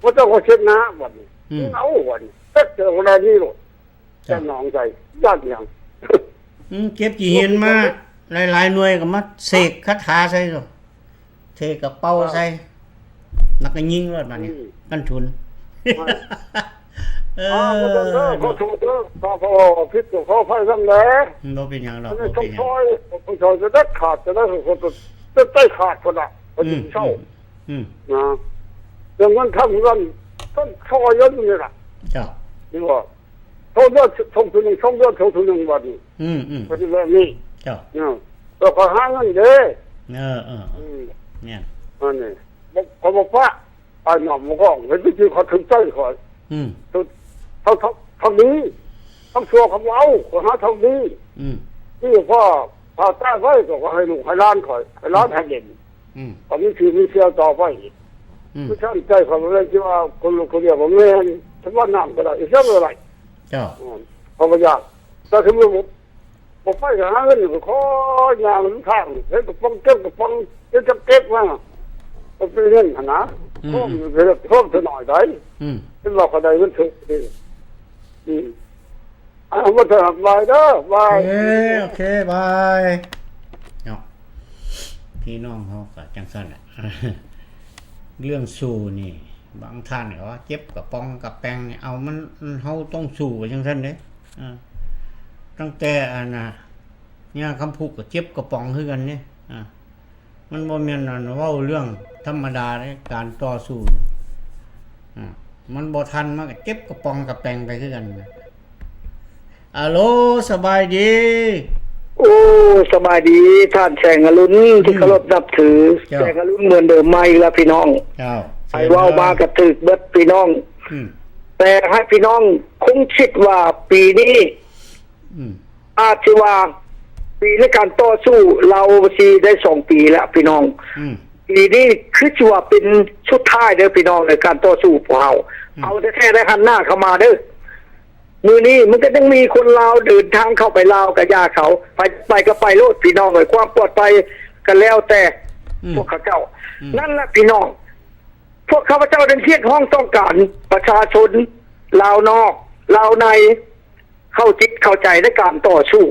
ບໍ່ຕ້ອງເຮັດໜ້າບັດນີ້ ອືມ ເອົາບັດນີ້ ເຮັດແຕ່ລະນີ້ໂລດ ເຈົ້າ ຈະໜອງໃສ່ ຢ້ານຫຍັງ ອືມ ເກັບຂີ້ຫີນມາຫຼາຍໆໜ່ວຍ ກໍມາເສກຄາຖາໃສ່ໂລດ ເທກະເປົາໃສ່ ອ່າ ແລ້ວກໍຍິງໂລດບາດນີ້ ອືມ ກັນທຸນ ເອີ ອ່າ ບໍ່ເປັນເດີ ຂໍໂທດເດີ ຖ້າເວົ້າຜິດກໍຂໍອະໄພນຳແດ່ ບໍ່ເປັນຫຍັງດອກ ອັນນີ້ ບໍ່ເປັນຫຍັງ ຕ້ອງຊ່ອຍ ຕ້ອງຊ່ອຍຈະເດັດຂາດ ຈະໄດ້ ຈະໄດ້ຂາດພຸ້ນລະ ເພິ່ນ ອືມ ເຊົາ ອືມ ອືມ ນະ ເລື່ອງເງິນຄຳເງິນ ຕ້ອງຊ່ອຍເງິນນີ້ລະ ເຈົ້າ ນີ້ວ່າ ໂທເດີ ສົ່ງເທື່ອໜຶ່ງ ສອງເດືອນ ສົ່ງເທື່ອໜຶ່ງ ບາດນີ້ ອືມໆ ກໍຊິແບບນີ້ ເຈົ້າ ເອີ ແລ້ວຂ້ອຍຫາເງິນເດ້ ເອີໆ ອືມ ແມ່ນ ອັນນີ້ ບໍ່ ຂ້ອຍບໍ່ປະ ອ້າຍນ້ອງບໍ່ກ້ອງ ເຮັດວິທີຂ້ອຍຖືກໃຈຂ້ອຍ ອືມ ຖືກ ເຂົາ ເຂົາ ເຂົາດີ ເຂົາຊົ່ວເຂົາບໍ່ເອົາ ຂ້ອຍຫາເຂົາດີ ອືມ ນີ້ພໍ ຖ້າຕາຍໄປກໍໃຫ້ລູກໃຫ້ຫຼານຂ້ອຍ ໃຫ້ຫຼານໃຫ້ເຫຼັ້ນ ອືມ ກໍມີຊື່ມີສຽງຕໍ່ໄປອີກ ອືມ ຄືທາງໃຈຂ້ອຍບໍ່ແມ່ນຊິວ່າຄົນລູກຄົນດຽວ ບໍ່ແມ່ນ ສະຫວັນນ້ຳກໍໄດ້ ອີສັງກໍໄດ້ ເຈົ້າ ອືມ ເພາະວ່າຢາກ ແຕ່ສົມມຸດບໍ່ ບໍ່ໄປຫາເງິນ ກໍຂໍຍ່າງນຳທາງ ເຫັນກະປ໋ອງ ເກັບກະປ໋ອງ ເຮັດຈັກເກັບມາ ກໍເປັນເງິນຫັ້ນນະ ອືມ ໂຮມ ໂຮມເທື່ອໜ້ອຍໃດ ອືມ ເຫັນວ່າເຂົາໄດ້ເງິນຖືກ ອືມ ອືມ ເອົາ ບໍ່ເຖິງບາຍເດີ ບາຍ ໂອເຄ ໂອເຄ ບາຍ ເນາະ ພີ່ນ້ອງເຮົາກໍຈັ່ງຊັ້ນແຫຼະ ເລື່ອງຊູ້ນີ້ ບາງທ່ານກໍວ່າເຈັບກະປ໋ອງກະແປງນີ້ ເອົາ ມັນ ເຮົາຕ້ອງສູ້ກັນຈັ່ງຊັ້ນເດ້ ເອີ ຕັ້ງແຕ່ອັນນ່າ ຍ່າຄຳພຸກກໍເຈັບກະປ໋ອງຄືກັນເດ້ ເອີ ມັນບໍ່ແມ່ນອັນເວົ້າເລື່ອງທຳມະດາເດ້ ການຕໍ່ສູ້ ອາ ມັນບໍ່ທັນ ມັນກໍເຈັບກະປ໋ອງກະແປງໄປຄືກັນ. ອາໂລ ສະບາຍດີ. ໂອ້ ສະບາຍດີທ່ານແສງອະລຸນ ທີ່ເຄົາລົບນັບຖື. ເຈົ້າ. ແສງອະລຸນເໝືອນເດີມມາອີກແລ້ວພີ່ນ້ອງ. ເຈົ້າ. ໃຜເວົ້າມາກໍຖືກເບິດພີ່ນ້ອງ. ອືມ. ແຕ່ໃຫ້ພີ່ນ້ອງຄົງຄິດວ່າປີນີ້ ອືມ ອາດຊິວ່າປີໃນການຕໍ່ສູ້ລາວຊິໄດ້ສອງປີແລ້ວພີ່ນ້ອງ. ອືມ. ປີນີ້ຄືຊິວ່າເປັນສຸດທ້າຍເດີພີ່ນ້ອງ ໃນການຕໍ່ສູ້ພວກເຮົາ. ອືມ. ເອົາແທ້ໆ ໄດ້ຫັນໜ້າເຂົ້າມາເດີ. ມື້ນີ້ມັນກໍຍັງມີຄົນລາວເດີນທາງເຂົ້າໄປລາວ ກໍຢ່າເຂົາ ໄປ ໄປກໍໄປໂລດພີ່ນ້ອງເອີຍ ຄວາມປອດໄພກໍແລ້ວແຕ່ ອືມ ພວກເຂົາເຈົ້າ. ອືມ. ນັ້ນລະພີ່ນ້ອງ ພວກຂ້າພະເຈົ້າຈຶ່ງຮຽກຮ້ອງຕ້ອງການປະຊາຊົນລາວນອກ ລາວໃນ ເຂົ້າຈິດເຂົ້າໃຈໃນການຕໍ່ສູ້.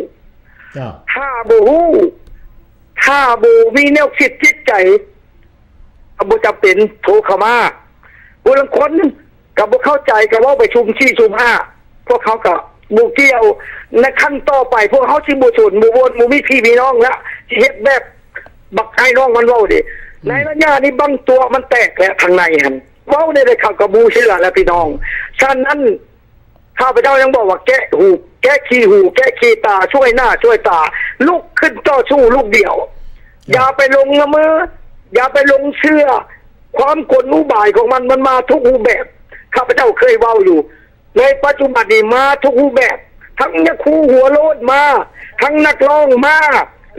ເຈົ້າ. ຖ້າບໍ່ຮູ້ ຖ້າບໍ່ມີແນວຄິດຈິດໃຈ ກໍບໍ່ຈຳເປັນໂທເຂົ້າມາ. ຜູ້ລາງຄົນກໍບໍ່ເຂົ້າໃຈ ກໍເວົ້າໄປຊຸມສີ່ຊຸມຫ້າ ພວກເຮົາກໍບໍ່ກ່ຽວ. ໃນຄັ້ງຕໍ່ໄປ ພວກເຮົາຊິບໍ່ສົນ ບໍ່ວົນ ບໍ່ມີພີ່ມີນ້ອງລະ ຊິເຮັດແບບບັກອ້າຍນ້ອງມັນເວົ້າເດ. ອືມ. ໃນໄລຍະນີ້ບັ້ງຕົວະມັນແຕກແລ້ວ ທາງໃນຫັ້ນ ເວົ້າແນວໃດເຂົາກໍບໍ່ເຊື່ອແລ້ວພີ່ນ້ອງ. ສະນັ້ນ ຂ້າພະເຈົ້າຍັງບອກວ່າ ແກະຫູ ແກະຂີ້ຫູ ແກະຂີ້ຕາ ຊ່ວຍໜ້າຊ່ວຍຕາ ລຸກຂຶ້ນຕໍ່ສູ້ລູກດຽວ. ເຈົ້າ. ຢ່າໄປຫຼົງລະເມີ ຢ່າໄປຫຼົງເຊື່ອ ຄວາມກົນອຸບາຍຂອງມັນ ມັນມາທຸກຮູບແບບ. ຂ້າພະເຈົ້າເຄີຍເວົ້າຢູ່ ໃນປັດຈຸບັນນີ້ມາທຸກຮູບແບບ ທັງຍາຄູຫົວໂລ້ນມາ ທັງນັກຮ້ອງມາ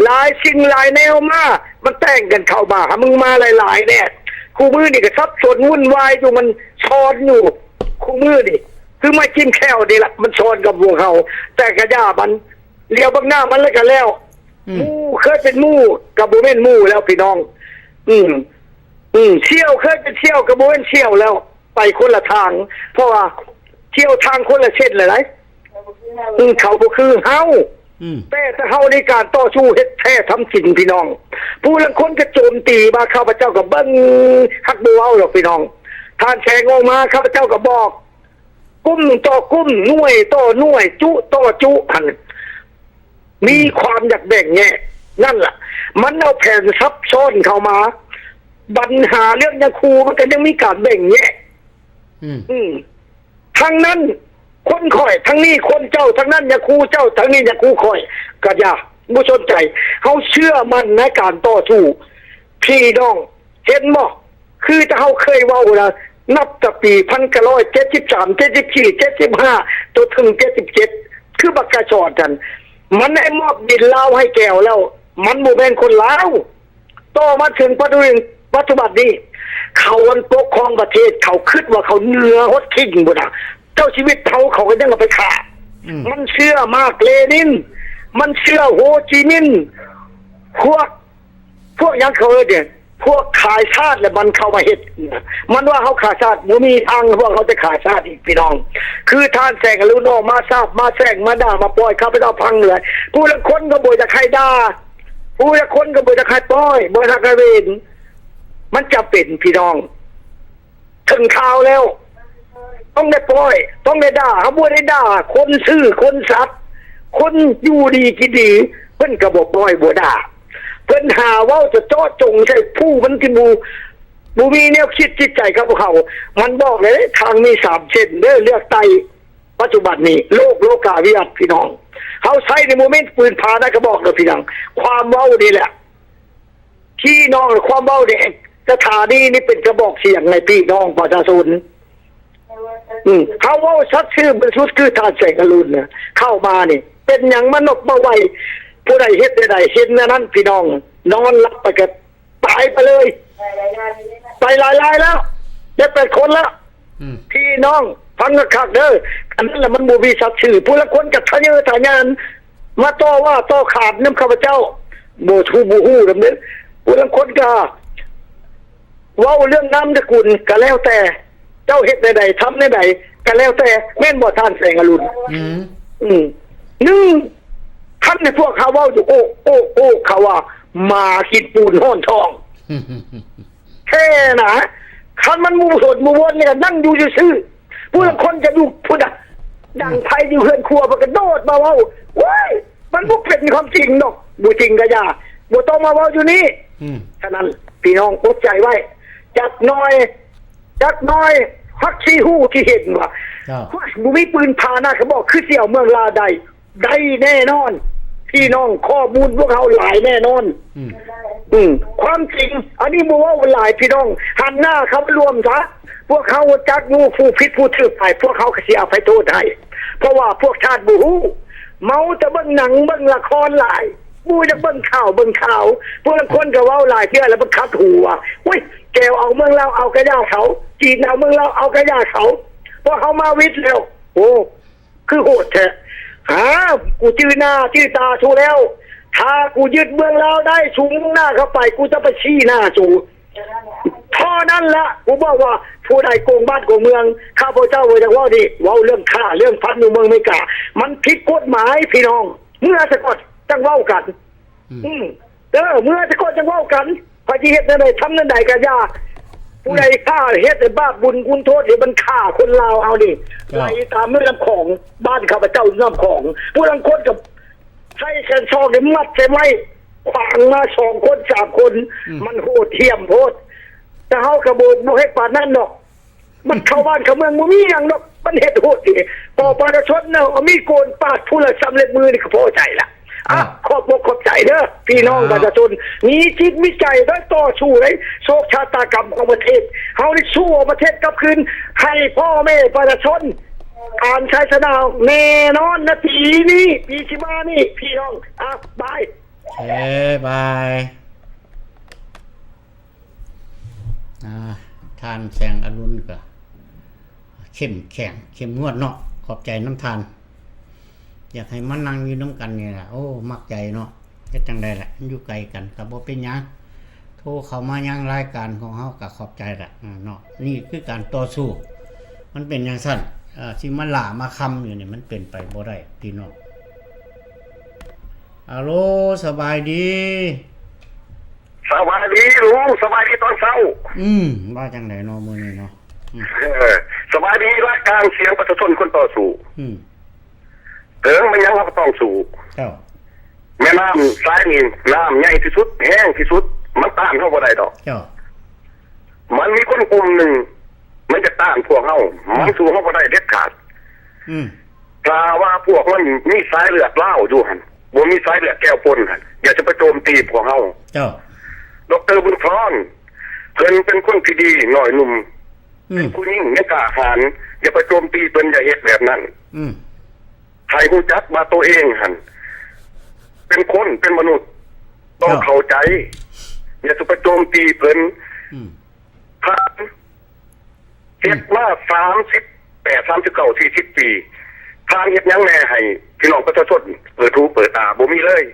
ຫຼາຍສິ່ງຫຼາຍແນວມາ ມັນແຕ່ງກັນເຂົ້າມາ ຫາມຶງມາຫຼາຍໆແດ່. ຄູ່ມື້ນີ້ກໍສັບສົນວຸ່ນວາຍຢູ່ ມັນຊ່ອນຢູ່ ຄູ່ມື້ນີ້ ຄືໄມ້ຈິ້ມແຂ້ວນີ້ລະ ມັນຊ່ອນກັບພວກເຮົາ ແຕ່ກະຢ່າມັນ ຫຼຽວເບິ່ງໜ້າມັນແລ້ວກະແລ້ວ. ອືມ. ໝູ່ເຄີຍເປັນໝູ່ກະບໍ່ແມ່ນໝູ່ແລ້ວພີ່ນ້ອງ. ອືມ ອືມ ສ່ຽວເຄີຍເປັນສ່ຽວກະບໍ່ແມ່ນສ່ຽວແລ້ວ ໄປຄົນລະທາງ ເພາະວ່າສ່ຽວທາງຄົນລະເສັ້ນແລ້ວໃດ໋. ອືມ ເຂົາບໍ່ຄືເຮົາ. ອືມ. ແຕ່ ແຕ່ເຮົາໃນການຕໍ່ສູ້ເຮັດແທ້ທຳຈິງພີ່ນ້ອງ. ຜູ້ລາງຄົນກະໂຈມຕີມາ ຂ້າພະເຈົ້າກະເບິ່ງ ຮັກບໍ່ເວົ້າດອກພີ່ນ້ອງ. ທ່ານແສງອອກມາ ຂ້າພະເຈົ້າກະບອກ ກຸ່ມຕໍ່ກຸ່ມ ໜ່ວຍຕໍ່ໜ່ວຍ ຈຸຕໍ່ຈຸຫັ້ນ ມີຄວາມຢາກແບ່ງແຍກ ນັ້ນລະ ມັນເອົາແຜນຊັບຊ້ອນເຂົ້າມາ. ບັນຫາເລື່ອງຍາຄູມັນກໍຍັງມີການແບ່ງແຍກ. ອືມ ອືມ ທາງນັ້ນຄົນຂ້ອຍ ທາງນີ້ຄົນເຈົ້າ ທາງນັ້ນຍາຄູເຈົ້າ ທາງນີ້ຍາຄູຂ້ອຍ ກໍຢ່າ ບໍ່ສົນໃຈ. ເຮົາເຊື່ອໝັ້ນໃນການຕໍ່ສູ້ ພີ່ນ້ອງ ເຫັນບໍ່? ຄືແຕ່ເຮົາເຄີຍເວົ້ານະ ນັບແຕ່ປີພັນເກົ້າຮ້ອຍເຈັດສິບສາມ ເຈັດສິບສີ່ ເຈັດສິບຫ້າ ຈົນເຖິງເຈັດສິບເຈັດ ຄືບັກກະຊອນນັ້ນ ມັນໄດ້ມອບດິນລາວໃຫ້ແກວແລ້ວ ມັນບໍ່ແມ່ນຄົນລາວ. ຕໍ່ມາເຖິງປັດຈຸບັນ ປັດຈຸບັນນີ້ ເຂົາອັນປົກຄອງປະເທດ ເຂົາຄິດວ່າເຂົາເໜືອຮອດຄິງພຸ້ນນະ ເຈົ້າຊີວິດເຮົາ ເຂົາກໍຍັງເອົາໄປຂ້າ. ອືມ ມັນເຊື່ອມາກເລນິນ ມັນເຊື່ອໂຮຈິມິນ ພວກ ພວກຫຍັງເຂົາເອີ້ນເດ ພວກຂາຍຊາດ ແລະ ມັນເຂົ້າມາເຮັດ ມັນວ່າເຮົາຂາຍຊາດ ບໍ່ມີທາງພວກເຮົາຈະຂາຍຊາດອີກ ພີ່ນ້ອງ. ຄືທ່ານແສງອະລຸນອອກມາສາບມາແຊ່ງ ມາດ່າມາປ້ອຍ ຂ້າພະເຈົ້າຟັງເລີຍ ຜູ້ລາງຄົນກໍບໍ່ຢາກໃຫ້ດ່າ ຜູ້ລາງຄົນກໍບໍ່ຢາກໃຫ້ປ້ອຍ ບໍ່ຢາກໃຫ້ເວັນ ມັນຈຳເປັນ ພີ່ນ້ອງ. ເຖິງຄາວແລ້ວ ຕ້ອງໄດ້ປ້ອຍ ຕ້ອງໄດ້ດ່າ. ເຮົາບໍ່ໄດ້ດ່າຄົນຊື່ຄົນສັດ ຄົນຢູ່ດີກິນດີ ເພິ່ນກໍບໍ່ປ້ອຍບໍ່ດ່າ. ເພິ່ນຫາເວົ້າຈະເຈາະຈົງໃສ່ຜູ້ມັນທີ່ບໍ່ ບໍ່ມີແນວຄິດຈິດໃຈກັບພວກເຮົາ. ມັນບອກເລີຍ ທາງມີສາມເສັ້ນເດີ ເລືອກໄຕ້ ປັດຈຸບັນນີ້ ໂລກ ໂລກາວິວັດ ພີ່ນ້ອງ. ເຮົາໃຊ້ນີ້ບໍ່ແມ່ນປືນຜານະກະບອກເດີ ພີ່ນ້ອງ. ຄວາມເວົ້ານີ້ແຫຼະ ພີ່ນ້ອງ ຄວາມເວົ້ານີ້ ສະຖານີນີ້ເປັນກະບອກສຽງໃຫ້ພີ່ນ້ອງປະຊາຊົນ. ອືມ ເຮົາເວົ້າສັດຊື່ບໍລິສຸດ ຄືທ່ານແສງອະລຸນນະ ເຂົ້າມານີ້ ເປັນຫຍັງມານົບມາໄຫວ້ ຜູ້ໃດເຮັດແນວໃດ ເຫັນແນວນັ້ນພີ່ນ້ອງ ນອນຫຼັບໄປກໍຕາຍໄປເລີຍ ໄປຫຼາຍໆແລ້ວ ເຈັດແປດຄົນແລ້ວ ອືມ ພີ່ນ້ອງຟັງຄັກໆເດີ ອັນນັ້ນລະມັນບໍ່ມີສັດຊື່ ຜູ້ລາງຄົນກໍທະເຍີທະຍານ ມາຕໍ່ວ່າຕໍ່ຂານນຳຂ້າພະເຈົ້າ ບໍ່ຮູ້ ບໍ່ຮູ້ນຳເດີ ຜູ້ລາງຄົນກໍເວົ້າເລື່ອງນາມສະກຸນກໍແລ້ວແຕ່ ເຈົ້າເຮັດແນວໃດ ທຳແນວໃດກໍແລ້ວແຕ່ ແມ່ນບໍ່ທ່ານແສງອະລຸນ? ອືມ ອືມ ໜຶ່ງ ຄັນໃຫ້ພວກເຮົາເວົ້າຢູ່ ໂອ້ ໂອ້ ໂອ້ ເຂົາວ່າໝາກິນປູນຮ້ອນທ້ອງ ແທ້ນະ ຄັນມັນບໍ່ສົນບໍ່ວົນນີ້ກໍນັ່ງຢູ່ຊື່ໆ ຜູ້ລາງຄົນຈະຢູ່ພຸ້ນນະ ດັງໄຟຢູ່ເຮືອນຄົວ ເພິ່ນກະໂດດມາເວົ້າ ໂອ້ຍ ມັນບໍ່ເປັນຄວາມຈິງດອກ ບໍ່ຈິງກະຢ່າ ບໍ່ຕ້ອງມາເວົ້າຢູ່ນີ້ ອືມ ສະນັ້ນ ພີ່ນ້ອງອົດໃຈໄວ້ ຈັກໜ່ອຍ ຈັກໜ່ອຍ ຮັກຊິຮູ້ຊິເຫັນວ່າ ໂອ້ຍ ບໍ່ມີປືນຜາໜ້າກະບອກ ຄືຊິເອົາເມືອງລາວໄດ້ ໄດ້ແນ່ນອນ ພີ່ນ້ອງ ຂໍ້ມູນພວກເຮົາຫຼາຍແນ່ນອນ ອືມ ອືມ ຄວາມຈິງ ອັນນີ້ບໍ່ເວົ້າຫຼາຍ ພີ່ນ້ອງ ຫັນໜ້າເຂົ້າມາລວມຊະ ພວກເຮົາຮູ້ຈັກຢູ່ຜູ້ຜິດຜູ້ຖືກໄປ ພວກເຮົາກໍຊິອະໄພໂທດໃຫ້ ເພາະວ່າພວກທ່ານບໍ່ຮູ້ ເມົາແຕ່ເບິ່ງໜັງເບິ່ງລະຄອນຫຼາຍ ບໍ່ຢາກເບິ່ງຂ່າວເບິ່ງຂ່າວ ພວກລາງຄົນກໍເວົ້າຫຼາຍເທື່ອແລ້ວມັນຂັດຫູວ່າ ໂອ້ຍ ແກວເອົາເມືອງລາວເອົາກະຢ່າເຂົາ ຈີນເອົາເມືອງລາວເອົາກະຢ່າເຂົາ ພວກເຮົາມາວິດແລ້ວ ໂອ້ ຄືໂຫດແທ້ ຫາ ກູຈື່ໜ້າຈື່ຕາສູແລ້ວ ຖ້າກູຍຶດເມືອງລາວໄດ້ ສູມຸ່ງໜ້າເຂົ້າໄປ ກູຈະໄປຊີ້ໜ້າສູ ເທົ່ານັ້ນລະ ກູບອກວ່າ ຜູ້ໃດໂກງບ້ານໂກງເມືອງ ຂ້າພະເຈົ້າບໍ່ຢາກເວົ້ານີ້ ເວົ້າເລື່ອງຂ້າເລື່ອງຟັນຢູ່ເມືອງອາເມລິກາ ມັນຜິດກົດໝາຍ ພີ່ນ້ອງ ເມື່ອສາກ່ອນຈັ່ງເວົ້າກັນ ອືມ ອືມ ເອີ ເມື່ອສາກ່ອນຈັ່ງເວົ້າກັນ ໃຜຊິເຮັດແນວໃດ ທຳແນວໃດກະຢ່າ ຜູ້ໃດຂ້າເຮັດໃຫ້ບາບບຸນຄຸນໂທດ ເຮັດມັນຂ້າຄົນລາວເຮົານີ້ ເຈົ້າ ໄຫຼຕາມແມ່ນ້ຳຂອງ ບ້ານຂ້າພະເຈົ້ານ້ຳຂອງ ຜູ້ລາງຄົນກໍໃຊ້ແຂນສອງນີ້ມັດໃສ່ໄມ້ຂວາງມາສອງຄົນສາມຄົນ ອືມ ມັນໂຫດຫ້ຽມໂພດ ແຕ່ເຮົາກໍບໍ່ ບໍ່ເຮັດປານນັ້ນດອກ ມັນເຂົ້າບ້ານເຂົ້າເມືອງ ບໍ່ມີຫຍັງດອກ ມັນເຮັດໂຫດເດ ກໍປະຊາຊົນນະ ມີໂກນປາດຜູ້ລະສາມເລັບມືນີ້ກໍພໍໃຈລະ ອ່າ ອ່າ ຂອບອົກຂອບໃຈເດີ ພີ່ນ້ອງ ອ່າ ປະຊາຊົນ ມີຈິດມີໃຈໄດ້ຕໍ່ສູ້ໃນໂຊກຊະຕາກຳຂອງປະເທດ ເຮົາໄດ້ສູ້ເອົາປະເທດກັບຄືນໃຫ້ພໍ່ແມ່ປະຊາຊົນ ການໄຊຊະນະແນ່ນອນໃນປີນີ້ ປີຊິມານີ້ ພີ່ນ້ອງ ອ່າ ບາຍ ເອີ ບາຍ. ອ່າ ທ່ານແສງອະລຸນກໍເຂັ້ມແຂງເຂັ້ມງວດເນາະ ຂອບໃຈນຳທ່ານ ຢາກໃຫ້ມານັ່ງຢູ່ນຳກັນນີ້ລະ ໂອ້ ມັກໃຈເນາະ ເຮັດຈັ່ງໃດລະ ມັນຢູ່ໄກກັນກໍບໍ່ເປັນຫຍັງ ໂທເຂົ້າມາຍັງລາຍການຂອງເຮົາກໍຂອບໃຈລະເນາະ ນີ້ຄືການຕໍ່ສູ້ ມັນເປັນຈັ່ງຊັ້ນ ເອີ ຊິມາຫຼ້າມາຄຳຢູ່ນີ້ ມັນເປັນໄປບໍ່ໄດ້ ພີ່ນ້ອງ. ອາໂລ ສະບາຍດີ. ສະບາຍດີລຸງ ສະບາຍດີຕອນເຊົ້າ. ອືມ ວ່າຈັ່ງໃດເນາະມື້ນີ້ເນາະ? ອືມ ເອີ ສະບາຍດີລາຍການສຽງປະຊາຊົນຄົນຕໍ່ສູ້. ອືມ ເຖິງແມ່ນຫຍັງເຮົາກໍຕ້ອງສູ້. ເຈົ້າ ແມ່ນ້ຳສາຍນີ້ນ້ຳໃຫຍ່ທີ່ສຸດ ແຮງທີ່ສຸດ ມັນຕ້ານເຮົາບໍ່ໄດ້ດອກ. ເຈົ້າ ມັນມີຄົນກຸ່ມໜຶ່ງ ມັນຈະຕ້ານພວກເຮົາ ອືມ ມັນສູ້ເຮົາບໍ່ໄດ້ເດັດຂາດ. ອືມ ຖ້າວ່າພວກມັນມີສາຍເລືອດລາວຢູ່ຫັ້ນ ບໍ່ມີສາຍເລືອດແກ້ວປົນຫັ້ນ ຢ່າຈະໄປໂຈມຕີພວກເຮົາ. ເຈົ້າ ດອກເຕີ ບຸນທອນ ເພິ່ນເປັນຄົນທີ່ດີ ນ້ອຍໜຸ່ມ ອືມ ເປັນຜູ້ຍິງຍັງກ້າຫານ ຢ່າໄປໂຈມຕີເພິ່ນ ຢ່າເຮັດແບບນັ້ນ. ອືມ ໃຫ້ຮູ້ຈັກວ່າໂຕເອງຫັ້ນເປັນຄົນ ເປັນມະນຸດ ຕ້ອງເຂົ້າໃຈ ຢ່າຈະໄປໂຈມຕີເພິ່ນ. ອືມ ທ່ານເຮັດມາສາມສິບແປດ ສາມສິບເກົ້າ ສີ່ສິບປີ ທ່ານເຮັດຫຍັງແດ່ໃຫ້ພີ່ນ້ອງປະຊາຊົນເປີດຫູເປີດຕາ? ບໍ່ມີເລີຍ.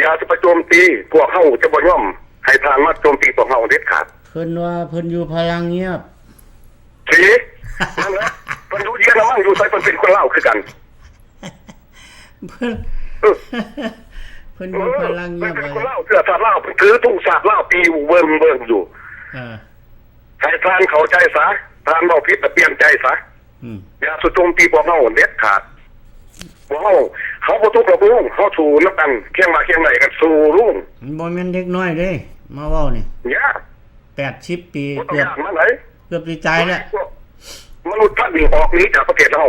ຢ່າຈະໄປໂຈມຕີ ພວກເຮົາຈະບໍ່ຍອມໃຫ້ທ່ານມາໂຈມຕີພວກເຮົາເດັດຂາດ. ເພິ່ນວ່າເພິ່ນຢູ່ພະລັງງຽບ. ສີ ນັ້ນແຫຼະ ເພິ່ນຢູ່ເຢຍລະມັນ ຢູ່ໃສເພິ່ນເປັນຄົນລາວຄືກັນ. ເພິ່ນ ເອີ ເພິ່ນຢູ່ພະລັງງຽບ ເອີ ເພິ່ນເປັນຄົນລາວ ເຊື້ອຊາດລາວ ເພິ່ນຖືທຸງຊາດລາວ ປີເບິ່ງເບິ່ງຢູ່. ເອີ ໃຫ້ທ່ານເຂົ້າໃຈຊະ ທ່ານເວົ້າຜິດກະປ່ຽນໃຈຊະ. ອືມ ຢ່າສູ່ໂຈມຕີພວກເຮົາເດັດຂາດ. ພວກເຮົາ ເຮົາບໍ່ທຸກດອກລຸງ ເຮົາສູ້ນຳກັນ ຄຽງວ່າຄຽງໄດ້ກັນສູ້ລຸງ. ມັນບໍ່ແມ່ນເດັກນ້ອຍເດ້ ມາເວົ້ານີ້ ຢ່າ ແປດສິບປີ ບໍ່ຕ້ອງຢ້ານມັນໃດ໋ ເກືອບຊິຕາຍແລ້ວ. ມະນຸດພັນນີ້ອອກໜີຈາກປະເທດເຮົາ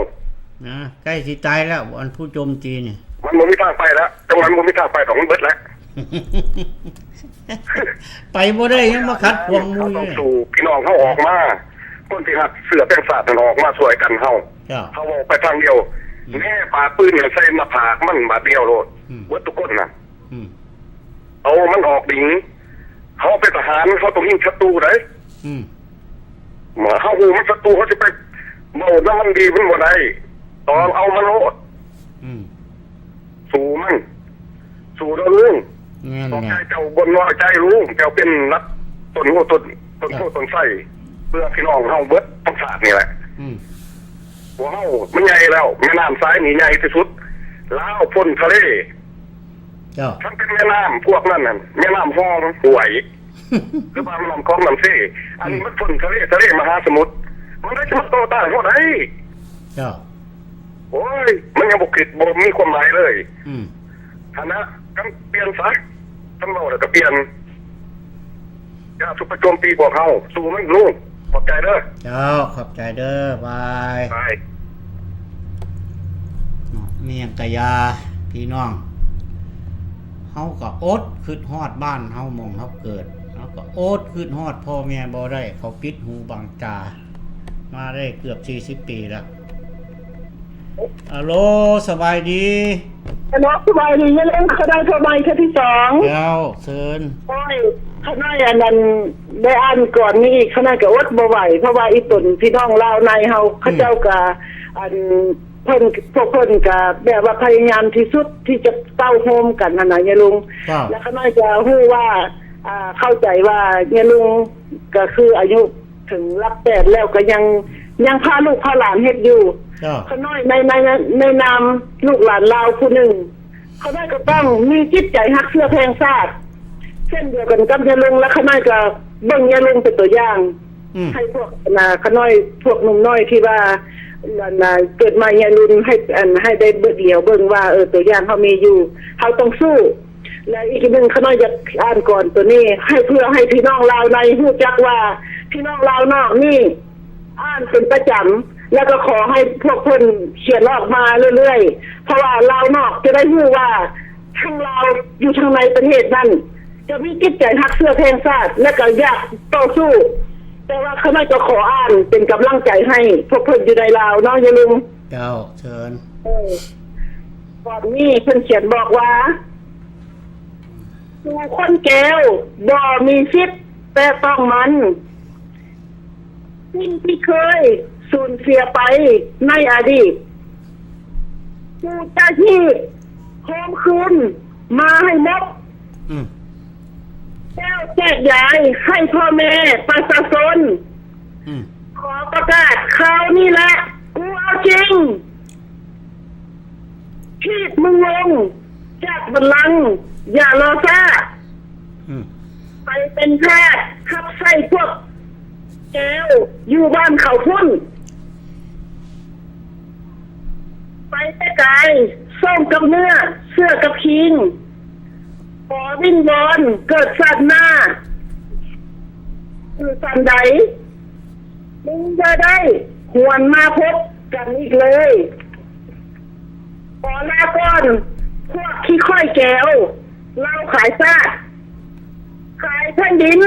ນະ ໃກ້ຊິຕາຍແລ້ວ ອັນຜູ້ໂຈມຕີນີ້ ມັນບໍ່ມີທາງໄປແລ້ວ ຈັງຫວະມັນບໍ່ມີທາງໄປດອກ ມັນເບິດແລ້ວ. ໄປບໍ່ໄດ້ ຍັງມາຂັດຂວາງໝູ່ຢູ່. ເຮົາຕ້ອງສູ້ ພີ່ນ້ອງເຮົາອອກມາ ຄົນທີ່ຮັກເຊື້ອແພງຊາດນັ້ນອອກມາຊ່ວຍກັນເຮົາ. ເຈົ້າ ເຮົາເວົ້າໄປທາງດຽວ ອືມ ແມ່ປາປືນໃສ່ໜ້າຜາກມັນບາດດຽວໂລດ ອືມ ເບິດທຸກຄົນນະ ອືມ ເອົາມັນອອກດິງ. ເຮົາເປັນທະຫານ ເຮົາຕ້ອງຍິງສັດຕູໃດ ອືມ ເຮົາຮູ້ມັນສັດຕູ ເຮົາຊິໄປເວົ້ານຳມັນດີມັນບໍ່ໄດ້ ຕ້ອງເອົາມັນໂລດ ອືມ ສູ້ມັນ ສູ້ເດີລຸງ. ແມ່ນແຫຼະ ຂອບໃຈເຈົ້າ ບໍ່ນ້ອຍໃຈລຸງ ເຈົ້າເປັນຫຼັກຕົ້ນຫົວຕົ້ນ ຕົ້ນໂພຕົ້ນໄຊ ເພື່ອພີ່ນ້ອງເຮົາເບິດທັງຊາດນີ້ແຫຼະ ອືມ ພວກເຮົາມັນໃຫຍ່ແລ້ວ ແມ່ນ້ຳສາຍນີ້ໃຫຍ່ທີ່ສຸດ ລາວພົ້ນທະເລ ເຈົ້າ ຄັນເປັນແມ່ນ້ຳພວກນັ້ນຫັ້ນ ແມ່ນ້ຳຮອງຫ້ວຍ ຫຼືວ່າແມ່ນ້ຳຂອງນ້ຳເຊ ອັນນີ້ ອືມ ມັນພົ້ນທະເລ ທະເລມະຫາສະໝຸດ ມັນໄດ້ຈະມາຕໍ່ຕ້ານເຮົາໄດ້ ເຈົ້າ ໂອ້ຍ ມັນຍັງບໍ່ຄິດ ບໍ່ມີຄວາມໝາຍເລີຍ ອືມ ຫັ້ນນະ ຄັນປ່ຽນຊະ ຄັນເວົ້າແລ້ວກໍປ່ຽນ ຢ່າສຸໄປໂຈມຕີພວກເຮົາ ສູ້ມັນລຸງ ຂອບໃຈເດີ ເຈົ້າ ຂອບໃຈເດີ ບາຍ ບາຍ. ເນາະ ມີຫຍັງກະຢ່າ ພີ່ນ້ອງ ເຮົາກໍອົດຄິດຮອດບ້ານເຮົາ ໝ່ອງເຮົາເກີດ ເຮົາກໍອົດຄິດຮອດພໍ່ແມ່ບໍ່ໄດ້ ເຂົາປິດຫູບັງຕາ ມາໄດ້ເກືອບສີ່ສິບປີແລ້ວ. ອາໂລ ສະບາຍດີ. ອາໂລ ສະບາຍດີ ຍາຍລຸງ ເຂົ້າໄດ້ເທື່ອໃໝ່ເທື່ອທີສອງ. ເຈົ້າ ເຊີນ. ໂອ້ຍ ຂ້ານ້ອຍອັນນັ້ນ ໄດ້ອ່ານກ່ອນນີ້ອີກ ຂ້ານ້ອຍກໍອົດບໍ່ໄຫວ ເພາະວ່າອີຕົນພີ່ນ້ອງລາວໃນເຮົາ ອືມ ເຂົາເຈົ້າກໍ ອັນ ເພິ່ນ ພວກເພິ່ນກໍແບບວ່າພະຍາຍາມທີ່ສຸດທີ່ຈະເຕົ້າໂຮມກັນຫັ້ນນະ ຍາຍລຸງ. ເຈົ້າ. ແລ້ວຂ້ານ້ອຍກໍຮູ້ວ່າ ອ່າ ເຂົ້າໃຈວ່າຍາຍລຸງກໍຄືອາຍຸ ເຖິງຫຼັກແປດແລ້ວກໍຍັງ ຍັງພາລູກພາຫຼານເຮັດຢູ່. ເຈົ້າ. ຂ້ານ້ອຍໃນ ໃນ ໃນນາມລູກຫຼານລາວຜູ້ໜຶ່ງ ຂ້ານ້ອຍກໍຕ້ອງມີຈິດໃຈຮັກເຊື້ອແພງຊາດ ເຊັ່ນດຽວກັນກັບຍາລຸງ ແລະ ຂ້ານ້ອຍກໍເບິ່ງຍາລຸງເປັນຕົວຢ່າງ ອືມ ໃຫ້ພວກ ອັນນ່າ ຂ້ານ້ອຍ ພວກໜຸ່ມນ້ອຍທີ່ວ່າ ອັນນ່າ ເກີດໃໝ່ຍາລຸງ ໃຫ້ ອັນ ໃຫ້ໄດ້ເບິ່ງ ຫຼຽວເບິ່ງວ່າ ເອີ ຕົວຢ່າງເຮົາມີຢູ່ ເຮົາຕ້ອງສູ້. ແລະ ອີກໜຶ່ງ ຂ້ານ້ອຍຢາກອ່ານກອນໂຕນີ້ ໃຫ້ ເພື່ອໃຫ້ພີ່ນ້ອງລາວໃນຮູ້ຈັກວ່າ ພີ່ນ້ອງລາວນອກນີ້ອ່ານເປັນປະຈຳ ແລ້ວກໍຂໍໃຫ້ພວກເພິ່ນຂຽນອອກມາເລື້ອຍໆ ເພາະວ່າລາວນອກຈະໄດ້ຮູ້ວ່າ ທັງລາວຢູ່ທາງໃນປະເທດນັ້ນ ຈະມີຈິດໃຈຮັກເຊື້ອແພງຊາດ ແລະ ກໍຢາກຕໍ່ສູ້. ແຕ່ວ່າຂ້ານ້ອຍກໍຂໍອ່ານເປັນກຳລັງໃຈໃຫ້ພວກເພິ່ນຢູ່ໃນລາວເນາະ ຍາລຸງ. ເຈົ້າ ເຊີນ. ເອີ ກ່ອນນີ້ເພິ່ນຂຽນບອກວ່າ ສູ່ຄົນແກ້ວບໍ່ມີສິດແຕະຕ້ອງມັນ ສິ່ງທີ່ເຄີຍສູນເສຍໄປໃນອະດີດ ສູ່ຈະຮີບໂຮມຄືນມາໃຫ້ໝົດ ອືມ ແລ້ວແຈກຢາຍໃຫ້ພໍ່ແມ່ປະຊາຊົນ. ອືມ ຂໍປະກາດຂ່າວນີ້ແຫຼະ ກູເອົາຈິງ ຖີບມຶງລົງຈາກບັນລັງ ຢ່າລໍຊ້າ ອືມ ໄປເປັນທາດຮັບໃຊ້ພວກແກ້ວຢູ່ບ້ານເຂົາພຸ້ນ ໄປແຕ່ກາຍ ສ້ອງກັບເນື້ອ ເຊື່ອກັບຄີງ ຂໍວິງວອນເກີດຊາດໜ້າ ຄືສັນໃດ ມຶງຢ່າໄດ້ຫວນມາພົບກັນອີກເລີຍ. ຂໍລາກ່ອນ ພວກຂີ້ຂ້ອຍແກ້ວ ເຫຼົ້າຂາຍຊາດ ຂາຍແຜ່ນດິນ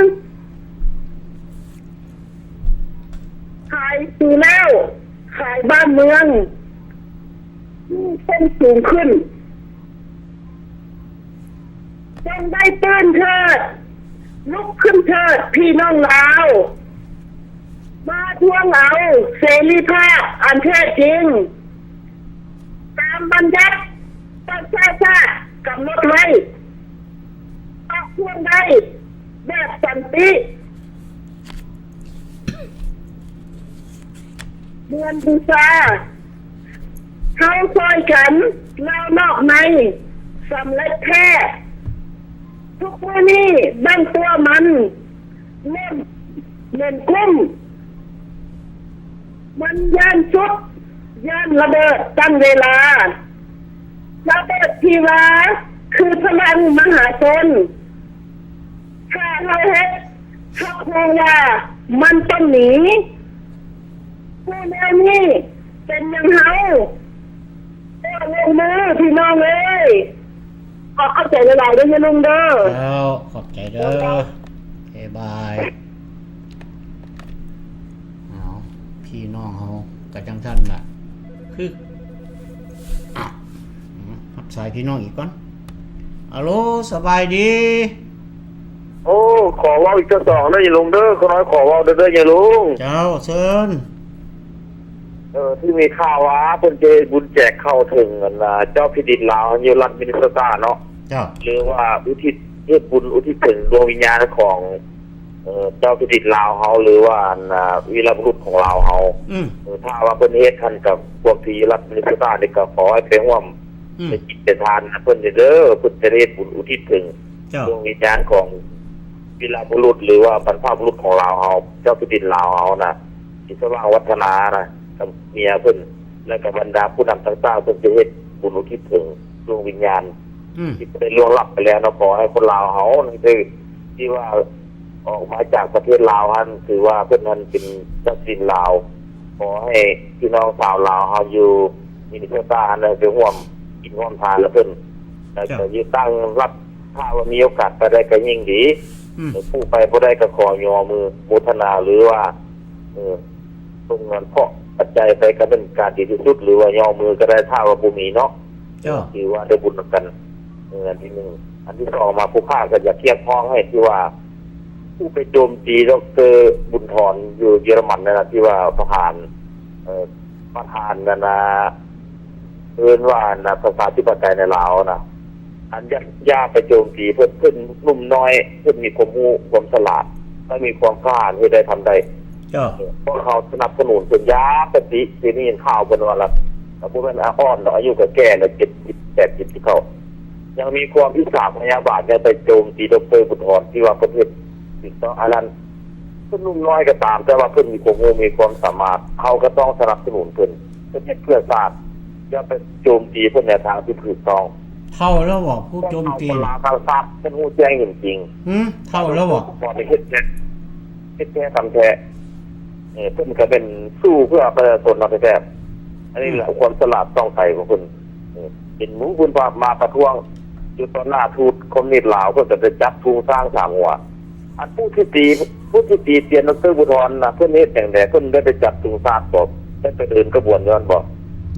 ຂາຍຕູແລ້ວ ຂາຍບ້ານເມືອງ ເພີ່ມສູງຂຶ້ນ. ຈົ່ງໄດ້ຕື່ນເທີດ ລຸກຂຶ້ນເທີດ ພີ່ນ້ອງລາວ ມາທວງເອົາເສລີພາບອັນແທ້ຈິງ ຕາມບັນຍັດປະຊາຊາດກຳນົດໄວ້ ປະທ້ວງໄດ້ແບບສັນຕິ ເດືອນບູຊາ ເຮົາຊ່ອຍກັນລາວນອກໃນສຳເລັດແທ້ ທຸກມື້ນີ້ບັ້ງຕົວະມັນເລີ່ມເໜັນກຸ້ມ ມັນຢ້ານສຸດ ຢ້ານລະເບີດຕັ້ງເວລາ ລະເບີດທີ່ວ່າຄືພະລັງມະຫາຊົນ ຖ້າເຮົາເຮັດຮັບຮູ້ວ່າມັນຕ້ອງໜີ ຜູ້ແນວນີ້ເປັນຫຍັງເຮົາບໍ່ລົງມື ພີ່ນ້ອງເອີຍ. ຂໍຂອບໃຈຫຼາຍໆເດີຍາລຸງເດີ. ເຈົ້າ ຂອບໃຈເດີ. ບາຍບາຍ. ເອົາ ພີ່ນ້ອງເຮົາກໍຈັ່ງຊັ້ນລະ ຄື ສາຍພີ່ນ້ອງອີກກ່ອນ. ອາໂລ ສະບາຍດີ. ໂອ້ ຂໍເວົ້າອີກເທື່ອສອງເດີຍາຍລຸງເດີ. ຂ້ານ້ອຍຂໍເວົ້າເດີ ເດີຍາຍລຸງ. ເຈົ້າ ເຊີນ. ເອີ ທີ່ມີຂ່າວວ່າເພິ່ນຈະເຮັດບຸນແຈກເຂົ້າເຖິງ ອັນນ່າ ເຈົ້າແຜ່ນດິນລາວຢູ່ລັດມິນນິໂຊຕາເນາະ. ເຈົ້າ. ຫຼືວ່າອຸທິດ ເຮັດບຸນອຸທິດເຖິງດວງວິນຍານຂອງ ເອີ ເຈົ້າແຜ່ນດິນລາວເຮົາ ຫຼືວ່າ ອັນນ່າ ວີລະບຸລຸດຂອງລາວເຮົາ. ອືມ. ເອີ ຖ້າວ່າເພິ່ນເຮັດຫັ້ນ ກັບພວກທີ່ລັດມິນນິໂຊຕານີ້ ກໍຂໍໃຫ້ໄປຮ່ວມ ອືມ ໃນຈິດໃຈທານເພິ່ນເດີ. ເພິ່ນຈະໄດ້ເຮັດບຸນອຸທິດເຖິງ ເຈົ້າ ດວງວິນຍານຂອງວີລະບຸລຸດ ຫຼືວ່າບັນພະບຸລຸດຂອງລາວເຮົາ ເຈົ້າແຜ່ນດິນລາວເຮົານະ ທີ່ສະຫວ່າງວັດທະນານະ ກັບເມຍເພິ່ນ ແລະກໍບັນດາຜູ້ນຳຕ່າງໆ ເພິ່ນຈະເຮັດບຸນອຸທິດເຖິງດວງວິນຍານ ອືມ ທີ່ໄດ້ລ່ວງລັບໄປແລ້ວເນາະ. ຂໍໃຫ້ຄົນລາວເຮົານັ້ນຄື ທີ່ວ່າອອກມາຈາກປະເທດລາວຫັ້ນ ຖືວ່າເພິ່ນນັ້ນເປັນສັດສິນລາວ. ຂໍໃຫ້ພີ່ນ້ອງຊາວລາວເຮົາຢູ່ມິນນິໂຊຕາຫັ້ນໄດ້ໄປຮ່ວມກິນຮ່ວມທານນຳເພິ່ນ ແລະ ເຈົ້າ ກໍຢູ່ຕັ້ງລັດ ຖ້າວ່າມີໂອກາດໄປໄດ້ກໍຍິ່ງດີ. ອືມ. ຜູ້ໄປບໍ່ໄດ້ກໍຂໍຍໍມືໂມທະນາ ຫຼືວ່າ ເອີ ສົ່ງເງິນເພາະປັດໄຈໄປກໍເປັນການດີທີ່ສຸດ ຫຼືວ່າຍໍມືກໍໄດ້ ຖ້າວ່າບໍ່ມີເນາະ. ເຈົ້າ. ຖືວ່າໄດ້ບຸນນຳກັນ. ເອີ ອັນທີໜຶ່ງ. ອັນທີສອງມາ ຜູ້ຂ້າກໍຢາກຮຽກຮ້ອງໃຫ້ທີ່ວ່າ ຜູ້ໄປໂຈມຕີ ດຣ. ບຸນຖອນ ຢູ່ເຢຍລະມັນນັ້ນນະ ທີ່ວ່າປະທານ ເອີ ປະທານນັ້ນນະ ເອີ້ນວ່າອັນນະ ປະຊາທິປະໄຕໃນລາວນະ ອັນຢ່າ ຢ່າໄປໂຈມຕີເພິ່ນ. ເພິ່ນໜຸ່ມນ້ອຍ ເພິ່ນມີຄວາມຮູ້ຄວາມສະຫຼາດ ແລະ ມີຄວາມກ້າຫານ ເຮັດໄດ້ທຳໄດ້. ເຈົ້າ. ພວກເຮົາສະໜັບສະໜູນເພິ່ນຢ່າໄປຕິ. ທີ່ໄດ້ຍິນຂ່າວເພິ່ນວ່າລະ ບໍ່ແມ່ນອ່ອນດອກ ອາຍຸກໍແກ່ແລ້ວ ເຈັດສິບ ແປດສິບ ທີ່ເຂົາ ຍັງມີຄວາມອິດສາພະຍາບາດ ຍັງໄປໂຈມຕີ ດຣ. ບຸນຖອນ ທີ່ວ່າເພິ່ນເຮັດຖືກຕ້ອງ. ອັນນັ້ນເພິ່ນໜຸ່ມນ້ອຍກໍຕາມ ແຕ່ວ່າເພິ່ນມີຄວາມຮູ້ ມີຄວາມສາມາດ ເຮົາກໍຕ້ອງສະໜັບສະໜູນເພິ່ນ. ເພິ່ນເຮັດເພື່ອຊາດ ຢ່າໄປໂຈມຕີເພິ່ນໃນທາງທີ່ຖືກຕ້ອງ. ເຖົ້າແລ້ວບໍ່ ຜູ້ໂຈມຕີ? ຄົນລາວທັງຊາດເພິ່ນຮູ້ແຈ້ງເຫັນຈິງ. ຫື ເຖົ້າແລ້ວບໍ່? ເຮັດແທ້ ເຮັດແທ້ທຳແທ້. ເອີ ເພິ່ນກໍເປັນສູ້ເພື່ອປະຊາຊົນເນາະແທ້ໆ. ອັນນີ້ແຫຼະ ອືມ ຄວາມສະຫຼາດສ່ອງໄກຂອງເພິ່ນ. ເອີ ເຫັນໝູ່ເພິ່ນວ່າມາປະທ້ວງຢູ່ຕໍ່ໜ້າທູດຄອມມິວນິດລາວ ເພິ່ນກໍໄດ້ຈັບທຸງຊ້າງສາມຫົວ. ອັນຜູ້ທີ່ຕີ ຜູ້ທີ່ຕີຕຽນ ດຣ. ບຸນຖອນນະ ເພິ່ນເຮັດຫຍັງແດ່? ເພິ່ນໄດ້ໄປຈັບທຸງຊາດບໍ່? ໄດ້ໄປເດີນຂະບວນຢູ່ຫັ້ນບໍ່?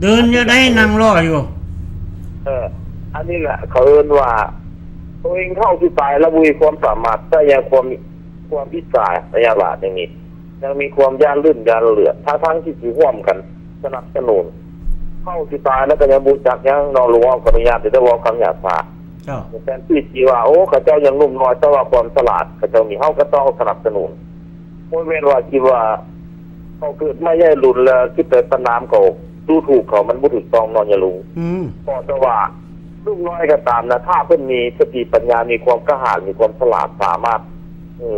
ເດີນຢູ່ໃດ໋ ນັ່ງລໍຢູ່. ເອີ ອັນນີ້ແຫຼະ ເຂົາເອີ້ນວ່າ ໂຕເອງເຖົ້າຊິຕາຍແລ້ວ ບໍ່ມີຄວາມສາມາດ ແຕ່ຍັງຄວາມ ຄວາມອິດສາພະຍາບາດຍັງມີ ຍັງມີຄວາມຢ້ານລື່ນຢ້ານເຫຼືອ ທັງໆທີ່ຊິຮ່ວມກັນສະໜັບສະໜູນ. ເຖົ້າຊິຕາຍແລ້ວກໍຍັງບໍ່ຮູ້ຈັກຫຍັງເນາະ. ຫຼວງອອກ ຂໍອະນຸຍາດເດີ ເວົ້າຄຳຫຍາບສາ. ເຈົ້າ. ແທນທີ່ຊິວ່າ ໂອ້ ເຂົາເຈົ້າຍັງໜຸ່ມນ້ອຍ ແຕ່ວ່າຄວາມສະຫຼາດເຂົາເຈົ້າມີ ເຮົາກໍຕ້ອງສະໜັບສະໜູນ. ບໍ່ແມ່ນວ່າຊິວ່າ ເຂົາເກີດມາໃຫຍ່ລຸນແລ້ວຊິໄປປະນາມເຂົາ ດູຖູກເຂົາ ມັນບໍ່ຖືກຕ້ອງເນາະຍາຍລຸງ. ອືມ. ເພາະແຕ່ວ່າໜຸ່ມນ້ອຍກໍຕາມນະ ຖ້າເພິ່ນມີສະຕິປັນຍາ ມີຄວາມກ້າຫານ ມີຄວາມສະຫຼາດ ສາມາດ ເອີ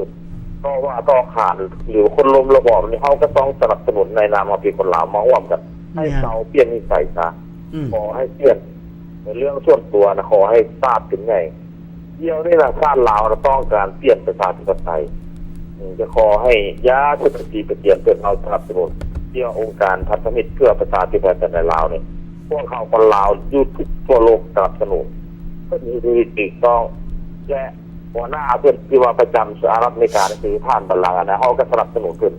ຕໍ່ວ່າຕໍ່ຂານ ຫຼືຄົນລົ້ມລະບອບນີ້ ເຮົາກໍຕ້ອງສະໜັບສະໜູນ ໃນນາມເຮົາເປັນຄົນລາວ ມາຮ່ວມກັນ ໃຫ້ ແມ່ນ ເຊົາປ່ຽນນິໄສຊະ. ອືມ. ຂໍໃຫ້ປ່ຽນ ເປັນເລື່ອງສ່ວນຕົວນະ ຂໍໃຫ້ຊາດເປັນໃຫຍ່. ດຽວນີ້ນະ ຊາດລາວນະ ຕ້ອງການປ່ຽນປະຊາທິປະໄຕ. ເອີ ຈະຂໍໃຫ້ຢ່າສຸດສະຕິປະຕຽນເພິ່ນ ເຮົາສະໜັບສະໜູນ. ທີ່ວ່າອົງການພັນທະມິດເພື່ອປະຊາທິປະໄຕໃນລາວນີ້ ພວກເຮົາຄົນລາວຢູ່ທຸກທົ່ວໂລກສະໜັບສະໜູນ. ເພິ່ນເຮັດຖືກຕ້ອງ ແລະ ຫົວໜ້າເພິ່ນທີ່ວ່າປະຈຳສະຫະລັດອາເມລິກາ ຄືທ່ານບັນລັງ ອັນນັ້ນ ເຮົາກໍສະໜັບສະໜູນເພິ່ນ.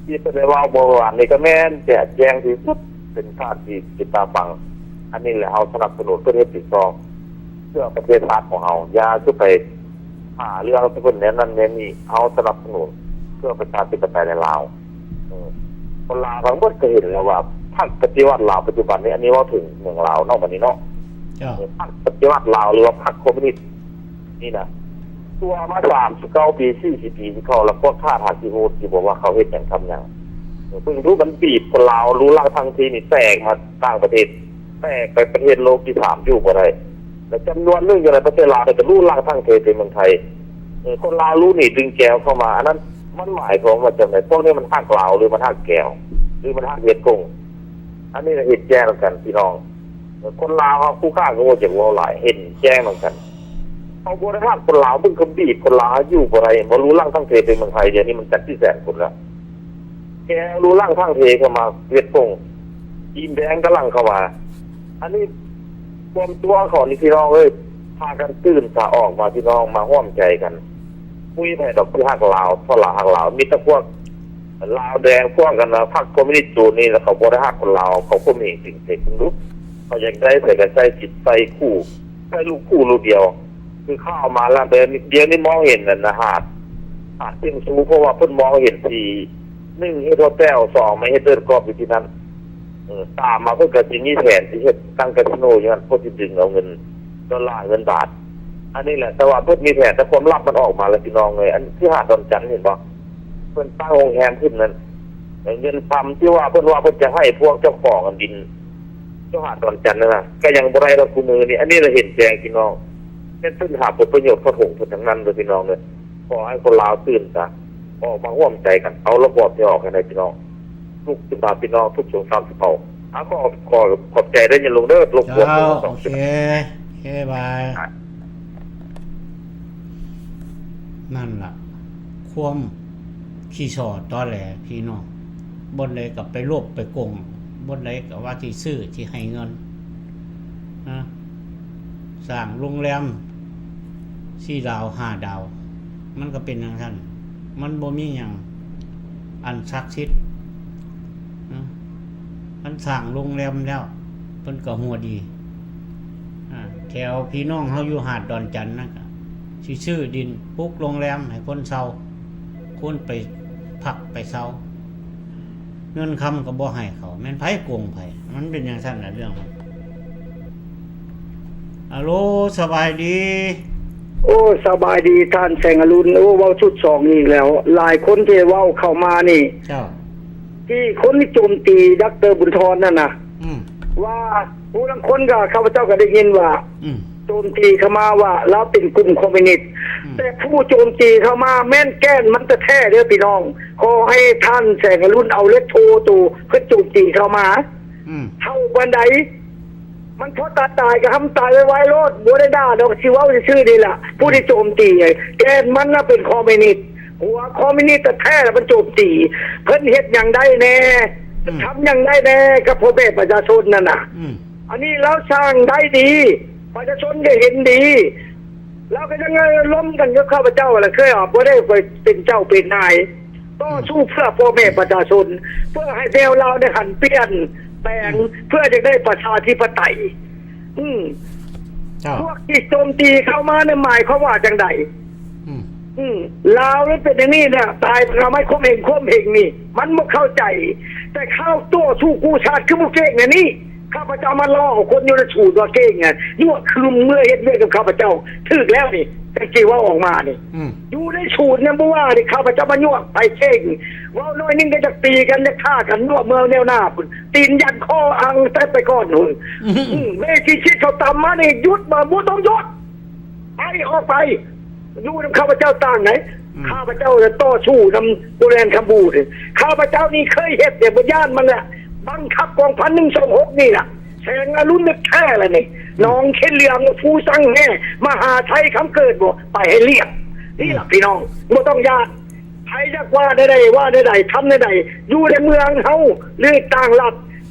ທີ່ເພິ່ນໄດ້ເວົ້າເມື່ອວານນີ້ກໍແມ່ນແຈດແຈ້ງທີ່ສຸດ ເປັນທ່າທີ່ຕິດຕາຟັງ. ອັນນີ້ແຫຼະ ເຮົາສະໜັບສະໜູນເພິ່ນເຮັດຖືກຕ້ອງ ເພື່ອປະເທດຊາດຂອງເຮົາ. ຢ່າຄືໄປຫາເລື່ອງໃສ່ເພິ່ນແນວນັ້ນແນວນີ້. ເຮົາສະໜັບສະໜູນເພື່ອປະຊາທິປະໄຕໃນລາວ. ເອີ ຄົນລາວທັງໝົດກໍເຫັນແລ້ວວ່າ ພັກປະຕິວັດລາວປັດຈຸບັນນີ້ ອັນນີ້ເວົ້າເຖິງເມືອງລາວເນາະ ບັດນີ້ເນາະ. ເຈົ້າ. ເອີ ພັກປະຕິວັດລາວ ຫຼືວ່າພັກຄອມມູນິດ ນີ້ນະ ຕົວະມາສາມສິບເກົ້າປີ ສີ່ສິບປີ ທີ່ເຂົາລະພວກທ່ານຫາຊິຮູ້ຕິບໍ່ວ່າເຂົາເຮັດຫຍັງທຳຫຍັງ. ເບິ່ງດູ ມັນບີບຄົນລາວ ລູກຫຼັງທັງເທນີ້ແຕກມາຕ່າງປະເທດ ແຕກໄປປະເທດໂລກທີສາມ ຢູ່ບໍ່ໄດ້ ແລະ ຈຳນວນໜຶ່ງຢູ່ໃນປະເທດລາວນີ້ກໍລູກຫຼັງທັງເທໄປເມືອງໄທ. ເອີ ຄົນລາວລູກໜີດຶງແກວເຂົ້າມາ ອັນນັ້ນມັນໝາຍຄວາມວ່າຈັ່ງໃດ? ພວກນີ້ມັນຮັກລາວ ຫຼືມັນຮັກແກວ ຫຼືມັນຮັກຫວຽດກົງ? ອັນນີ້ລະເຫັນແຈ້ງນຳກັນພີ່ນ້ອງ. ເອີ ຄົນລາວເຮົາ ຜູ້ຂ້າກໍບໍ່ຢາກເວົ້າຫຼາຍ ເຫັນແຈ້ງນຳກັນ. ເຮົາບໍ່ໄດ້ຮັກຄົນລາວ ເບິ່ງເຂົາບີບຄົນລາວ ເຮົາຢູ່ບໍ່ໄດ້. ເຫັນບໍ່ ລູກຫຼັງທັງເທໄປເມືອງໄທ ດຽວນີ້ມັນຈັກຊິແສນຄົນແລ້ວ. ແກວລູກຫຼັງທັງເທເຂົ້າມາຫວຽດກົງ ຈີນແດງກຳລັງເຂົ້າມາ. ອັນນີ້ຄວາມຊົ່ວເຂົານີ້ພີ່ນ້ອງເອີຍ ພາກັນຕື່ນສາອອກມາພີ່ນ້ອງ ມາຮ່ວມໃຈກັນ. ບໍ່ມີໃຜດອກທີ່ຮັກລາວ ເພາະລາວຮັກລາວ ມີແຕ່ພວກລາວແດງ ພວກອັນນະ ພັກຄອມມູນິດໂຈນນີ້ ແລ້ວເຂົາບໍ່ໄດ້ຮັກຄົນລາວ ເຂົາຂົ່ມເຫງເສັງເສັກເບິ່ງດູ. ເຂົາຢາກໄດ້ໃສກໍໃສ່ສິດໃສ່ຄູ່ ໃສ່ລູກຄູ່ລູກດຽວ. ຄືຂ່າວມາແລ້ວ ດຽວນີ້ ດຽວນີ້ມອງເຫັນອັນນະ ຫາດ ຫາດຊຽງຊູ ເພາະວ່າເພິ່ນມອງເຫັນທີ່ ໜຶ່ງ ເຮັດໂຮເຕວ ສອງ ມາເຮັດເດີນກອບຢູ່ທີ່ນັ້ນ. ເອີ ຕາມມາເພິ່ນກໍຊິມີແຜນຊິເຮັດຕັ້ງກາສິໂນຢູ່ຫັ້ນ ເພື່ອຊິດຶງເອົາເງິນໂດລາ ເງິນບາດ. ອັນນີ້ແຫຼະ ແຕ່ວ່າເພິ່ນມີແຜນ ແຕ່ຄວາມລັບມັນອອກມາແລ້ວ ພີ່ນ້ອງເອີຍ. ອັນຄືຫາດດອນຈັນ ເຫັນບໍ່? ເພິ່ນຕັ້ງໂຮງແຮມຂຶ້ນນັ້ນ ເງິນຄຳທີ່ວ່າເພິ່ນວ່າເພິ່ນຈະໃຫ້ພວກເຈົ້າຂອງອັນດິນ ເຈົ້າຫາດດອນຈັນນັ້ນນະ ກໍຍັງບໍ່ໄດ້ດອກ ຄູ່ມື້ນີ້. ອັນນີ້ລະເຫັນແຈ້ງ ພີ່ນ້ອງ ແມ່ນເພິ່ນຫາຜົນປະໂຫຍດຂອງເພິ່ນທັງນັ້ນເດີ ພີ່ນ້ອງເອີຍ. ຂໍໃຫ້ຄົນລາວຕື່ນຊະ ອອກມາຮ່ວມໃຈກັນ ເອົາລະບອບນີ້ອອກໃຫ້ໄດ້ ພີ່ນ້ອງ. ທຸກສະພາບ ພີ່ນ້ອງ ທຸກສົງຄາມສະເປົາ. ອາ ຂໍ ຂໍຂອບໃຈເດີ ຍາລຸງເດີ ລົບກວນ ເຈົ້າ ໂອເຄ ໂອເຄ ບາຍ. ນັ້ນລະ ຄວາມຂີ້ສໍ້ຕໍແຫຼ ພີ່ນ້ອງ. ບ່ອນໃດກໍໄປໂລບໄປໂກງ, ບ່ອນໃດກໍວ່າຊິຊື້ ຊິໃຫ້ເງິນນະ. ສ້າງໂຮງແຮມສີ່ດາວ ຫ້າດາວ ມັນກໍເປັນຈັ່ງຊັ້ນ. ມັນບໍ່ມີຫຍັງອັນສັກສິດນະ. ຄັນສ້າງໂຮງແຮມແລ້ວ ເພິ່ນກໍຫົວດີ. ອາ ແຖວພີ່ນ້ອງເຮົາຢູ່ຫາດດອນຈັນນັ້ນ ກໍຊິຊື້ດິນ ປຸກໂຮງແຮມໃຫ້ຄົນເຊົ່າ, ຄົນໄປພັກໄປເຊົາ. ເງິນຄຳກໍບໍ່ໃຫ້ເຂົາ, ແມ່ນໃຜໂກງໃຜ? ມັນເປັນຈັ່ງຊັ້ນລະເລື່ອງມັນ. ອາໂລ ສະບາຍດີ. ໂອ້ ສະບາຍດີທ່ານແສງອະລຸນ. ໂອ້ ເວົ້າຊຸດສອງອີກແລ້ວ. ຫຼາຍຄົນທີ່ເວົ້າເຂົ້າມານີ້ ເຈົ້າ ທີ່ຄົນທີ່ໂຈມຕີດຣ ບຸນທອນນັ້ນນະ ອືມ ວ່າຜູ້ລາງຄົນກໍ ຂ້າພະເຈົ້າກໍໄດ້ຍິນວ່າ ອືມ ໂຈມຕີເຂົ້າມາວ່າລາວເປັນກຸ່ມຄອມມິວນິດ ອືມ ແຕ່ຜູ້ໂຈມຕີເຂົ້າມາແມ່ນແກ່ນມັນແທ້ໆເດີພີ່ນ້ອງ. ຂໍໃຫ້ທ່ານແສງອະລຸນເອົາເລກໂທໂຕເພິ່ນໂຈມຕີເຂົ້າມາ ອືມ ເທົ່າປານໃດ ມັນພໍຕາຍຕາຍກໍໃຫ້ມັນຕາຍໄວໆໂລດ ບໍ່ໄດ້ດ່າດອກ ຊິເວົ້າຊື່ໆນີ້ລະ. ຜູ້ທີ່ໂຈມຕີແກ່ນມັນນະເປັນຄອມມິວນິດ ຫົວຄອມມິວນິດແທ້ໆລະມັນໂຈມຕີ. ເພິ່ນເຮັດຫຍັງໄດ້ແດ່? ອືມ ທຳຫຍັງໄດ້ແດ່ກັບພໍ່ແມ່ປະຊາຊົນນັ້ນນະ? ອືມ ອັນນີ້ລາວສ້າງໄດ້ດີ ປະຊາຊົນກໍເຫັນດີ. ລາວກໍຍັງລົມກັນກັບຂ້າພະເຈົ້າແຫຼະ ຄືວ່າບໍ່ໄດ້ໄປເປັນເຈົ້າເປັນນາຍ ຕໍ່ສູ້ເພື່ອພໍ່ແມ່ປະຊາຊົນ ເພື່ອໃຫ້ແນວລາວໄດ້ຫັນປ່ຽນແປງ ອືມ ເພື່ອຈະໄດ້ປະຊາທິປະໄຕ. ອືມ ເຈົ້າ ພວກທີ່ໂຈມຕີເຂົ້າມານັ້ນໝາຍຄວາມວ່າຈັ່ງໃດ? ອືມ ອືມ ລາວມັນເປັນຢ່າງນີ້ນະ ຕາຍເອົາໄມ້ຂົ່ມເຫງຂົ່ມເຫງນີ້ ມັນບໍ່ເຂົ້າໃຈ. ແຕ່ຂ່າວຕໍ່ສູ້ກູ້ຊາດຄືບໍ່ເກັ່ງອັນນີ້. ຂ້າພະເຈົ້າມາລໍ້ເອົາຄົນຢູ່ໃນສູນວ່າເກັ່ງນະ ຍົວະຄືເມື່ອເຮັດວຽກກັບຂ້າພະເຈົ້າ ຖືກແລ້ວນີ້ ຈັ່ງຊິເວົ້າອອກມານີ້. ອືມ ຢູ່ໃນສູນຍັງບໍ່ວ່ານີ້ ຂ້າພະເຈົ້າມາຍົວະໃຜເກັ່ງ ເວົ້າໜ້ອຍໜຶ່ງກໍຢາກຕີກັນ ຢາກຂ້າກັນ ຍົວະເມືອແນວໜ້າພຸ້ນ ຕີນຢັນຄໍອັງແຕ່ໄປກ່ອນພຸ້ນ. ອືມ ອືມ ເວທີຊິດເຂົາຕຳມານີ້ ຢຸດມາ ບໍ່ຕ້ອງຢຸດ ໄປ ອອກໄປ ຢູ່ນຳຂ້າພະເຈົ້າຕ່າງໃດ. ອືມ ຂ້າພະເຈົ້າຈະຕໍ່ສູ້ນຳໂກແລນຄຳບູດ. ຂ້າພະເຈົ້ານີ້ເຄີຍເຮັດເດ ບໍ່ຢ້ານມັນແຫຼະ ບັງຄັບກອງພັນໜຶ່ງສອງຫົກນີ້ລະ ແສງອະລຸນແທ້ລະນີ້. ອືມ ໜອງເຂດເຫຼືອງ ພູສັງແຮ ມະຫາໄຊ ຄຳເກີດບໍ ໄປໃຫ້ລຽບ. ນີ້ລະ ອືມ ພີ່ນ້ອງ ບໍ່ຕ້ອງຢ້ານ. ໃຜຢາກວ່າແນວໃດ ວ່າແນວໃດ ທຳແນວໃດ ຢູ່ໃນເມືອງເຮົາ ຫຼື ຕ່າງລັດ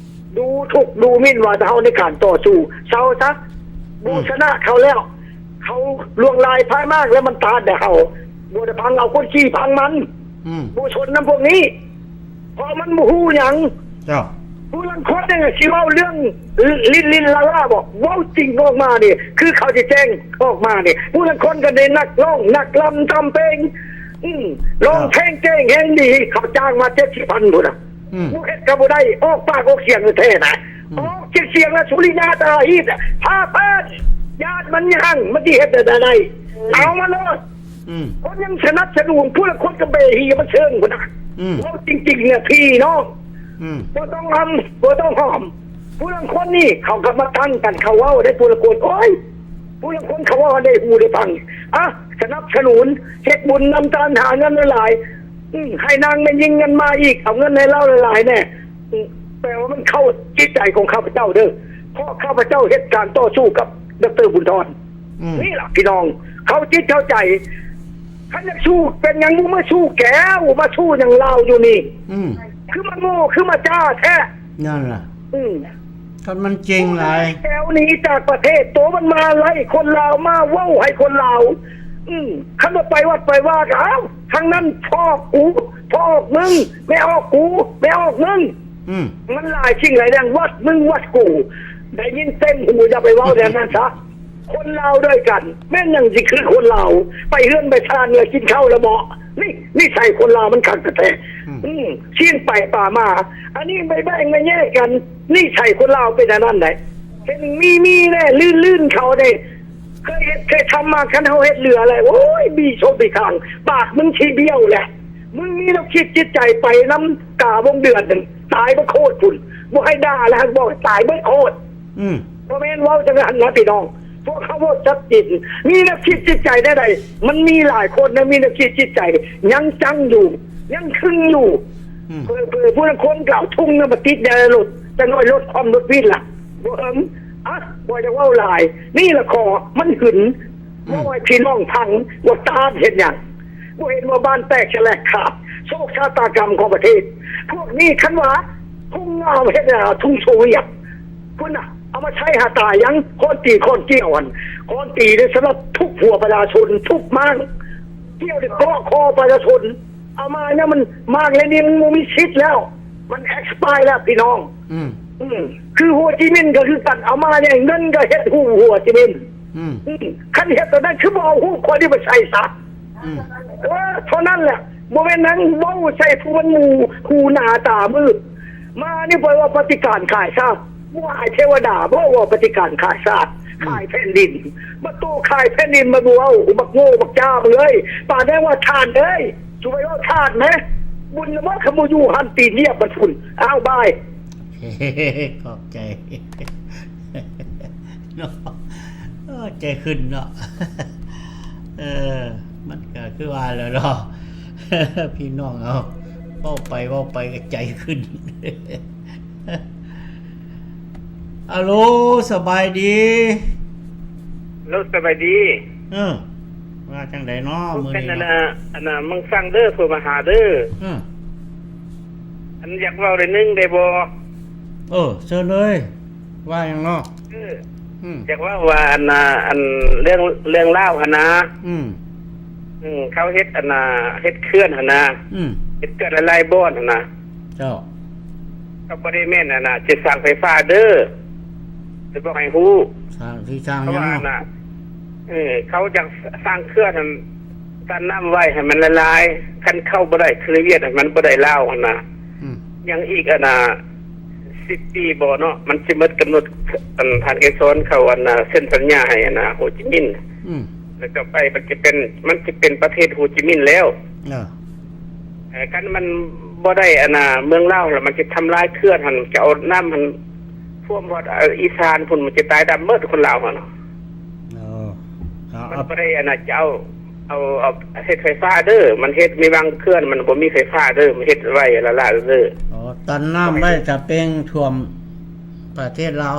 ດູຖູກດູໝິ່ນວ່າແຕ່ເຮົາໃນການຕໍ່ສູ້ ເຊົາຊະ. ອືມ ບູຊະນະເຂົາແລ້ວ ເຂົາຫຼວງລາຍພາຍມາກແລ້ວ ມັນຕ້ານແຕ່ເຮົາ ບໍ່ໄດ້ພັງເອົາຄົນຂີ້ພັງມັນ. ອືມ ບໍ່ຊົນນຳພວກນີ້ ເພາະມັນບໍ່ຮູ້ຫຍັງ. ເຈົ້າ ຜູ້ລາງຄົນນີ້ຊິເວົ້າເລື່ອງຫຼິ້ນໆລາໆບໍ ເວົ້າຈິງອອກມານີ້ ຄືເຂົາຊິແຈ້ງອອກມານີ້. ຜູ້ລາງຄົນກໍໄດ້ນັກຮ້ອງນັກລຳທຳເພງ ອືມ ຮ້ອງ ເຈົ້າ ເພງເກັ່ງແຮງດີ ເຂົາຈ້າງມາເຈັດສິບພັນພຸ້ນນະ. ອືມ ບໍ່ເຮັດກໍບໍ່ໄດ້ ອອກປາກອອກສຽງແທ້ໆນະ. ອືມ ອອກຈາກສຽງລະ ສຸລິຍາຕາຮີດ ພາເປີດ ຢ້ານມັນຍັງ ມັນຊິເຮັດໄດ້ໃດ ເອົາມາໂລດ. ອືມ ຄົນຍັງສະໜັບສະໜູນ ຜູ້ລາງຄົນກໍເບຮີມັນເຊີງພຸ້ນນະ. ອືມ ເວົ້າຈິງໆນະພີ່ນ້ອງ. ອືມ ບໍ່ຕ້ອງຫອມ ບໍ່ຕ້ອງຫອມ. ຜູ້ລາງຄົນນີ້ເຂົາກໍມາຕັ້ງກັນ ເຂົາເວົ້າໄດ້ຜູ້ລາງຄົນ ໂອ້ຍ ຜູ້ລາງຄົນເຂົາເວົ້າໃຫ້ໄດ້ຮູ້ໄດ້ຟັງ ອະ ສະໜັບສະໜູນ ເຮັດບຸນນຳທານ ຫາເງິນຫຼາຍໆ ອືມ ໃຫ້ນາງແມ່ຍິງນັ້ນມາອີກ ເອົາເງິນໃຫ້ລາວຫຼາຍໆແດ່. ອືມ ແປວ່າມັນເຂົ້າຈິດໃຈຂອງຂ້າພະເຈົ້າເດີ ເພາະຂ້າພະເຈົ້າເຮັດການຕໍ່ສູ້ກັບ ດຣ ບຸນທອນ. ອືມ ນີ້ລະພີ່ນ້ອງ ເຂົ້າຈິດເຂົ້າໃຈ. ຄັນຢາກສູ້ເປັນຫຍັງ ບໍ່ມາສູ້ແກ້ວ ມາສູ້ຫຍັງລາວຢູ່ນີ້? ອືມ ຄືມາໂງ່ ຄືມາຈ້າແທ້. ນັ້ນລະ ອືມ ຄັນມັນເກັ່ງຫຼາຍ ແກ້ວໜີຈາກປະເທດ ໂຕມັນມາໄລ່ຄົນລາວ ມາເວົ້າໃຫ້ຄົນລາວ. ອືມ ຄັນວ່າໄປວັດໄປວາກໍ ອ້າວ ທາງນັ້ນພໍ່ອອກກູ ພໍ່ອອກມຶງ ແມ່ອອກກູ ແມ່ອອກມຶງ. ອືມ ມັນຫຼາຍສິ່ງຫຼາຍຢ່າງ ວັດມຶງວັດກູ. ໄດ້ຍິນເຕັມຫູ ຢ່າໄປເວົ້າແນວນັ້ນຊະ. ຄົນລາວດ້ວຍກັນ ແມ່ນຫຍັງຊິຄືຄົນລາວ ໄປເຮືອນໄປຊານ ເມື່ອກິນເຂົ້າແລ້ວເບາະ. ນີ້ນິໄສຄົນລາວມັນຄັກແທ້ໆ ອືມ ອືມ ຊີ້ນໄປປາມາ. ອັນນີ້ໄປແບ່ງໄປແຍກກັນ ນິໄສຄົນລາວເປັນອັນນັ້ນໃດ໋. ເຫັນມີ ມີແດ່ ລື່ນໆ ເຂົາເດ້ ເຄີຍເຮັດເຄີຍທຳມາ. ຄັນເຮົາເຮັດເຫຼືອແລ້ວ ໂອ້ຍ ບີສົບບີຄາງ ປາກມຶງຊິບ້ຽວແຫຼະ. ມຶງມີແນວຄິດຈິດໃຈໄປນຳກາວົງເດືອນນັ້ນ ຕາຍເບິດໂຄດພຸ້ນ. ບໍ່ໃຫ້ດ່າແລ້ວ ໃຫ້ບອກຕາຍເບິດໂຄດ. ອືມ ບໍ່ແມ່ນເວົ້າຈັ່ງນັ້ນນະພີ່ນ້ອງ. ພວກເຮົາເວົ້າຈັດຈິນ ມີແນວຄິດຈິດໃຈແນວໃດ? ມັນມີຫຼາຍຄົນນະ ມີແນວຄິດຈິດໃຈ ຍັງຈັງຢູ່ ຍັງຄຶງຢູ່. ອືມ ເຜີໆ ຜູ້ລາງຄົນກໍເອົາທຸງນຳມາຕິດໃນລົດ ຈັກໜ້ອຍລົດຄວ່ຳລົດວິດລະ ບໍ່ເຫິງ. ອະ ບໍ່ຢາກເວົ້າຫຼາຍ ນີ້ລະຂໍມັນຫຶນ. ອືມ ເວົ້າໃຫ້ພີ່ນ້ອງຟັງວ່າຕ້ານເຮັດຫຍັງ. ບໍ່ເຫັນວ່າບ້ານແຕກສະແຫຼກຂາດ ໂຊກຊະຕາກຳຂອງປະເທດ. ພວກນີ້ຄັນວ່າທຸງງາມເຮັດໃນທຸງໂຊວຽດພຸ້ນນະ ເອົາມາໃຊ້ຫາຕາຍັງ ຄ້ອນຕີຄ້ອນກ່ຽວຫັ້ນ. ຄ້ອນຕີໄດ້ສຳລັບທຸບຫົວປະຊາຊົນ ທຸບມ້າງ ກ່ຽວໄດ້ເກາະຄໍປະຊາຊົນ. ເອົາມາແນວມັນ ມ້າງແນວນີ້ມັນບໍ່ມີສິດແລ້ວ ມັນເອັກສະປາຍແລ້ວພີ່ນ້ອງ. ອືມ ອືມ ຄືໂຮຈິມິນກໍຄືກັນ ເອົາມາແນວເງິນກໍເຮັດຮູບໂຮຈິມິນ. ອືມ ອືມ ຄັນເຮັດຕົວນັ້ນຄືບໍ່ເອົາຮູບຄົນນີ້ໄປໃສ່ຊະ. ອືມ ເອີ ເທົ່ານັ້ນແຫຼະ ບໍ່ແມ່ນນັ່ງເວົ້າໃສ່ຜູ້ມັນໝູ່ຫູໜາຕາມືດ. ມານີ້ໄປເວົ້າປະຕິການຂາຍຊາດ ບໍ່ອາຍເທວະດາບໍ ເວົ້າປະຕິການຂາຍຊາດ ອືມ ຂາຍແຜ່ນດິນ. ບັກໂຕຂາຍແຜ່ນດິນມາເວົ້າ ບັກໂງ່ບັກຈ້າເອີຍ. ປານແດງວ່າທ່ານເອີຍ ສຸໄປເວົ້າທ່ານແມ ບຸນລະບໍ່ ຄັນບໍ່ຢູ່ຫັ້ນຕີນຢຽບມັນພຸ້ນ. ອ້າວ ບາຍ. ຂອບໃຈເນາະ ເອີ ໃຈຂຶ້ນເນາະ ເອີ ມັນກໍຄືວ່າແຫຼະເນາະ ພີ່ນ້ອງເຮົາ ເວົ້າໄປເວົ້າໄປກໍໃຈຂຶ້ນ. ອາໂລ ສະບາຍດີ. ໂລ ສະບາຍດີ. ເອີ ວ່າຈັ່ງໃດເນາະມື້ນີ້ເນາະ? ອັນນ່າ ມັງສັງເດີ ໂທມາຫາເດີ. ເອີ ອັນ ຢາກເວົ້າໜ້ອຍໜຶ່ງໄດ້ບໍ່? ເອີ ເຊີນເລີຍ. ວ່າຫຍັງເນາະ? ເອີ ອືມ ຢາກເວົ້າວ່າ ອັນນ່າ ອັນ ເລື່ອງ ເລື່ອງລາວຫັ້ນນະ. ອືມ ອືມ ເຂົາເຮັດ ອັນນ່າ ເຮັດເຂື່ອນຫັ້ນນະ. ອືມ ເຮັດເຂື່ອນຫຼາຍໆບ່ອນຫັ້ນນະ. ເຈົ້າ ກໍບໍ່ໄດ້ແມ່ນ ອັນນ່າ ຊິສ້າງໄຟຟ້າເດີ ຈະບອກໃຫ້ຮູ້. ສ້າງ ຊິສ້າງຫຍັງເນາະ? ເອີ ເຂົາຢາກສ້າງເຂື່ອນຫັ້ນ ກັນນ້ຳໄວ້ໃຫ້ມັນລະລາຍ ຄັນເຂົ້າບໍ່ໄດ້ ຄືວຽດໃຫ້ມັນບໍ່ໄດ້ລາວຫັ້ນນະ. ອືມ ຍັງອີກ ອັນນ່າ ສິບປີບໍ່ເນາະ ມັນຊິໝົດກຳນົດ ອັນ ທ່ານໄກສອນເຂົາ ອັນນ່າ ເຊັນສັນຍາໃຫ້ ອັນນ່າ ໂຮຈິມິນ. ອືມ ແລ້ວຕໍ່ໄປມັນຈະເປັນ ມັນຈະເປັນປະເທດໂຮຈິມິນແລ້ວ. ເອີ ເອີ ຄັນມັນບໍ່ໄດ້ ອັນນ່າ ເມືອງລາວແລ້ວ ມັນຈະທຳລາຍເຂື່ອນຫັ້ນ ຈະເອົານ້ຳຫັ້ນ ຖ້ວມຮອດ ເອີ ອີສານພຸ້ນ ມັນຈະຕາຍດຳໝົດຄົນລາວຫັ້ນ. ເອີ ມັນບໍ່ໄດ້ ອັນນ່າ ຈະເອົາ ເອົາ ເອົາເຮັດໄຟຟ້າເດີ ມັນເຮັດມີບາງເຂື່ອນມັນບໍ່ມີໄຟຟ້າເດີ ມັນເຮັດໄວ້ລ້າໆເດີ. ອໍ ຕັນນ້ຳໄວ້ ຖ້າເປ່ງຖ້ວມປະເທດລາວ.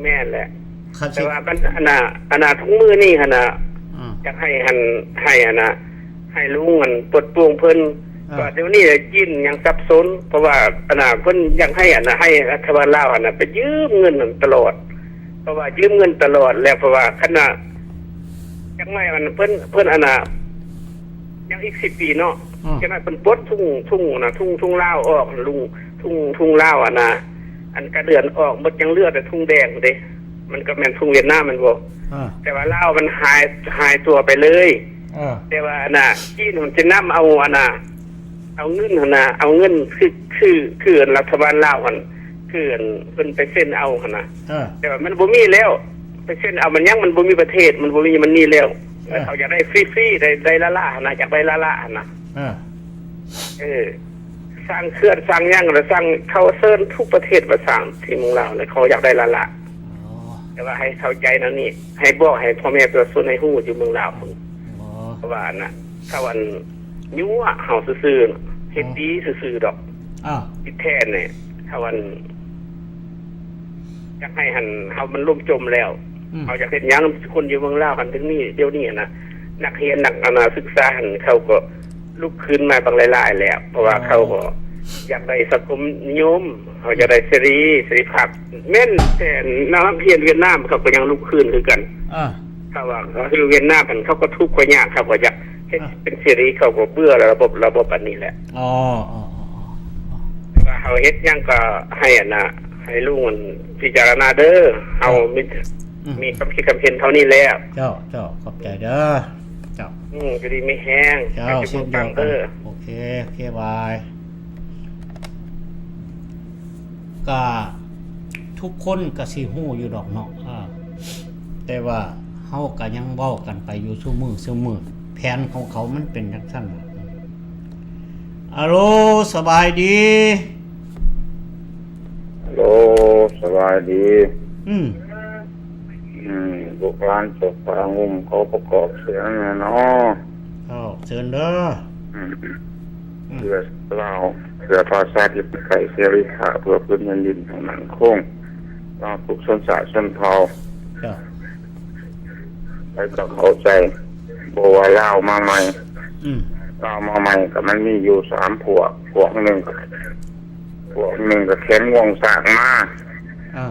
ແມ່ນແຫຼະ ແຕ່ວ່າມັນ ອັນນ່າ ອັນນ່າ ທຸກມື້ນີ້ຫັ້ນນ່າ ອືມ ຢາກໃຫ້ ຫັ້ນ ໃຫ້ ອັນນ່າ ໃຫ້ລຸງ ອັນ ປົດໂປ່ງເພິ່ນ. ເອີ ວ່າດຽວນີ້ຈີນຍັງສັບສົນ ເພາະວ່າ ອັນນ່າ ເພິ່ນຢາກໃຫ້ ອັນນ່າ ໃຫ້ລັດຖະບານລາວຫັ້ນນ່າ ໄປຢືມເງິນຫັ້ນຕະຫຼອດ ເພາະວ່າຢືມເງິນຕະຫຼອດແລ້ວ ເພາະວ່າຄັນນ່າ ຈັກໜ້ອຍ ອັນ ເພິ່ນ ເພິ່ນ ອັນນ່າ ຍັງອີກສິບປີເນາະ. ອືມ ຈັກໜ້ອຍເພິ່ນປົດທຸງ ທຸງນະ ທຸງ ທຸງລາວອອກ ລຸງ ທຸງ ທຸງລາວ ອັນນ່າ ອັນກາເດືອນອອກໝົດ ຍັງເຫຼືອແຕ່ທຸງແດງເດ້ ມັນກໍແມ່ນທຸງຫວຽດນາມແມ່ນບໍ່? ເອີ ແຕ່ວ່າລາວມັນຫາຍ ຫາຍຕົວໄປເລີຍ. ເອີ ແຕ່ວ່າ ອັນນ່າ ຈີນມັນຈະນຳເອົາ ອັນນ່າ ເອົາເງິນຫັ້ນນະ ເອົາເງິນ ຄື ຄື ຄືລັດຖະບານລາວຫັ້ນ ຄື ອັນ ເພິ່ນໄປເຊັນເອົາຫັ້ນນະ. ເອີ ແຕ່ວ່າມັນບໍ່ມີແລ້ວ ໄປເຊັນເອົາມັນຫຍັງ ມັນບໍ່ມີປະເທດ ມັນບໍ່ມີມັນນີ້ແລ້ວ. ເອີ ເຂົາຢາກໄດ້ຟຣີໆ ໄດ້ ໄດ້ລ້າໆຫັ້ນນະ ຢາກໄດ້ລ້າໆຫັ້ນນະ. ເອີ ເອີ ສ້າງເຂື່ອນສ້າງຫຍັງ ແລ້ວສ້າງ ເຂົາເຊີນທຸກປະເທດມາສ້າງທີ່ເມືອງລາວ ແລ້ວເຂົາຢາກໄດ້ລ້າໆ. ອໍ ແຕ່ວ່າໃຫ້ເຂົ້າໃຈແນວນີ້ ໃຫ້ບອກໃຫ້ພໍ່ແມ່ປະຊາຊົນໃຫ້ຮູ້ຢູ່ເມືອງລາວພຸ້ນ. ອໍ ເພາະວ່າ ອັນນ່າ ເຂົາ ອັນ ຍົວະເຮົາຊື່ໆ ເຮັດດີຊື່ໆດອກ. ອໍ ທີ່ແທ້ນີ້ ເຂົາ ອັນ ຢາກໃຫ້ຫັ້ນ ເຮົາມັນລົ້ມຈົມແລ້ວ. ອືມ ເຮົາຢາກເຮັດຫຍັງ ຄົນຢູ່ເມືອງລາວຫັ້ນ ເຖິງນີ້ ດຽວນີ້ຫັ້ນນະ ນັກຮຽນ ນັກ ອັນນ່າ ສຶກສາຫັ້ນ ເຂົາກໍລຸກຄືນມາບັກຫຼາຍໆແລ້ວ ເພາະວ່າ ອໍ ເຂົາກໍຢາກໄດ້ສັງຄົມນິຍົມ ເຮົາຢາກໄດ້ເສລີ ເສລີພາບ. ແມ່ນແຕ່ນັກຮຽນຫວຽດນາມ ເຂົາກໍຍັງລຸກຄືນຄືກັນ. ເອີ ເຂົາວ່າ ເຂົາຢູ່ຫວຽດນາມຫັ້ນ ເຂົາກໍທຸກກໍຍາກ ເຂົາກໍຢາກເຮັດ ອ່າ ເປັນເສລີ ເຂົາກໍເບື່ອລະບົບ ລະບົບອັນນີ້ແຫຼະ. ອໍ ແຕ່ວ່າເຮົາເຮັດຫຍັງກໍໃຫ້ ອັນນ່າ ໃຫ້ ໃຫ້ລຸງພິຈາລະນາເດີ. ເຮົາມີ ອືມ ມີຄຳຄິດຄຳເຫັນເທົ່ານີ້ແລ້ວ. ເຈົ້າ ເຈົ້າ ຂອບໃຈເດີ. ເຈົ້າ ອືມ ຢູ່ດີມີແຮງ. ເຈົ້າ ເຊັ່ນດຽວກັນເດີ. ໂອເຄ ໂອເຄ ບາຍ. ກະທຸກຄົນກະຊິຮູ້ຢູ່ດອກເນາະ ອາ ແຕ່ວ່າເຮົາກະຍັງເວົ້າກັນໄປຢູ່ຊຸມື້ ຊຸມື້ ແຜນຂອງເຂົາມັນເປັນຈັ່ງຊັ້ນ. ອາໂລ ສະບາຍດີ. ອາໂລ ສະບາຍດີ. ອືມ ອືມ ລູກຫຼານເຈົ້າຟ້າງຸ່ມ ຂໍປະກອບສຽງແດ່ເນາະ. ເຈົ້າ ເຊີນເດີ. ອືມ ອືມ ເພື່ອລາວ ເພື່ອປະຊາທິປະໄຕ ເສລີພາບ ເພື່ອພື້ນແຜ່ນດິນໃຫ້ໝັ້ນຄົງ ລາວທຸກຊົນຊາດຊົນເຜົ່າ. ເຈົ້າ ໃຜກໍເຂົ້າໃຈ ບໍ່ວ່າລາວມາໃໝ່ ອືມ ລາວມາໃໝ່ກໍມັນມີຢູ່ສາມພວກ. ພວກໜຶ່ງ ພວກໜຶ່ງກໍແຂນງວງຊ້າງມາ ອາ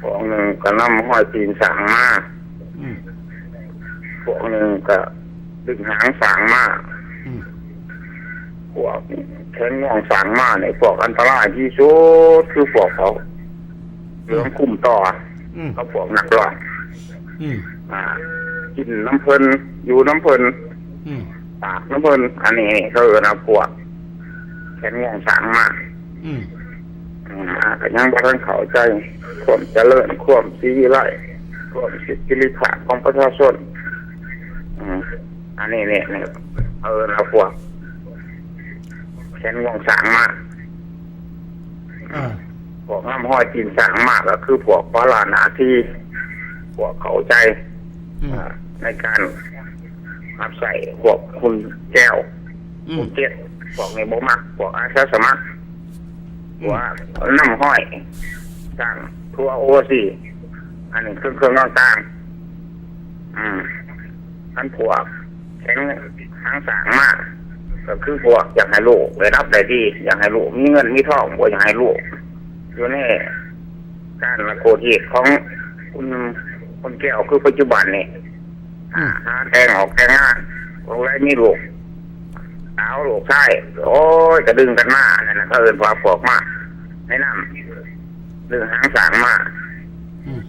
ພວກໜຶ່ງກໍນຳຮອຍຕີນຊ້າງມາ ອືມ ພວກໜຶ່ງກໍດຶງຫາງຊ້າງມາ ອືມ ພວກແຂນງວງຊ້າງມານີ້ ພວກອັນຕະລາຍທີ່ສຸດຄືພວກເຂົາເຫຼືອງຄຸມຕໍ່ ອືມ ກັບພວກນັກລອບ ອືມ ອ່າ ກິນນຳເພິ່ນ ຢູ່ນຳເພິ່ນ ອືມ ຕາກນຳເພິ່ນ. ອັນນີ້ເຂົາເອີ້ນວ່າພວກແຂນງວງຊ້າງມາ ອືມ ອືມ ກໍຍັງບໍ່ທັນເຂົ້າໃຈຄວາມຈະເລີນ ຄວາມສີວິໄລ ຄວາມສິດເສລີພາບຂອງປະຊາຊົນ. ອືມ ອັນນີ້ນີ້ ເອີ້ນວ່າພວກແຂນງວງຊ້າງມາ ອາ ພວກນຳຮອຍຕີນຊ້າງມາ ກໍຄືພວກປະລານາທີ ພວກເຂົ້າໃຈ ອືມ ອາ ໃນການຮັບໃຊ້ພວກຮຸ່ນແກ້ວ ອືມ ຮຸ່ນເຈັດ ພວກນີ້ບໍ່ມັກ ພວກອາສາສະໝັກ ອືມ ພວກນຳຮອຍສ້າງທົວໂອຊີ ອັນນີ້ເຄື່ອງໆຕ່າງໆ. ອືມ ຄັນພວກແຂນງວງຊ້າງມາ ກໍຄືພວກຢາກໃຫ້ລູກໄດ້ຮັບໄດ້ດີ ຢາກໃຫ້ລູກມີເງິນມີທອງ ບໍ່ຢາກໃຫ້ລູກຢູ່ໃນການລະໂກດຮີດຂອງຄຸນ ຄຸນແກ້ວ ຄືປັດຈຸບັນນີ້ ອືມ ຫາແຕ່ງອອກແຕ່ງງານ ຜູ້ໃດມີລູກສາວລູກຊາຍ ໂອ້ຍ ກະດຶງກັນມາ. ອັນນັ້ນນະ ເຂົາເອີ້ນວ່າພວກມາໃນນາມ ດຶງຫາງຊ້າງມາ ອືມ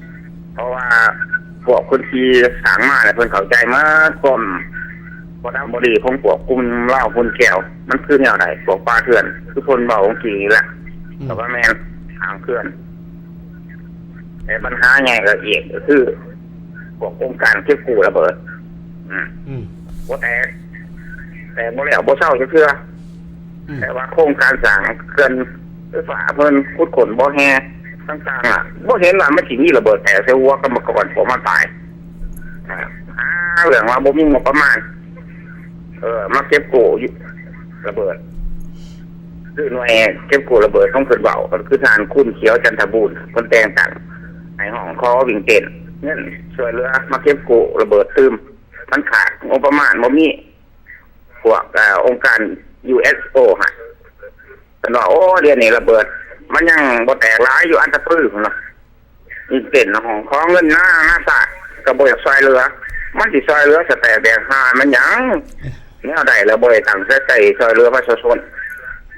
ເພາະວ່າພວກຄົນຂີ່ຊ້າງມາແລ້ວ ເພິ່ນເຂົ້າໃຈໝົດຄວາມບໍ່ດຳບໍ່ດີຂອງພວກກຸ່ມລາວຮຸ່ນແກ້ວ ມັນຄືແນວໃດ ພວກປ່າເຖື່ອນ ຄືເພິ່ນເວົ້າເມື່ອກີ້ນີ້ແຫຼະ ອືມ ກໍວ່າແມ່ນທາງເຖື່ອນ. ແຕ່ບັນຫາໃຫຍ່ລະອຽດກໍຄືພວກອົງການເກັບກູ້ລະເບີດ ອືມ ອືມ ບໍ່ແຕກ ແຕກບໍ່ແລ້ວບໍ່ເຊົາຈັກເທື່ອ ອືມ ແຕ່ວ່າໂຄງການສ້າງເຂື່ອນໄຟຟ້າເພິ່ນ ຂຸດຄົ້ນບໍ່ແຮ່ຕ່າງໆ ອະ ບໍ່ເຫັນວ່າມັນຊິມີລະເບີດແຕກໃສ່ຫົວກຳມະກອນພວກມັນຕາຍ. ຫາເລື່ອງວ່າບໍ່ມີງົບປະມານ ເອີ ມາເກັບກູ້ລະເບີດ ຄືໜ່ວຍເກັບກູ້ລະເບີດຂອງເພິ່ນເວົ້າ ກໍຄືທ່ານ ຄູນຂຽວ ຈັນທະບູນ ເພິ່ນແຕ່ງຕັ້ງໃຫ້ຮ້ອງຂໍວິງເຕັ້ນເງິນຊ່ວຍເຫຼືອມາເກັບກູ້ລະເບີດຕື່ມ ມັນຂາດງົບປະມານ ບໍ່ມີ. ພວກ ເອີ ອົງການ ຢູເອັສໂອ ຫັ້ນ ເພິ່ນວ່າ ໂອ້ ດຽວນີ້ລະເບີດມັນຍັງບໍ່ແຕກຫຼາຍຢູ່ອັນຕະປື ເພິ່ນວ່າ ເປັນຫ້ອງຂໍເງິນນາ ນາຊາດກໍບໍ່ຢາກຊ່ວຍເຫຼືອ ມັນຊິຊ່ວຍເຫຼືອສະແຕກແດກຫ່ານມັນຫຍັງ ແນວໃດລະບໍ່ໄດ້ຕັ້ງໃຈໃຈຊ່ວຍເຫຼືອປະຊາຊົນ